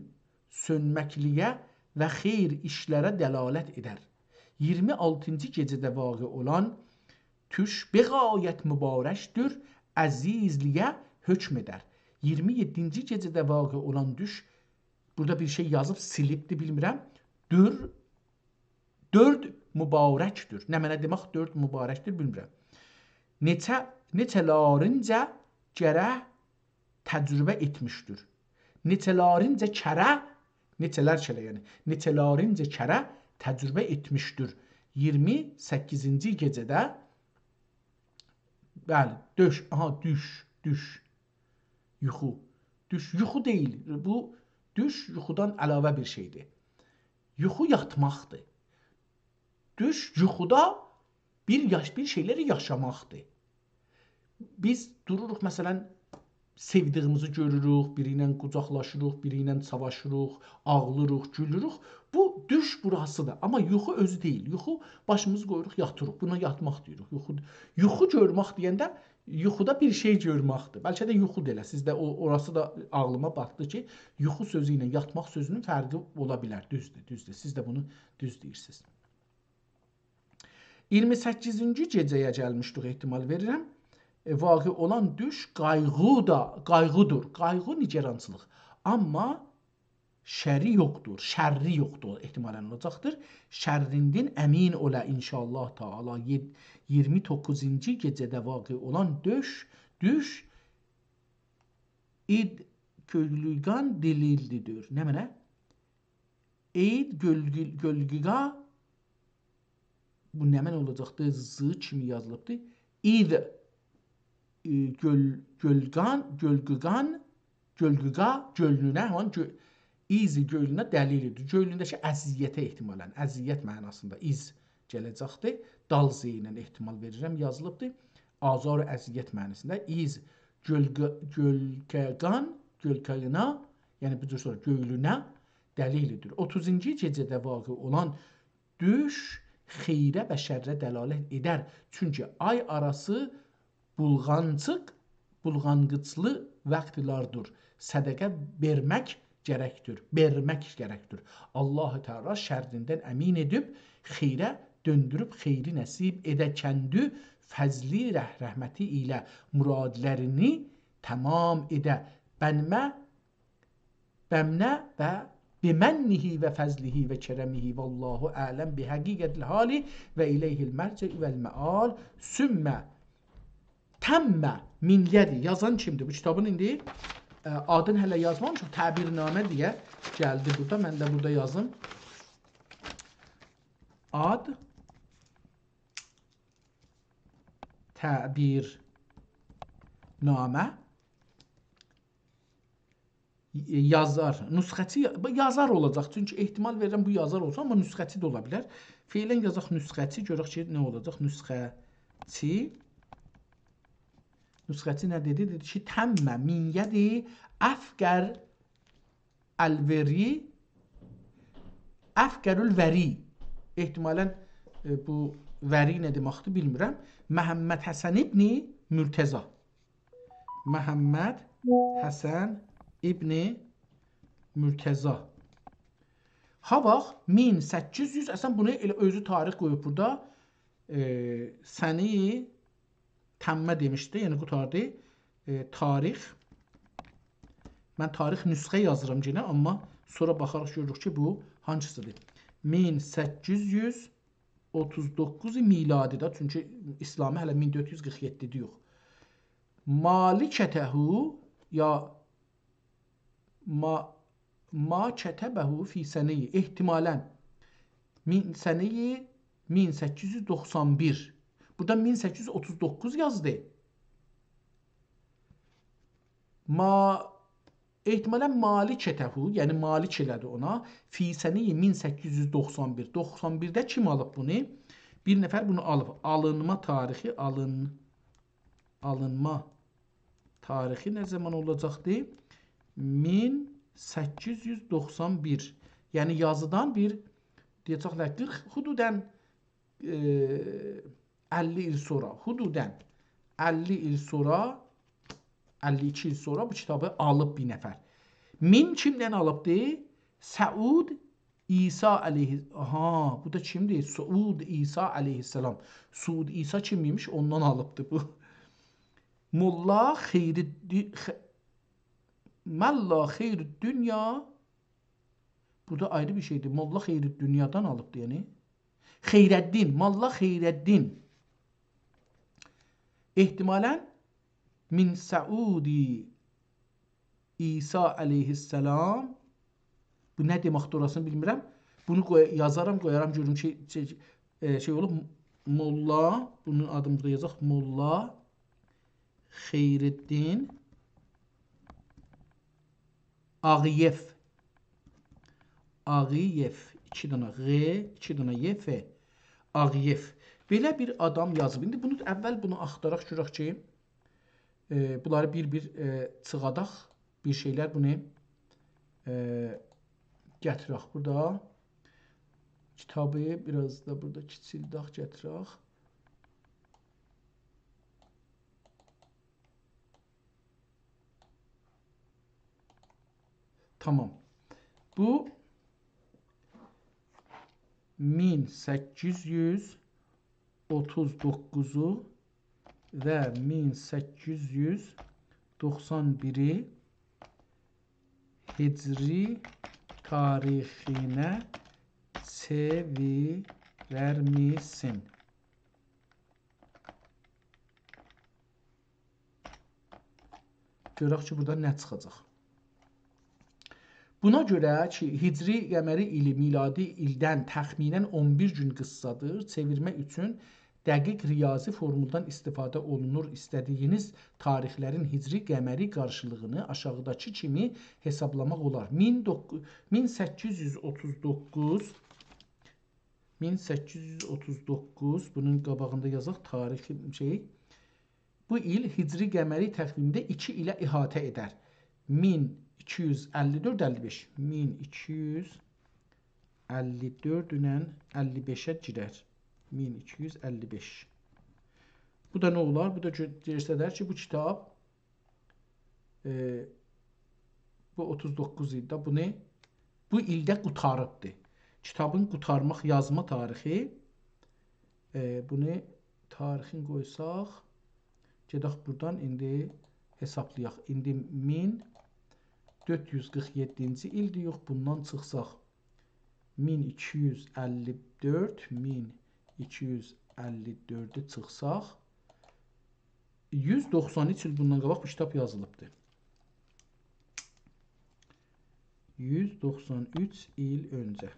سؤنمکلیگه و خیر ایشلره دلالت ائدر. اییرمی آلتینجی گئجه‌ده واقع اولان دوش بغایت مبارکدور، عزیزلیگه حکم ائدر. اییرمی یئددینجی گئجه‌ده واقع اولان دوش، بورادا بیر شئی یازیب، سیلیبدی، بیلمیرم. دور، دؤرد مبارکدور. نمنه دئمک دؤرد مبارکدور، بیلمیرم. نئچه، نئچه‌لرینجه گرک تجربه ائتمیشدیر. نئچه‌لرینجه کره، نئچه‌لر کره، یعنی، نئچه‌لرینجه کره تجربه ائتمیشدیر. اییرمی سککیزینجی گئجه‌ده، بلی، دوش، آها، دوش، دوش. یوخو. دوش یوخو دئییل. بو دوش یوخودان علاوه بیر شئیدیر. یوخو یاتماقدیر. دوش یوخودا بیر یاش-، بیر شئیلری یاشاماقدیر. بیز دوروروق، مثلا، سئودیگیمیزی گؤروروک، بیری ایله قوجاقلاشیریق، بیری ایله ساواشیریق، آغلیریق، گولوروک. بو دوش بوراسیدیر. آمما یوخو اؤزو دئییل. یوخو، باشیمیزی قویوروق، یاتیریق. بونا یاتماق دئییریک. یوخو، یوخو گؤرمک دئینده یوخودا بیر شئی گؤرمکدیر. بلکه ده یوخو دا ائله. سیز ده او، اوراسی دا عاغلیما باتدی کی، یوخو سؤزو ایله یاتماق سؤزونون فرقی اولا بیلر. دوزدور، دوزدور. سیز ده بونو دوز دئییرسینیز. اییرمی سککیزینجی گئجه‌یه گلمیشدیک، احتمال وئریرم. ائ، واقع اولان دوش قایغی دا، قایغیدیر. قایغی، نیگرانچیلیق. آمما شری یوخدور، شرّی یوخدور، احتمالاً اولاجاقدیر. شرّیندن امین اولا ان‌شاءالله تعالی. یئد-، اییرمی دوققوزونجو گئجه‌ده واقع اولان دوش، دوش، اید گؤلگان دلیلدیر. نمنه؟ اید گؤلگو-، گؤلگوگا، بو نمنه اولاجاقدی؟ ز کیمی یازیلیبدی. اید، ائ، گؤل-، گؤلگان، گؤلگوگان، گؤلگوگا، گؤلونه، همان گؤ-، ایز گؤلونه دلیلدیر. گؤلونده کی، اذیته احتمالاً، اذیت معناسیندا ایز گله‌جکدیر. دال ز ایله احتمال وئریرم، یازیلیبدیر. آزار و اذیت معناسیندا ایز گؤلگو-، گؤلگوگان، گؤلگوگانا، یعنی بو جور سونرا گؤلونه دلیلدیر. اوتوزونجو گئجه‌ده واقع اولان دوش خیره و شرّه دلالت ائدر. چونکی آی آراسی بولغانچیق، بولغانقیجلی واختلاردیر. صدقه وئرمک گرکدیر، وئرمک گرکدیر. الله تعالی شرّیندن امین ائدیب، خیره دؤندوروب، خیری نصیب ائده کندی فضلی رح-، رحمتی ایله مرادلرینی تمام ائده. بنمه بمنه و بمنه و فضله و کرمه، والله اعلم بحقیقة الحال و الیه المرجع و المآل، ثم تم من یدی. یازان کیمدیر؟ بو کیتابین ایندی، ائ، آدین هله یازمامیشام، تعبیرنامه دئیه گلدی بورادا. من ده بورادا یازیم. آد، تعبیرنامه. یازار، نسخه‌چی یا-، بو یازار اولاجاق. چونکی احتمال وئریرم بو یازار اولسون، آمما نسخه‌چی ده اولا بیلر. فعلاً یازاق نسخه‌چی، گؤرک کی، نه اولاجاق. نسخه‌چی. نسخه‌چی نه دئدی؟ دئدی کی، تم من یدی افقر الوری، افقر الوری. احتمالاً، ائ، بو وری نه دئمکدیر، بیلمیرم. محمدحسن ابن مرتضی. محمدحسن ابن مرتضی. ها واخت مین سککیز یوز، اصلاً بونو ائله اؤزو تاریخ قویوب بورادا، ائ، سنه تمّه دئمیشدی، یعنی قوتاردی. ائ، تاریخ. من تاریخ نسخه یازیرام یئنه، آمما سونرا باخاریق، گؤروروک کی، بو هانسیسیدیر. مین سککیز یوز اوتوز دوققوز میلادی ده، چونکی اسلامی هله مین دؤرد یوز قیرخ یئددیده یوخ. مالکته یا ما، ما کتبه فی سنه، احتمالاً مین، سنه مین سککیز یوز دوخسان بیر. بورادا مین سککیز یوز اوتوز دوققوز یازدی. ما، احتمالاً مالکته، یعنی مالک ائله‌دی اونا. فی سنه مین سککیز یوز دوخسان بیر. دوخسان بیرده کیم آلیب بونو؟ بیر نفر بونو آلیب. آلینما تاریخی، آلین-، آلینما تاریخی نه زامان اولاجاقدی؟ مین سککیز یوز دوخسان بیر. یعنی یازیدان بیر، دئیه‌جکلر، قیرخ، حدوداً، ائ، اللی ایل سونرا، حدوداً اللی ایل سونرا، اللی ایکی ایل سونرا بو کیتابی آلیب بیر نفر. مین کیمدن آلیبدی؟ سعود عیسی علیه-، آها، بو دا کیمدیر؟ سعود عیسی علیه‌السلام. سعود عیسی کیم ایمیش؟ اوندان آلیبدی بو. ملا خیرالدی-، خ-، ملا خیرالدنیا، بو دا آیری بیر شئیدیر. ملا خیرالدنیادان آلیبدی، یعنی. خیرالدین، ملا خیرالدین. احتمالاً من سعود عیسی علیه‌السلام. بو نه دئمکدیر، اوراسینی بیلمیرم. بونو قوی-، یازارام، قویارام، گؤروم کی، شئی، ائ، شئی اولوب، ملا، بونون آدینی بورادا یازاق، ملا خیرالدین آغایئو. آغایئو. ایکی دنه غ، ایکی دنه ی، ف. آغایئو. بئله بیر آدام یازیب. ایندی بونو، اول بونو آختاراق گؤرک کی، ائ، بونلاری بیر-بیر، ائ، چیخاداق، بیر شئیلر بونو، ائ، گتیرک بورادا. کیتابی بیر آز دا بورادا کیچیلدک، گتیرک. تامام. بو مین سککیز یوز اوتوز دوققوزو و مین سککیز یوز دوخسان بیری هجری تاریخینه چئویررمیسین. گؤرک کی، بورادا نه چیخاجاق. بونا گؤره کی، هجری قمری ایلی میلادی ایلدن تخمیناً اون بیر گون قیسادیر، چئویرمک اوچون دقیق ریاضی فورمولدان استفاده اولونور. ایسته‌دیگینیز تاریخلرین هجری قمری قارشیلیغینی آشاغیداکی کیمی حسابلاماق اولار. مین دوققوز، مین سککیز یوز اوتوز دوققوز، مین سککیز یوز اوتوز دوققوز، بونون قاباغیندا یازاق تاریخی شئی. بو ایل هجری قمری تقویمده ایکی ایله احاطه ائدر. مین ایکی یوز اللی دؤرد اللی بئش. مین ایکی یوز اللی دؤرد ایله اللی بئشه گیرر. مین ایکی یوز اللی بئش. بو دا نه اولار؟ بو دا گؤ-، گؤسترر کی، بو کیتاب، ائ، بو اوتوز دوققوز ایلده بونو، بو ایلده قوتاریبدی. کیتابین قوتارماق، یازما تاریخی، ائ، بونو تاریخین قویساق، گئدک بورادان ایندی حسابلایاق. ایندی مین دؤرد یوز قیرخ یئددینجی ایلدیر، یوخ، بوندان چیخساق، مین ایکی یوز اللی دؤرد، مین ایکی یوز اللی دؤردو چیخساق، یوز دوخسان اوچ ایل بوندان قاباق بو کیتاب یازیلیبدی. یوز دوخسان اوچ ایل اؤنجه.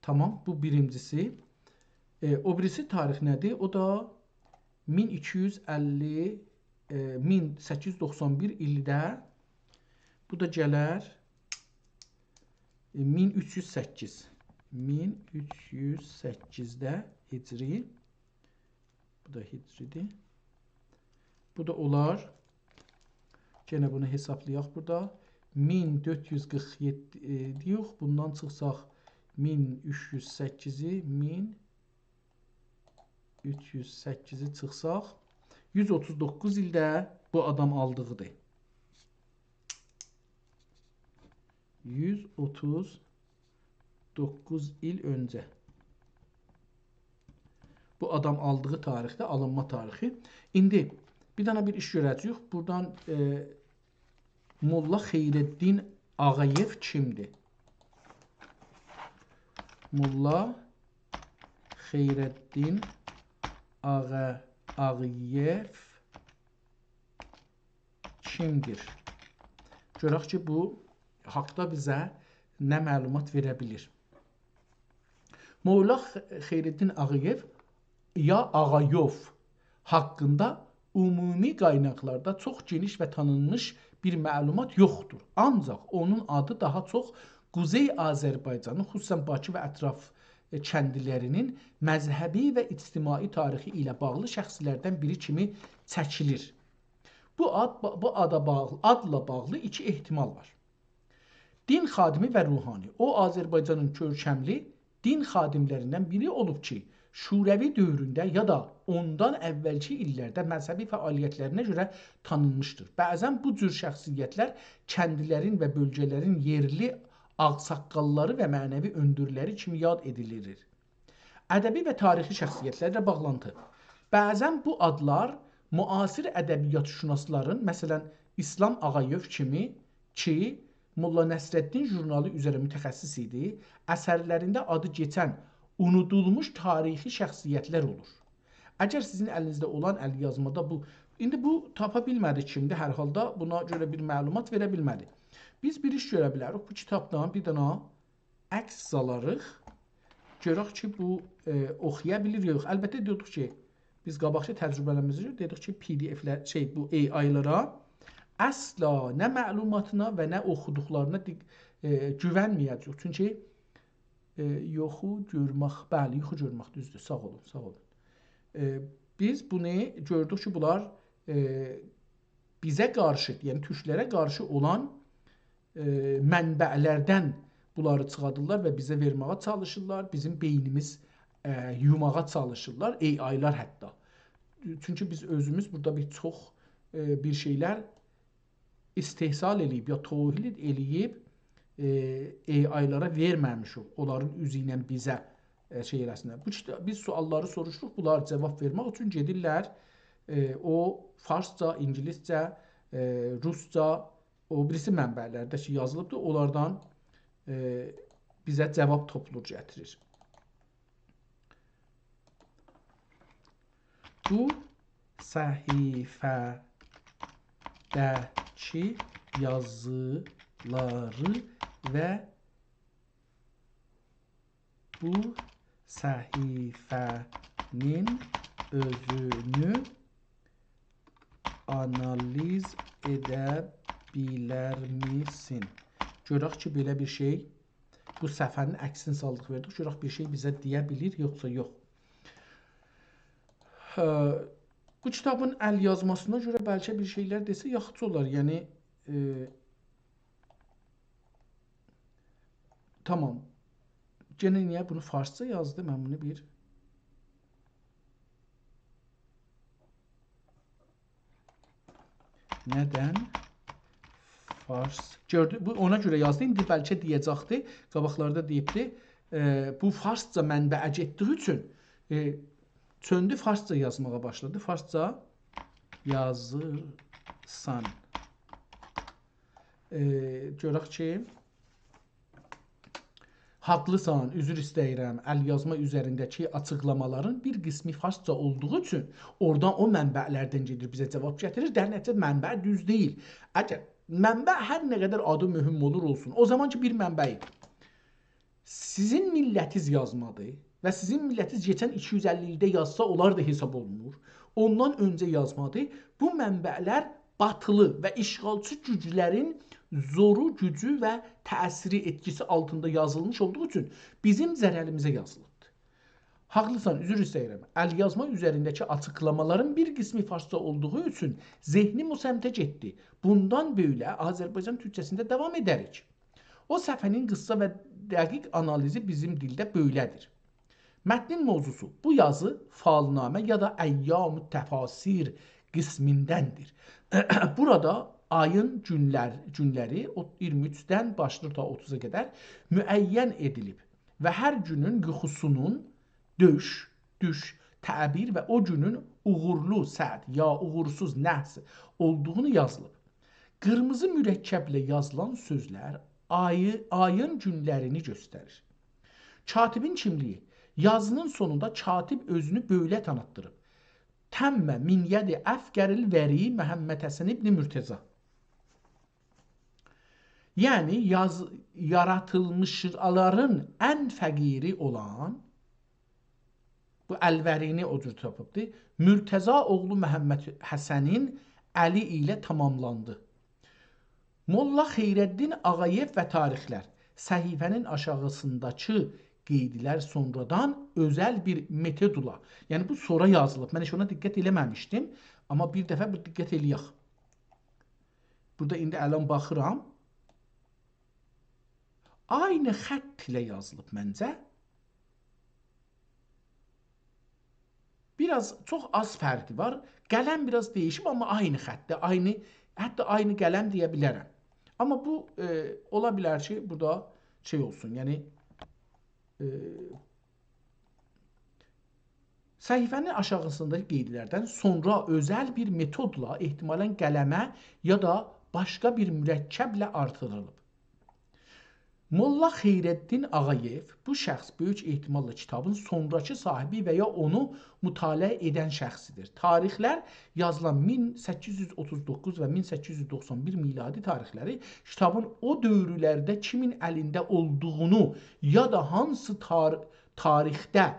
تامام، بو بیرینجیسی. ائ، او بیریسی تاریخ نه‌دیر؟ او دا مین ایکی یوز اللی، ائ، مین سککیز یوز دوخسان بیر ایلده، بو دا گلر، ائ، مین اوچ یوز سککیز. مین اوچ یوز سککیزده هجری. بو دا هجری‌دیر. بو دا اولار. یئنه بونو حسابلایاق بورادا. مین دؤرد یوز قیرخ یئددی، ائ، یوخ، بوندان چیخساق مین اوچ یوز سککیزی، مین اوچ یوز سککیزی چیخساق، یوز اوتوز دوققوز ایلده بو آدام آلدیغی‌دیر. یوز اوتوز دوققوز ایل اؤنجه. بو آدام آلدیغی تاریخده، آلینما تاریخی. ایندی بیر دنه بیر ایش گؤره‌جه‌ییک. بورادان، ائ، ملا خیرالدین آغایئو کیمدیر؟ ملا خیرالدین آغا-، آغایئو کیمدیر؟ گؤرک کی، بو حاقدا بیزه نه معلومات وئره بیلیر. ملا خ-، خیرالدین آغایئو یا آغایوف حاقیندا عمومی قایناقلاردا چوخ گئنیش و تانینمیش بیر معلومات یوخدور. آنجاق اونون آدی داها چوخ قوزئی آذربایجانین، خصوصاً باکی و اطراف، ائ، کندلی‌لرینین مذهبی و اجتماعی تاریخی ایله باغلی شخصلردن بیری کیمی چکیلیر. بو آد، بو آدا باغلی، آدلا باغلی ایکی احتمال وار. دین خادمی و روحانی. او، آذربایجانین کؤرکملی دین خادملریندن بیری اولوب کی، شوروی دؤورونده یا دا اوندان اولکی ایللرده مذهبی فعالیتلرینه گؤره تانینمیشدیر. بعضاً بو جور شخصیتلر کندلی‌لرین و بؤلگه‌لرین یئرلی آغ‌ساققاللاری و معنوی اؤندورلری کیمی یاد ائدیلیر. ادبی و تاریخی شخصیتلرله باغلانتی. بعضاً بو آدلار معاصر ادبیات‌شناسلارین، مثلاً، اسلام آغایئو کیمی، کی، ملا نصرالدین ژورنالی اوزره متخصص ایدی، اثرلرینده آدی کئچن اونودولموش تاریخی شخصیتلر اولور. اگر سیزین الینیزده اولان ال‌یازمادا بو، ایندی بو تاپا بیلمه‌دیک کیمدیر، هر حالدا بونا گؤره بیر معلومات وئره بیلمه‌دیک. بیز بیر ایش گؤره بیلریک، بو کیتابدان بیر دنه عکس سالاریق. گؤرک کی، بو، ائ، اوخویا بیلیر، یوخ. البته، دئدیک کی، بیز قاباقکی تجربه‌لریمیزی دئدیک کی، پی‌دی‌اف‌لر، شئی، بو ائی‌آی‌لارا اصلا نه معلوماتینا و نه اوخودوقلارینا دیق-، ائ، گوونمه‌یه‌جه‌ییک. چونکی، ائ، یوخو گؤرمک، بلی، یوخو گؤرمک، دوزدور، ساغ اولون، ساغ اولون. ائ، بیز بونو گؤردوک کی، بونلار، ائ، بیزه قارشی، یعنی تورکلره قارشی اولان، ائ، منبع‌لردن بونلاری چیخادیرلار و بیزه وئرمه‌یه چالیشیرلار، بیزیم بئینیمیز، ائ، یوماغا چالیشیرلار، ائی‌آی‌لار حتی. چونکی بیز اؤزوموز بورادا بیر چوخ، ائ، بیر شئیلر استحصال ائله‌ییب یا تولید ائله‌ییب، ائ، ائی‌آی‌لارا وئرمه‌میشیک، اونلارین اوزو ایله بیزه، ائ، شئی ائله‌سینلر. بو کیتا-، بیز سؤاللاری سوروشوروق، بونلار جاواب وئرمک اوچون گئدیرلر، ائ، او فارسجا، اینگیلیسجه، ائ، روسجا، او بیریسی منبع‌لرده کی، یازیلیبدیر، اونلاردان، ائ، بیزه جاواب توپلور گتیریر. بو صفحه‌ده‌کی یازیلاری و بو صفحه‌نین اؤزونو آنالیز ائده بیلرمیسین؟ گؤرک کی، بئله بیر شئی، بو صفحه‌نین عکسینی سالدیق، وئردیک. گؤرک بیر شئی بیزه دئیه بیلیر، یوخسا یوخ. هه، بو کیتابین ال‌یازماسینا گؤره بلکه بیر شئیلر دئسه یاخشی اولار. یعنی، ائ، تامام. گئنه نییه بونو فارسجا یازدی؟ من بونو بیر ندن فارس؟ گؤردو، بو اونا گؤره یازدی. ایندی بلکه دئیه‌جکدی، قاباقلاردا دئییبدی، ائ، بو فارسجا منبعه گئتدیگی اوچون، ائ، چؤندو، فارسجا یازماغا باشلادی. فارسجا یازیرسان. ائ، گؤرک کی، حاقلیسان، عذر ایسته‌ییرم، ال‌یازما اوزرینده‌کی آچیقلامالارین بیر قیسمی فارسجا اولدوغو اوچون اورادا او منبع‌لردن گئدیر، بیزه جاواب گتیریر. در نتیجه منبع دوز دئییل. اگر منبع هر نه قدر آدی مهم اولور اولسون، او زامان کی، بیر منبعی سیزین میللتیز یازمادی و سیزین میللتیز کئچن ایکی یوز اللی ایلده یازسا، اونلار دا حساب اولونور. اوندان اؤنجه یازمادی. بو منبع‌لر باتیلی و اشغالچی گوجلرین زورو، گوجو و تأثیری، ائتکیسی آلتیندا یازیلمیش اولدوغو اوچون بیزیم ضرریمیزه یازیلیبدیر. حاقلیسان، عذر ایسته‌ییرم. ال‌یازما اوزرینده‌کی آچیقلامالارین بیر قیسمی فارسجا اولدوغو اوچون ذهنیم او سمته گئتدی. بوندان بئله آذربایجان تورکجه‌سینده داوام ائدریک. او صفحه‌نین قیسا و دقیق آنالیزی بیزیم دیلده بئله‌دیر. متنین موضوعسو. بو یازی فالنامه یا دا ایام التفاسیر قسمیندندیر. بورادا آیین گونلر، گونلری او اییرمی اوچدن باشلاییر تا اوتوزا قدر معین ائدیلیب و هر گونون یوخوسونون، دوش، دوش، تعبیر و او گونون اوغورلو ساعت یا اوغورسوز نحس اولدوغونو یازیلیب. قیرمیزی مرکبله یازیلان سؤزلر آیی، آیین گونلرینی گؤستریر. کاتبین کیملیگی. یازینین سونوندا کاتب اؤزونو بئله تانیتدیریب: «تم من ید افقر الوری محمدحسن ابن مرتضی.» یعنی، یاز-، یاراتیلمیشلارین ان فقیری اولان، بو الوری‌نی او جور تاپیبدی، مرتضی اوغلو محمدحسنین الی ایله تاماملاندی. ملا خیرالدین آغایئو و تاریخلر. صفحه‌نین آشاغیسینداکی قیدلر سونرادان اؤزل بیر متودلا. یعنی بو سونرا یازیلیب. من هئچ اونا دقت ائله‌مه‌میشدیم. آمما بیر دفعه بیر دقت ائله‌یک. بورادا ایندی الان باخیرام. عینی خط ایله یازیلیب منجه. بیر آز، چوخ آز فرقی وار. قلم بیر آز دییشیب، آمما عینی خطده، عینی، حتی عینی قلم دئیه بیلرم. آمما بو، ائ، اولا بیلر کی، بورادا شئی اولسون، یعنی، ائ، صفحه‌نین آشاغیسینداکی قیدلردن سونرا اؤزل بیر متودلا احتمالاً قلمه یا دا باشقا بیر مرکبله آرتیریلیب. موللا خیرالدین آغایئو، بو شخص بؤیوک احتماللا کیتابین سونراکی صاحیبی و یا اونو مطالعه ائدن شخصیدیر. تاریخلر یازیلان مین سککیز یوز اوتوز دوققوز و مین سککیز یوز دوخسان بیر میلادی تاریخلری کیتابین او دؤورلرده کیمین الینده اولدوغونو یا دا هانسی تار-، تاریخده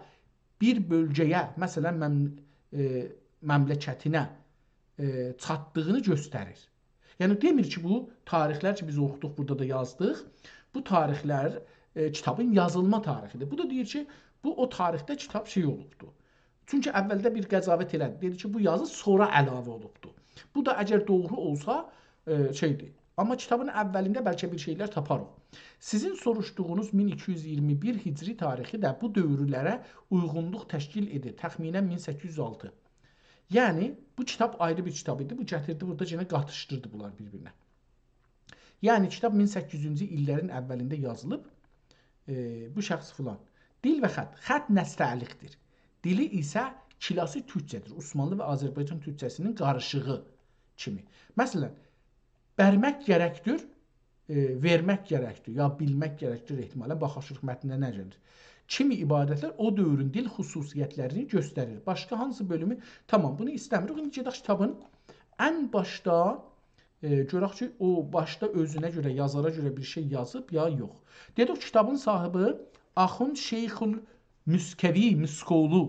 بیر بؤلگه‌یه، مثلاً، مم-، ائ، مملکتینه، ائ، چاتدیغینی گؤستریر. یعنی دئمیر کی، بو تاریخلر کی، بیز اوخودوق، بورادا دا یازدیق، بو تاریخلر، ائ، کیتابین یازیلما تاریخیدیر. بو دا دئییر کی، بو او تاریخده کیتاب شئی اولوبدور. چونکی اولده بیر قضاوت ائله‌دی. دئدی کی، بو یازی سونرا علاوه اولوبدور. بو دا اگر دوغرو اولسا، ائ، شئیدیر. آمما کیتابین اولینده بلکه بیر شئیلر تاپاریق. سیزین سوروشدوغونوز مین ایکی یوز اییرمی بیر هجری تاریخی ده بو دؤورلره اویغونلوق تشکیل ائدیر. تخمیناً مین سککیز یوز آلتی. یعنی، بو کیتاب آیری بیر کیتاب ایدی. بو گتیردی، بورادا یئنه قاتیشدیردی بونلار بیر-بیرینه. یعنی، کیتاب مین سککیز یوزونجو ایللرین اولینده یازیلیب، ائ، بو شخص فلان. دیل و خط. خط نستعلیقدیر. دیلی ایسه کلاسی تورکجه‌دیر. عثمانلی و آذربایجان تورکجه‌سینین قاریشیغی کیمی. مثلاً، برمک گرکدیر، ائ، وئرمک گرکدیر، یا بیلمک گرکدیر، احتمالاً باخاشیریق متنده نه گلیر. کیمی عبارتلر او دؤورون دیل خصوصیتلرینی گؤستریر. باشقا هانسی بؤلومو؟ تامام، بونو ایسته‌میریک. ایندی گئدک کیتابین ان باشدا، ائ، گؤرک کی، او باشدا اؤزونه گؤره، یازارا گؤره بیر شئی یازیب یا یوخ. دئدیک، کیتابین صاحیبی آخوند شیخ الموسکوی، موسکولو،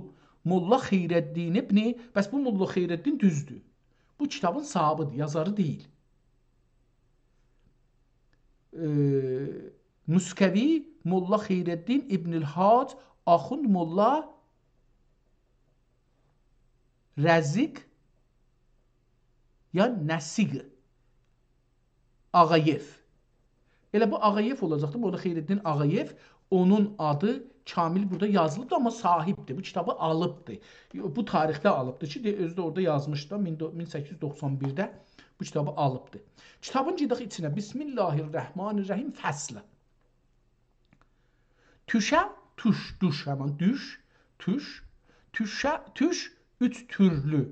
موللا خیرالدین ابن، بس بو موللا خیرالدین دوزدور. بو کیتابین صاحیبیدیر، یازاری دئییل. ائ، موسکوی، موللا خیرالدین ابن الحاج، آخوند موللا رزیق یا نسیق آغایئو. ائله بو آغایئو اولاجاقدی. بورادا خیرالدین آغایئو، اونون آدی کامل بورادا یازیلیبدی، آمما صاحیبدیر. بو کیتابی آلیبدی. بو تاریخده آلیبدی کی، دئ-، اؤزو ده اورادا یازمیشدی دا، مین دو-، مین سککیز یوز دوخسان بیرده بو کیتابی آلیبدی. کیتابین گئدک ایچینه. بسم الله الرحمن الرحیم، فصل. توشه، توش، دوش، همین دوش، توش، توشه، توش، اوچ تورلو.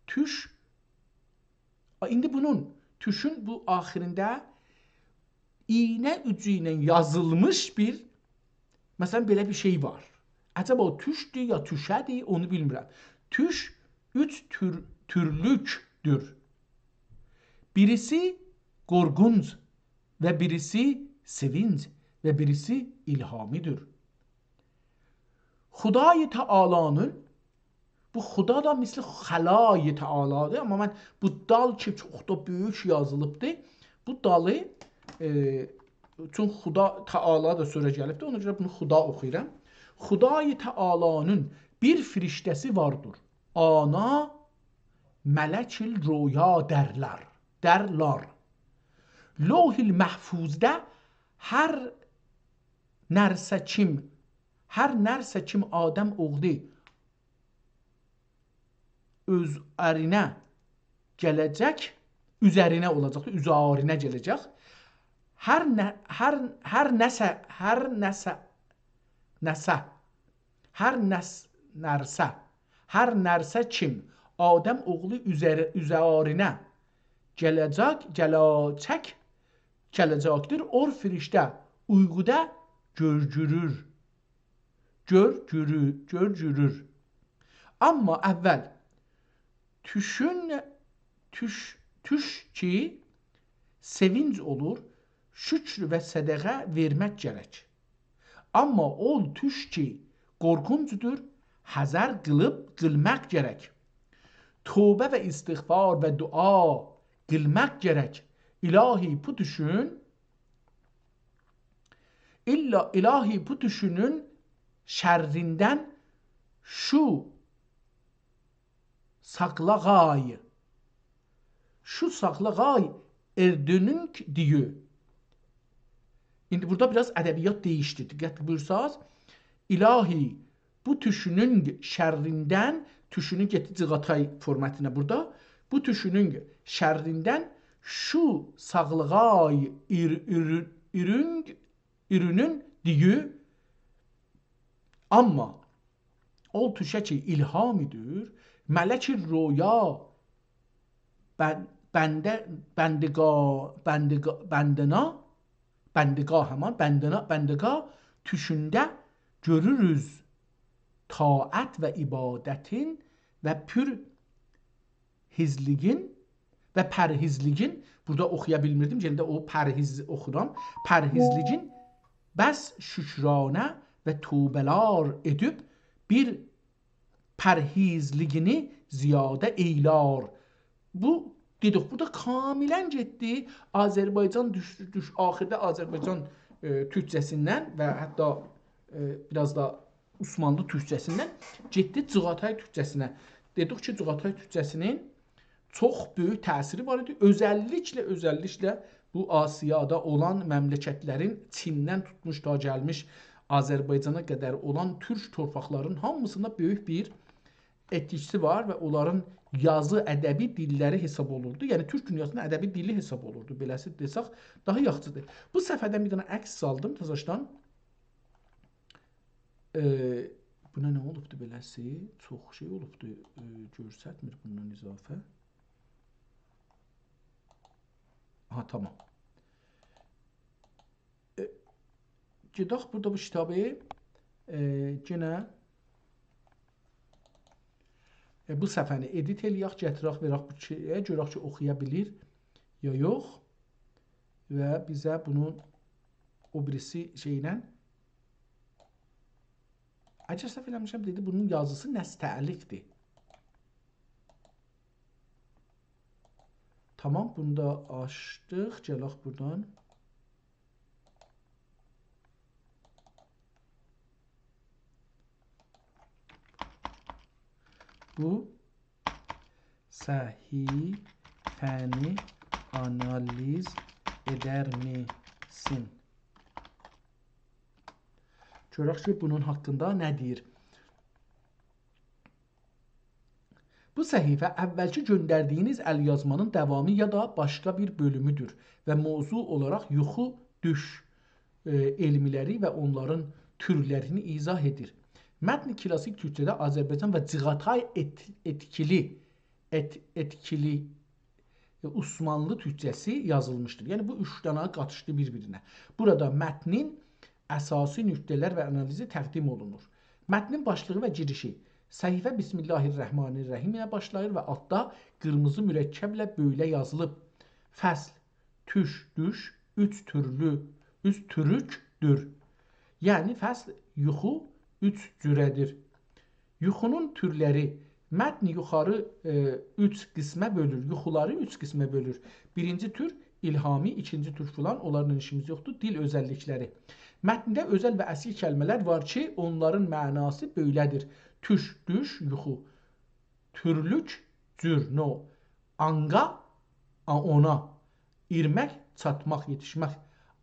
توش، آ، ایندی بونون، توشون بو آخیرینده ایینه اوجو ایله یازیلمیش بیر، مثلاً، بئله بیر شئی وار. عجبا او توشدور یا توشه‌دیر، اونو بیلمیرم. توش اوچ تور-، تورلوکدور. بیریسی قورقونج و بیریسی سئوینج و بیریسی الهامی‌دیر. خدای تعالی‌نین، بو خدا دا مثل خلای تعالی‌دیر، آمما من بو دال کی، چوخ دا بؤیوک یازیلیبدیر، بو دالی، ائ، چون خدا تعالی دا سؤزه گلیبدیر، اونا گؤره بونو خدا اوخویورام. خدای تعالی‌نین بیر فرشته‌سی واردیر. اونا ملک الرؤیا دئرلر، دئرلر. لوح المحفوظدا هر نرسه کیم، هر نرسه کیم آدم اوغلو اوزرینه گله‌جک، اوزرینه اولاجاق، اوزرینه گله‌جک. هر نه، هر، هر نسه، هر نسه، نسه، هر نس-، نرسه، هر نرسه کیم آدم اوغلو اوزر-، اوزرینه گله‌جک، گله‌جک، گله‌جکدیر، او فرشته اویقودا گؤرگورور. گؤرگورور، گؤرگورور. آمما اول توشون، توش، توش کی، سئوینج اولور، شکر و صدقه وئرمک گرک. آمما او توش کی، قورقونجدور، حذر قیلیب قیلماق گرک. توبه و استغفار و دعا قیلماق گرک. الهی، بو توشون الا الهی بو دوشونون شرّیندن شو ساقلاغای. شو ساقلاغای اردونونگ دییو. ایندی بورادا بیر آز ادبیات دییشدی. دقت بویورساز، الهی بو دوشونون شرّیندن، دوشونون گئتدی جیغاتای فورماتینا بورادا. بو دوشونون شرّیندن شو ساقلاغای ایر-، ایر-، ایرونگ، ایرونون دییو. آمما اول دوشه کی الهامی‌دیر، ملک رؤیا بن-، بنده، بندگا-، بندگا-، بندنا، بندگا همان، بندنا، بندگا توشونده گؤروروز طاعت و عبادتین و پرهیزلیگین و پرهیزلیگین، بورادا اوخویا بیلمیردیم، یئنه ده او پرهیز اوخورام. پرهیزلیگین بس شکرانه و توبه‌لار ائدیب بیر پرهیزلیگینی زیاده ائیلار. بو، دئدیک، بورادا کاملاً گئتدی. آذربایجان دوش-، دوش-، آخیردا آذربایجان، ائ، تورکجه‌سیندن و حتی، ائ، بیر آز دا عثمانلی تورکجه‌سیندن گئتدی جیغاتای تورکجه‌سینه. دئدیک کی، جیغاتای تورکجه‌سینین چوخ بؤیوک تأثیری وار ایدی. اؤزللیکله، اؤزللیکله بو آسیادا اولان مملکتلرین، چیندن توتموش تا گلمیش آذربایجانا قدر اولان تورک تورپاقلارین هامیسیندا بؤیوک بیر ائتکیسی وار و اونلارین یازی ادبی دیللری حساب اولوردو. یعنی، تورک دونیاسینین ادبی دیلی حساب اولوردو. بئله‌سی دئسک، داها یاخشیدیر. بو صفحه‌دن بیر دنه عکس سالدیم تازاشدان. ائ، بونا نه اولوبدو بئله‌سی؟ چوخ شئی اولوبدو، ائ، گؤرستمیر بوندان اضافه. آها، تامام. ائ، گئدک بورادا بو کیتابی، ائ، یئنه، ائ، بو صفحه‌نی ادیت ائله‌یک، گتیرک، وئرک بو شئیه، گؤرک کی، اوخویا بیلیر یا یوخ. و بیزه بونون او بیریسی شئیله، اگر سهو ائله‌میرم، دئدی، بونون یازیسی نستعلیق‌دیر. تامام، بونو دا آچدیق. گلک بورادان. بو صفحه‌نی آنالیز ائدرمیسین؟ گؤرک کی، بونون حاقیندا نه دئییر. بو صفحه اولکی گؤندردیگینیز ال‌یازمانین داوامی یا دا باشقا بیر بؤلومودور و موضوع اولاراق یوخو، دوش، ائ، علملری و اونلارین تورلرینی ایضاح ائدیر. متن کلاسیک تورکجه‌ده آذربایجان و جیغاتای ائت-، ائتکیلی، ائت-، ائتکیلی، ائ، عثمانلی تورکجه‌سی یازیلمیشدیر. یعنی، بو اوچ دنه قاتیشدی بیر-بیرینه. بورادا متنین اساسی نکته‌لر و آنالیزی تقدیم اولونور. متنین باشلیغی و گیریشی. صفحه بسم الله الرحمن الرحیم ایله باشلاییر و آلتدا قیرمیزی مرکبله بئله یازیلیب: فصل، توش، دوش، اوچ تورلو، اوچ تورلوکدور. یعنی، فصل، یوخو اوچ جوره‌دیر. یوخونون تورلری. متن یوخاری، ائ، اوچ قسمه بؤلور. یوخولاری اوچ قسمه بؤلور. بیرینجی تور الهامی، ایکینجی تور فلان، اونلارلا ایشیمیز یوخدور. دیل اؤزللیکلری. متنده اؤزل و اصلی کلمه‌لر وار کی، اونلارین معناسی بئله‌دیر: توش، دوش، یوخو. تورلوک، جور، نوع. آنقا، آ، اونا. ایرمک، چاتماق، یئتیشمک.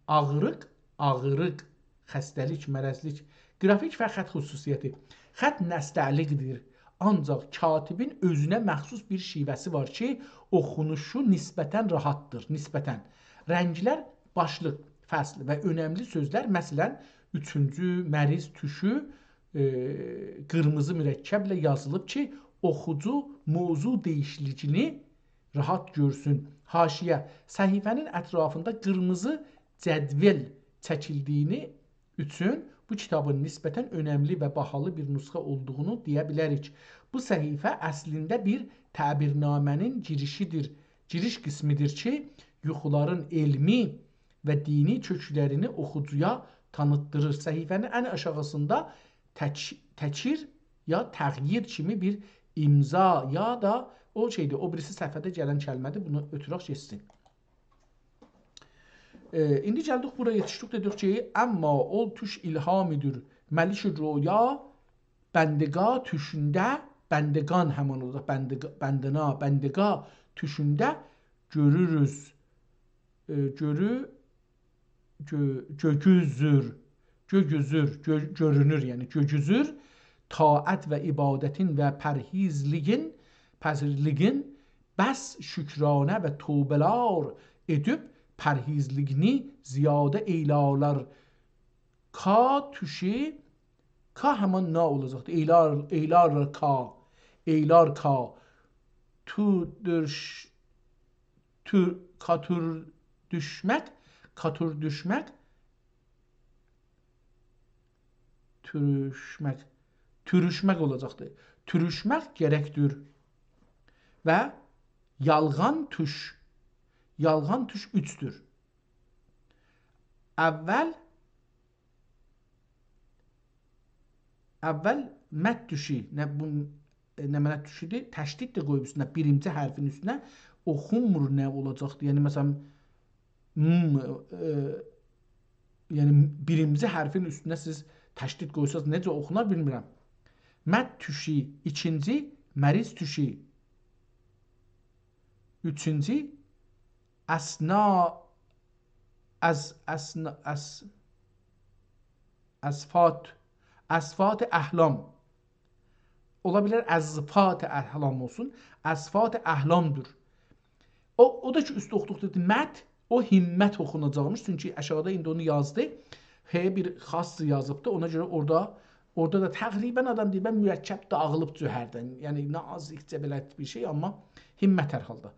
آغریق، آغریق، خسته‌لیک، مرضلیک. گرافیک و خط خصوصیتی. خط نستعلیق‌دیر. آنجاق کاتبین اؤزونه مخصوص بیر شیوه‌سی وار کی، اوخونوشو نسبتاً راحتدیر، نسبتاً. رنگلر، باشلیق، فصل و اؤنملی سؤزلر، مثلاً، اوچونجو، مریض، توشو، ائ، قیرمیزی مرکبله یازیلیب کی، اوخوجو موضوع دییشیکلیگینی راحت گؤرسون. حاشیه، صفحه‌نین اطرافیندا قیرمیزی جدول چکیلدیگینی اوچون بو کیتابین نسبتاً اؤنملی و باهالی بیر نسخه اولدوغونو دئیه بیلریک. بو صفحه اصلینده بیر تعبیرنامه‌نین گیریشیدیر، گیریش قسمیدیر کی، یوخولارین علمی و دینی کؤکلرینی اوخوجویا تانیتدیریر. صفحه‌نین ان آشاغیسیندا تک-، تکیر یا تغییر کیمی بیر امضا یا دا او شئیدیر، او بیریسی صفحه‌ده گلن کلمه‌دیر، بونو اؤتورک گئتسین. ائ، ایندی گلدیک بورا یئتیشدیک، دئدیک کی، اما اول توش الهامی‌دیر ملیک رؤیا، بندگان توشونده، بندگان همان اولاجاق، بندگ-، بندنا، بندگان توشونده گؤروروز، ائ، گؤرو-، گؤ-، گؤگوزور، گؤگوزور، گؤ-، گؤرونور، یعنی گؤگوزور، طاعت و عبادتین و پرهیزلیگین، پرهیزلیگین، بس شکرانه و توبه‌لر ائدیب پرهیزلیگینی زیاده ائیلرلر. کا توشی، کا همان نا اولاجاقدیر. ائیلر، ائیلر کا، ائیلر کا. تو دورش، تو، کاتور دوشمک، کاتور دوشمک، توروشمک، توروشمک اولاجاقدیر. توروشمک گرکدیر. و یالغان توش، یالغان توش اوچدور. اول، اول مد توشی، نه بو، ائ، نه منه توشیدی، تشدید ده قویوب اوستونه، بیرینجی حرفین اوستونه اوخونمور نه اولاجاقدی. یعنی، مثلا، م، ائ، یعنی، بیرینجی حرفین اوستونه سیز تشدید قویساز، نئجه اوخونار، بیلمیرم. مد توشی، ایکینجی، مریض توشی، اوچونجو، اثنا، از، اثنا، از، اثفات، اثفات احلام. اولا بیلر اثفات احلام اولسون، اثفات احلامدیر. او، او دا کی، اوسته اوخودوق دئدی، مد، او همت اوخوناجاقمیش، چونکی آشاغیدا ایندی اونو یازدی. ه، بیر خاص یازیبدی، اونا گؤره اورادا، اورادا دا تقریبا آدام دئییر، «من مرکب داغیلیب جوهردن.» یعنی، نازیکجه بئله بیر شئی، آمما همت هر حالدا.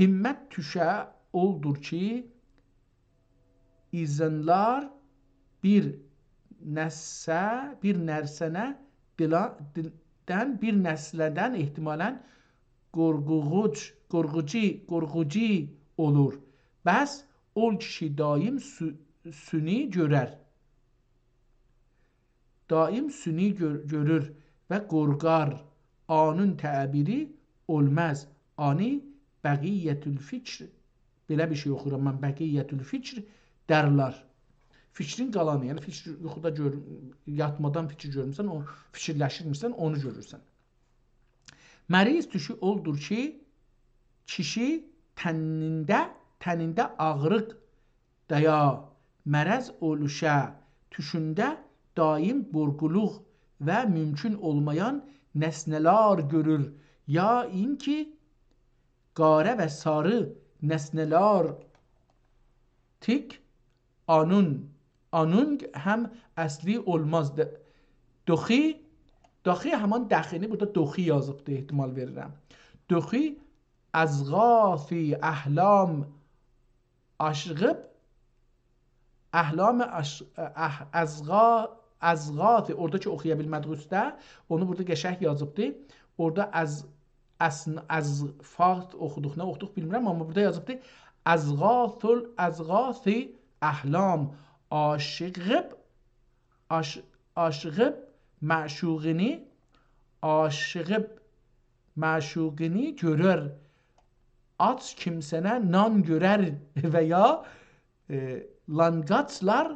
همت توشه اولدور کی، ایزینلار بیر نسه، بیر نرسنه دیلا-، دیلدن، بیر نسله‌دن احتمالا قورقوغوج، قورقوجی، قورقوجی اولور. بس اول کیشی دایم سو-، سونی گؤرر. دایم سونی گؤر-، گؤرور و قورقار. آنون تعبیری اولماز. آنی بقیة الفکر. بئله بیر شئی اوخورام من، بقیة الفکر درلر. فیکرین قالانی، یعنی فیکر یوخودا گؤر-، یاتمادان فیکیر گؤرمورسن، او فیکیرلشیرمیسن، اونو گؤرورسن. مریض توشو اولدور کی، کیشی تنینده، تنینده آغریق دایا، مرض اولوشا، توشونده دایم قورقولوق و مومکون اولمایان نسنه‌لر گؤرور، یا اینکی قاره و ساری نسنه‌لر تیک آنون، آنون هم اصلی اولماز. د-، دوخی، داخی همان دخینی بورادا دوخی یازیبدی، احتمال وئریرم. دوخی اضغاث احلام آشیغیب، احلام آش-، اح-، اضغا-، اضغاث، اورادا کی اوخویا بیلمه‌دیک اوسته، اونو بورادا قشنگ یازیبدی. اورادا از، اصل، اضغاث اوخودوق، نه اوخودوق بیلمیرم، آمما بورادا یازیبدی. اضغاث ال-، اضغاث احلام آشیغیب، آش-، آشیغیب معشوقینی، آشیغیب معشوقینی گؤرر. آج کیمسنه نان گؤرر و یا، ائ، لانقاچلار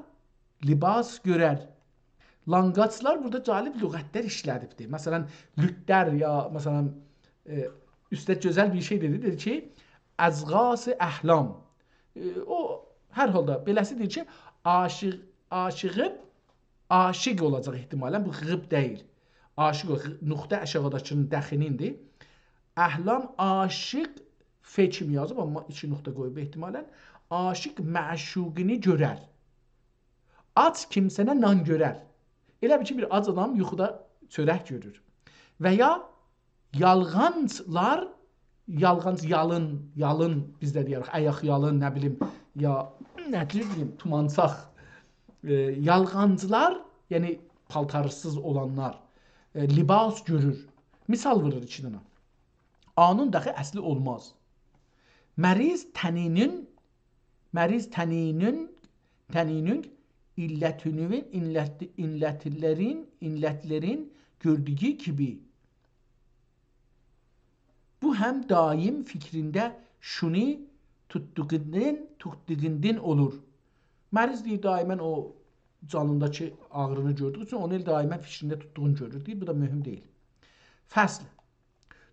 لباس گؤرر. لانقاچلار بورادا جالب لغتلر ایشله‌دیبدیر. مثلا، لوتلر یا، مثلا، ائ، اوسته گؤزل بیر شئی دئدی، دئدی کی، اضغاث احلام. ائ، او، هر حالدا، بئله‌سی دئییر کی، آشیغ-، آشیغیب، آشیق اولاجاق احتمالا، بو غیب دئییل. آشیق او، غ-، نقطه آشاغیداکی‌نین دخینیندیر. احلام آشیق، ف کیمی یازیب، آمما ایکی نقطه قویوب احتمالا. آشیق معشوقینی گؤرر. آج کیمسنه نان گؤرر. ائله بیل کی، بیر آج آدام یوخودا چؤرک گؤرور. و یا یالغانچلار، یالغانچ، یالین، یالین، بیز ده دئیه‌ریک، آیاق یالین، نه بیلیم، یا نه دئییم، تومانچاق. ائ، یالغانچلار، یعنی پالتارسیز اولانلار، ائ، لباس گؤرور. مثال وورور ایکی دنه. آنون داخی اصلی اولماز. مریض تنینین، مریض تنینین، تنینین علتینین، علت-، علتلرین، علتلرین گؤردویو کیمی، بو هم دایم فیکرینده شونی توتدوغوندان، توتدوغوندان اولور. مریض دئییر، دائماً او جانینداکی آغرینی گؤردویو اوچون اونو ائله دائماً فیکرینده توتدوغونو گؤرور. دئییر، بو دا مهم دئییل. فصل.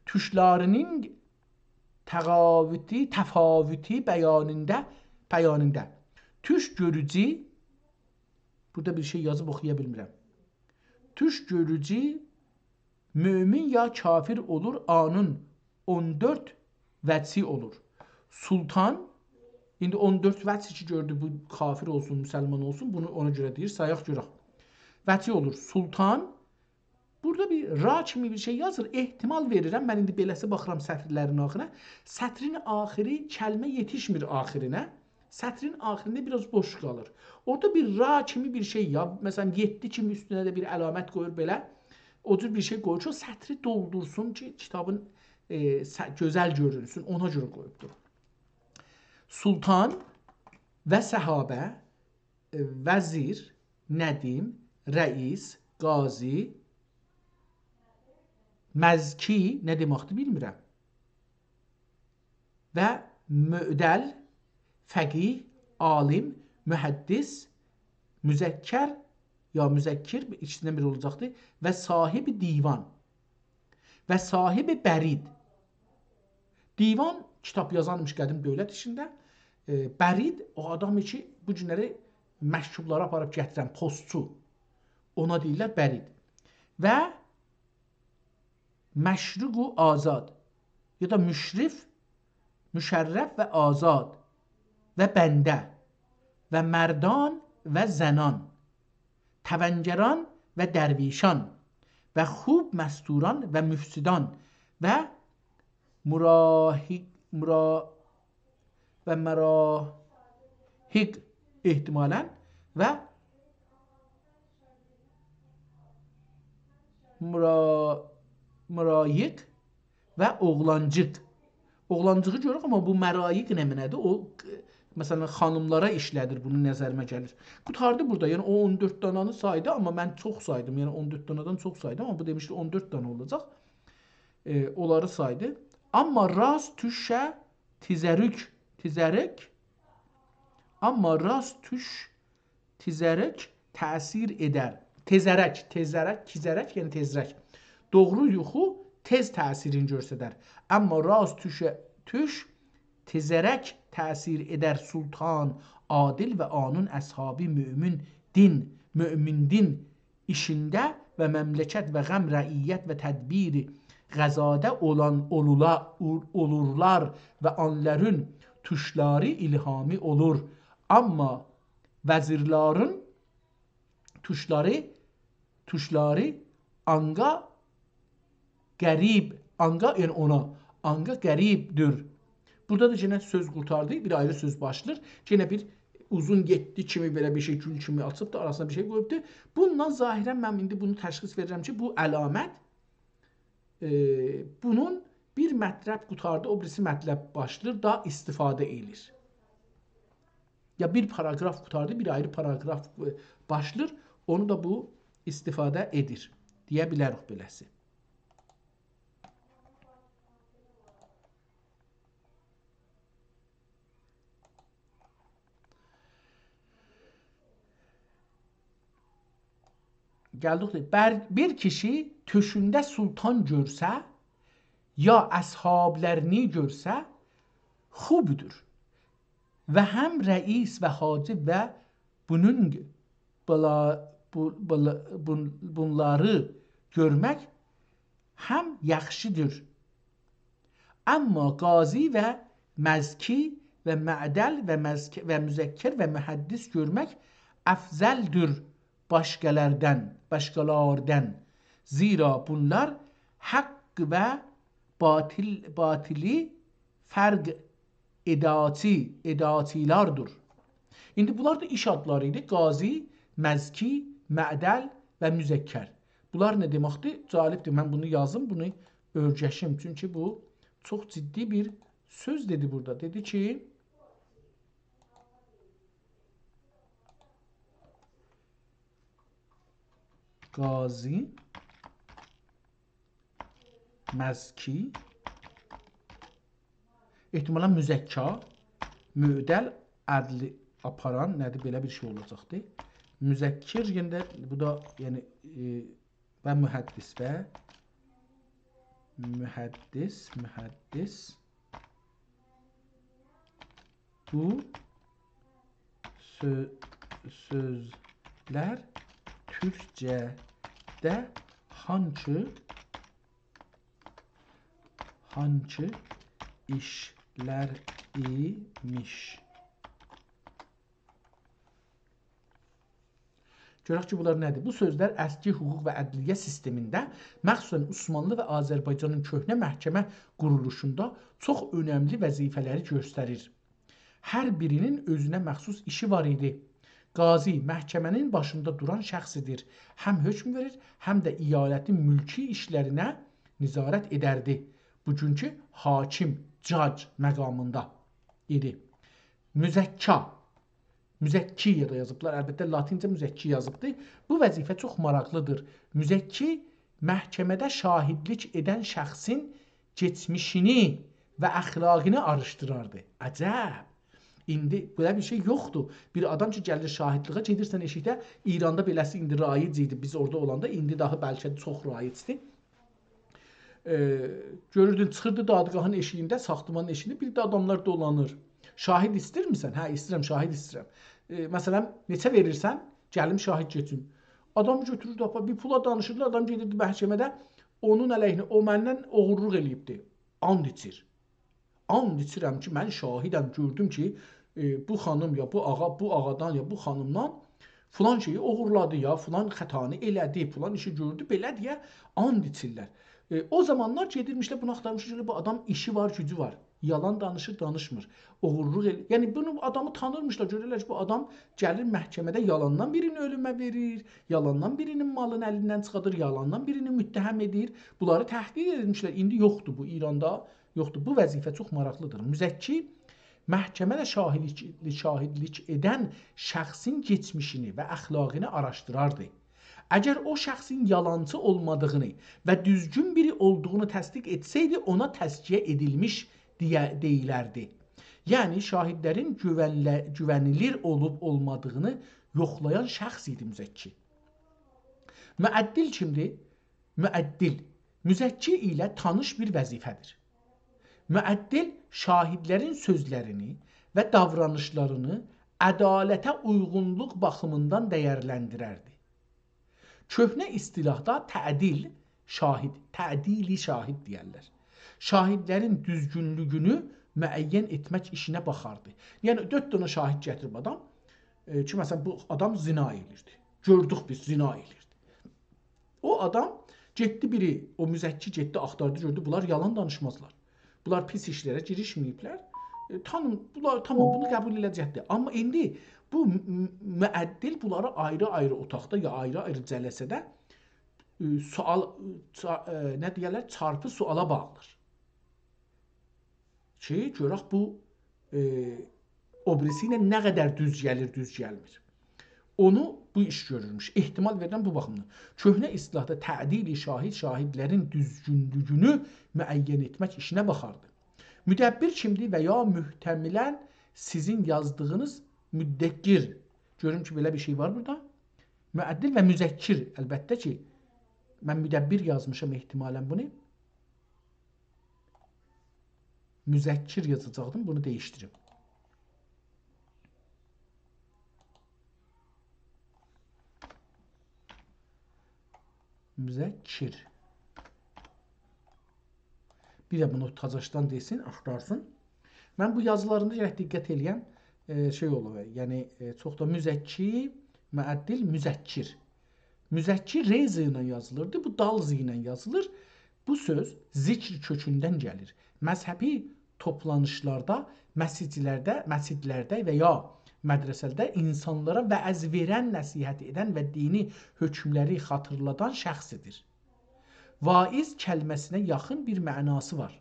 تورکلرینین تفاوتی، تفاوتی بیانینده، بیانینده. تورک گؤروجو، بورادا بیر شئی یازیب اوخویا بیلمیرم. تورک گؤروجو مؤمن یا کافر اولور، آنین اون دؤرد وجهی اولور. سلطان، ایندی اون دؤرد وجه کی گؤردو، بو کافر اولسون، مسلمان اولسون، بونو اونا گؤره دئییر، سایاق گؤرک. وجهی اولور. سلطان، بورادا بیر را کیمی بیر شئی یازیر، احتمال وئریرم، من ایندی بئله‌سی باخیرام سطرلرین آخیرینه. سطرین آخیری، کلمه یئتیشمیر آخیرینه. سطرین آخیریندا بیر آز بوش قالیر. اورادا بیر را کیمی بیر شئی یا، مثلاً، یئددی کیمی اوستونه ده بیر علامت قویور بئله. او جور بیر شئی قویور کی، او سطری دولدورسون کی، کیتابین، ائ، سه-، گؤزل گؤرونسون، اونا گؤره قویوبدور. سلطان و صحابه، ائ، وزیر، ندیم، رئیس، قاضی، مزکی نه دئمکدیر بیلمیرم. و معدل، فقیه، عالم، محدث، مذکر یا مذکر، ایکیسیندن بیری اولاجاقدیر، و صاحب دیوان و صاحب برید. دیوان کیتاب یازانمیش قدیم دؤولت ایچینده. ائ، برید او آدام کی، بو گونلری مکتوبلاری آپاریب گتیرن، پستچو. اونا دئییرلر برید. و مشرف و آزاد، یا دا مشرف، مشرف و آزاد و بنده و مردان و زنان، توانگران و درویشان و خوب مستوران و مفسدان و مراهق، مرا-، و مراهق احتمالاً و مرا-، مرایق و اوغلانجیق. اوغلانجیغی گؤروروک، آمما بو مرایق نمنه‌دیر؟ او، مثلاً، خانیملارا ایشله‌دیر، بونو نظریمه گلیر. قوتاردی بورادا، یعنی او اون دؤرد دانانی سایدی، آمما من چوخ سایدیم، یعنی اون دؤرد دانادان چوخ سایدیم، آمما بو دئمیشدی اون دؤرد دانا اولاجاق. ائ، اونلاری سایدی. آمما راست تورکه تئزرک، تئزرک، آمما راست تورک تئزرک تأثیر ائدر. تئزرک، تئزرک، کیزرک، یعنی تئزرک. دوغرو یوخو تئز تأثیرینی گؤسترر. آمما راست تورک، تورک تئزرک تأثیر ائدر سلطان عادل و آنین اصحابی مؤمن دین، مؤمن دین ایشینده و مملکت و غم رعیت و تدبیر قضادا اولان اولولا-، اول-، اولورلار و اونلارین توشلاری الهامی اولور. آمما وزیرلرین توشلاری، توشلاری آنقا غریب، آنقا، یعنی اونا، آنقا غریبدیر. بورادا دا یئنه سؤز قورتاردی، بیر آیری سؤز باشلاییر. یئنه بیر اوزون یئددی کیمی بئله بیر شئی، گول کیمی آچیبدی، آراسینا بیر شئی قویوبدو. بوندان ظاهراً من ایندی بونو تشخیص وئریرم کی، بو علامت، ائ، بونون بیر مطلب قورتاردی، او بیریسی مطلب باشلاییر، دا استفاده ائله‌ییر. یا بیر پاراگراف قورتاردی، بیر آیری پاراگراف، ائ، باشلاییر، اونو دا بو استفاده ائدیر. دئیه بیلریک بئله‌سی. گلدیک، دئییر، بر-، بیر کیشی تؤشونده سلطان گؤرسه، یا اصحابلرینی گؤرسه، خوبدور. و هم رئیس و حاجب و بونون، بولا-، بو-، بولا-، بون-، بونلاری گؤرمک هم یاخشیدیر. آمما قاضی و مزکی و معدل و مزک-، و مذکر و محدث گؤرمک افضلدیر باشقالاردان، باشقالاردان. زیرا بونلار حق و باطل، باطلی فرق ائده‌چی، ائده‌چیلردیر. ایندی بونلار دا ایش آدلاری ایدی. قاضی، مزکی، معدل و مذکر. بونلار نه دئمکدیر؟ جالبدیر. من بونو یازیم، بونو اؤرگشیم. چونکی بو چوخ جدی بیر سؤز دئدی بورادا. دئدی کی، قاضی، مزکی، احتمالاً مزکی، معدل، عدلی، آپاران، نه‌دیر، بئله بیر شئی اولاجاقدی. مذکر، یئنه ده بو دا، یعنی، ائ، و محدث و محدث، محدث. بو سؤ-، سؤزلر تورکجه‌ده هانکی، هانکی ایشلر ایمیش؟ گؤرک کی، بونلار نه‌دیر؟ بو سؤزلر اسکی حقوق و عدلیه سیستمینده، مخصوصاً عثمانلی و آذربایجانین کؤهنه محکمه قورولوشوندا چوخ اؤنملی وظیفه‌لری گؤستریر. هر بیری‌نین اؤزونه مخصوص ایشی وار ایدی. قاضی محکمه‌نین باشیندا دوران شخصی‌دیر. هم حکم وئریر، هم ده ایالتین ملکی ایشلرینه نظارت ائدردی. بوگونکو حاکم، جاج مقامیندا ایدی. مزکّا. مزکّی یا دا یازیبلار. البته، لاتینجه مزکّی یازیبدی. بو وظیفه چوخ ماراقلی‌دیر. مزکّی محکمه‌ده شاهدلیک ائدن شخصین کئچمیشینی و اخلاقینی آراشدیراردی. عجب. ایندی بئله بیر شئی یوخدور. بیر آدام کی، گلیر شاهدلیغا، گئدیرسن ائشیکده، ایراندا بئله‌سی ایندی رایج ایدی، بیز اورادا اولاندا، ایندی داها بلکه چوخ رایجدیر. ائ، گؤروردون، چیخیردی دادگاهین ائشیگینده، ساختمانین ائشیگینده، بیر ده آداملار دولانیر. «شاهد ایستیرمیسن؟» «هه، ایستیرم، شاهد ایستیرم.» ائ، مثلا، «نئچه وئریرسن؟ گلیم شاهد گئچیم.» آدام گؤتوروردو، آپار، بیر پولا دانیشیردی، آدام گئدیردی محکمه‌ده، اونون علیهینه، «او مندن اوغورلوق ائله‌ییبدی.» آند ایچیر. «آند ایچیرم کی، من شاهدم، گؤردوم کی، ائ، بو خانیم یا بو آغا، بو آغادان یا بو خانیمدان فلان شئیی اوغورلادی، یا فلان خطانی ائله‌دی، فلان ایشی گؤردو»، بئله دئیه آند ایچیرلر. ائ، او زامانلار گئدیرمیشلر، بونو آختارمیشلار، گؤرورلر بو آدام ایشی وار، گوجو وار، یالان دانیشیر، دانیشمیر، اوغورلوق ائل-، یعنی بونو آدامی تانیرمیشلار، گؤرورلر کی، بو آدام گلیر محکمه‌ده یالاندان بیرینی اؤلومه وئریر، یالاندان بیرینین مالینی الیندن چیخادیر، یالاندان بیرینی متهم ائدیر. بونلاری تحقیق ائدیرمیشلر. ایندی یوخدور بو، ایراندا یوخدور. بو وظیفه چوخ ماراقلی‌دیر. مزکّی محکمه‌ده شاهدلیک، شاهدلیک ائدن شخصین کئچمیشینی و اخلاقینی آراشدیراردی. اگر او شخصین یالانچی اولمادیغینی و دوزگون بیری اولدوغونو تصدیق ائتسه‌یدی، اونا تزکیه ائدیلمیش دئیه، دئییلردی. یعنی، شاهدلرین گوونله-، گوونیلیر اولوب اولمادیغینی یوخلایان شخص ایدی مزکّی. معدّل کیمدیر؟ معدّل، مزکّی ایله تانیش بیر وظیفه‌دیر. معدّل شاهدلرین سؤزلرینی و داورانیشلارینی عدالته اویغونلوق باخیمیندان دیرلندیرردی. کؤهنه اصطلاحدا تعدیل شاهد، تعدیل شاهد دئیرلر. شاهدلرین دوزگونلوگونو معین ائتمک ایشینه باخاردی. یعنی، دؤرد دنه شاهد گتیریب آدام، ائ، کی، مثلا، بو آدام زنا ائله‌ییردی. گؤردوک بیز، زنا ائله‌ییردی. او آدام گئتدی بیری، او مزکّی گئتدی، آختاردی، گؤردو، بونلار یالان دانیشمازلار. بونلار پیس ایشلره گیریشمه‌ییبلر. ائ، تانیم، بونلار، تامام، بونو قبول ائله‌یه‌جکدیر. آمما ایندی بو م-، م-، معدّل بونلاری آیری-آیری اوتاقدا یا آیری-آیری جلسه‌ده، ائ، سؤال، ائ، چا-، ائ، نه دئیرلر، چارپی سؤالا باغلیر. کی، گؤرک بو، ائ، او بیریسی ایله نه قدر دوز گلیر، دوز گلمیر. اونو بو ایش گؤرورموش. احتمال وئریرم بو باخیمدان. کؤهنه اصطلاحدا تعدیل شاهد، شاهدلرین دوزگونلوگونو معین ائتمک ایشینه باخاردی. مدبّر کیمدیر و یا محتملاً سیزین یازدیغینیز مدّکر. گؤروم کی، بئله بیر شئی وار بورادا. معدّل و مذکّر، البته کی، من مدبّر یازمیشام احتمالاً بونو. مذکّر یازاجاقدیم، بونو دییشدیریم. مذکّر. بیر ده بونو تازاشدان دئسین، آختارسین. من بو یازیلاریندا گرک دقت ائله‌یم، ائ، شئی اولور، یعنی، ائ، چوخ دا مزکّی، معدّل، مذکّر. مزکّی ر ز ایله یازیلیردی، بو دال ز ایله یازیلیر. بو سؤز ذکر کؤکوندن گلیر. مذهبی توپلانیشلاردا، مسجدلرده، مسجدلرده و یا مدرسه‌لرده اینسانلارا وعظ وئرن، نصیحت ائدن و دینی حکملری خاطیرلادان شخصی‌دیر. واعظ کلمه‌سینه یاخین بیر معناسی وار.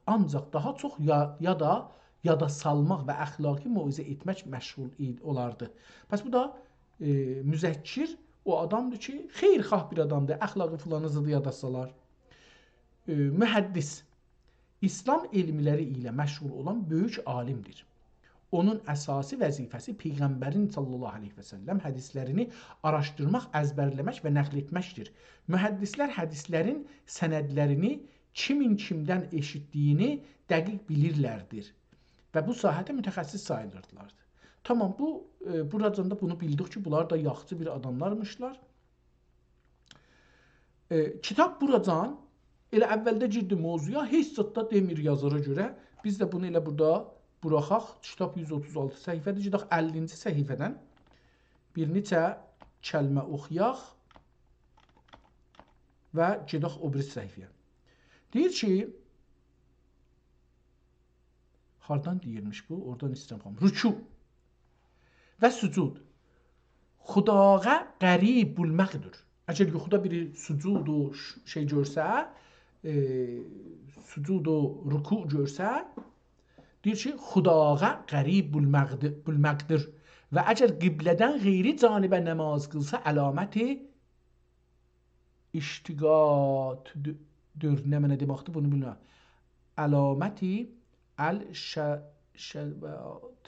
آنجاق داها چوخ یا-، یادا، یادا سالماق و اخلاقی موعظه ائتمک مشغول اید-، اولاردی. پس بو دا، ائ، مذکّر او آدامدیر کی، خیرخواه بیر آدامدیر، اخلاقی فلانی زادی یادا سالار. ائ، محدث، اسلام علملری ایله مشغول اولان بؤیوک عالیمدیر. اونون اساسی وظیفه‌سی پیغمبرین صلی الله علیه و سلم حدیثلرینی آراشدیرماق، ازبرله‌مک و نقل ائتمکدیر. محدثلر حدیثلرین سندلرینی کیمین کیمدن ائشیتدیگینی دقیق بیلیرلردیر و بو ساحه‌ده متخصص ساییلیردیلار. تامام، بو، ائ، بوراجان دا بونو بیلدیک کی، بونلار دا یاخچی بیر آداملارمیشلار. ائ، کیتاب بوراجان ائله اولده گیردی موضوعا، هئچ زاد دا دئمیر یازارا گؤره. بیز ده بونو ائله بورادا بوراخاق. کیتاب یوز اوتوز آلتی صفحه‌دیر. گئدک اللینجی صفحه‌دن بیر نئچه کلمه اوخویاق و گئدک او بیری صفحه‌یه. دئییر کی، هاردان دئییرمیش بو؟ اورادان ایسته‌ییرم خانیم. رکوع و سجود. خداغا قریب بولماقدیر. اگر یوخودا بیری سجود و ش-، شئی گؤرسه، ائ، سجود و رکوع گؤرسه، دئییر کی، خداغا قریب بولماقدی-، بولماقدیر. و اگر قبله‌دن غیری جانبه نماز قیلسا، علامت اشتقاقدیر. نمنه دئمکدیر، بونو بیلمیرم. علامت الش-، شوات.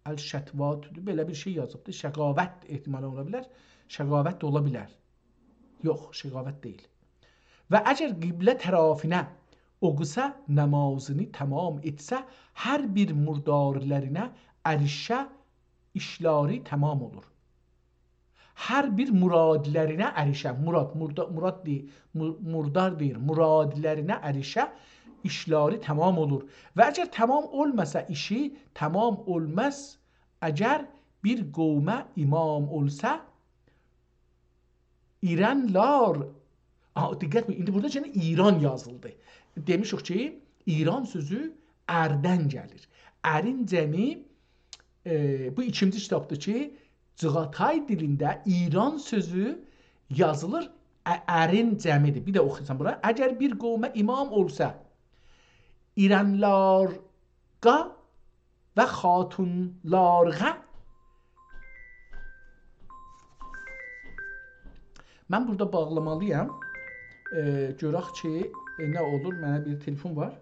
الشتواتدیر. بئله بیر شئی یازیبدیر. شقاوت احتمالا اولا بیلر. شقاوت ده اولا بیلر. یوخ، شقاوت دئییل. و اگر قبله طرفینه اوقوسا، نمازینی تمام ائتسه، هر بیر مردارلرینه ارشه، ایشلری تمام اولور. هر بیر مرادلرینه ارشه، مراد، مردا-، مراد دئییر، مو-، مردار دئییر، مرادلرینه ارشه، ایشلری تمام اولور. و اگر تمام اولماسا ایشی، تمام اولماز. اگر بیر قومه امام اولسا، ایرانلار، آ، دقت بویورون، ایندی بورادا یئنه ایران یازیلدی. دئمیشیک کی، ایران سؤزو اردن گلیر. ارین جمعی، ائ، بو ایکینجی کیتابدیر کی، چغاتای دیلینده ایران سؤزو یازیلیر، ا-، ارین جمعیدیر. بیر ده اوخویورسان بورا. اگر بیر قومه امام اولسا، ایرانلارغا و خاتونلارغا. من بورادا باغلامالییام. ائ، گؤرک کی، ائ، نه اولور. منه بیر تلفون وار.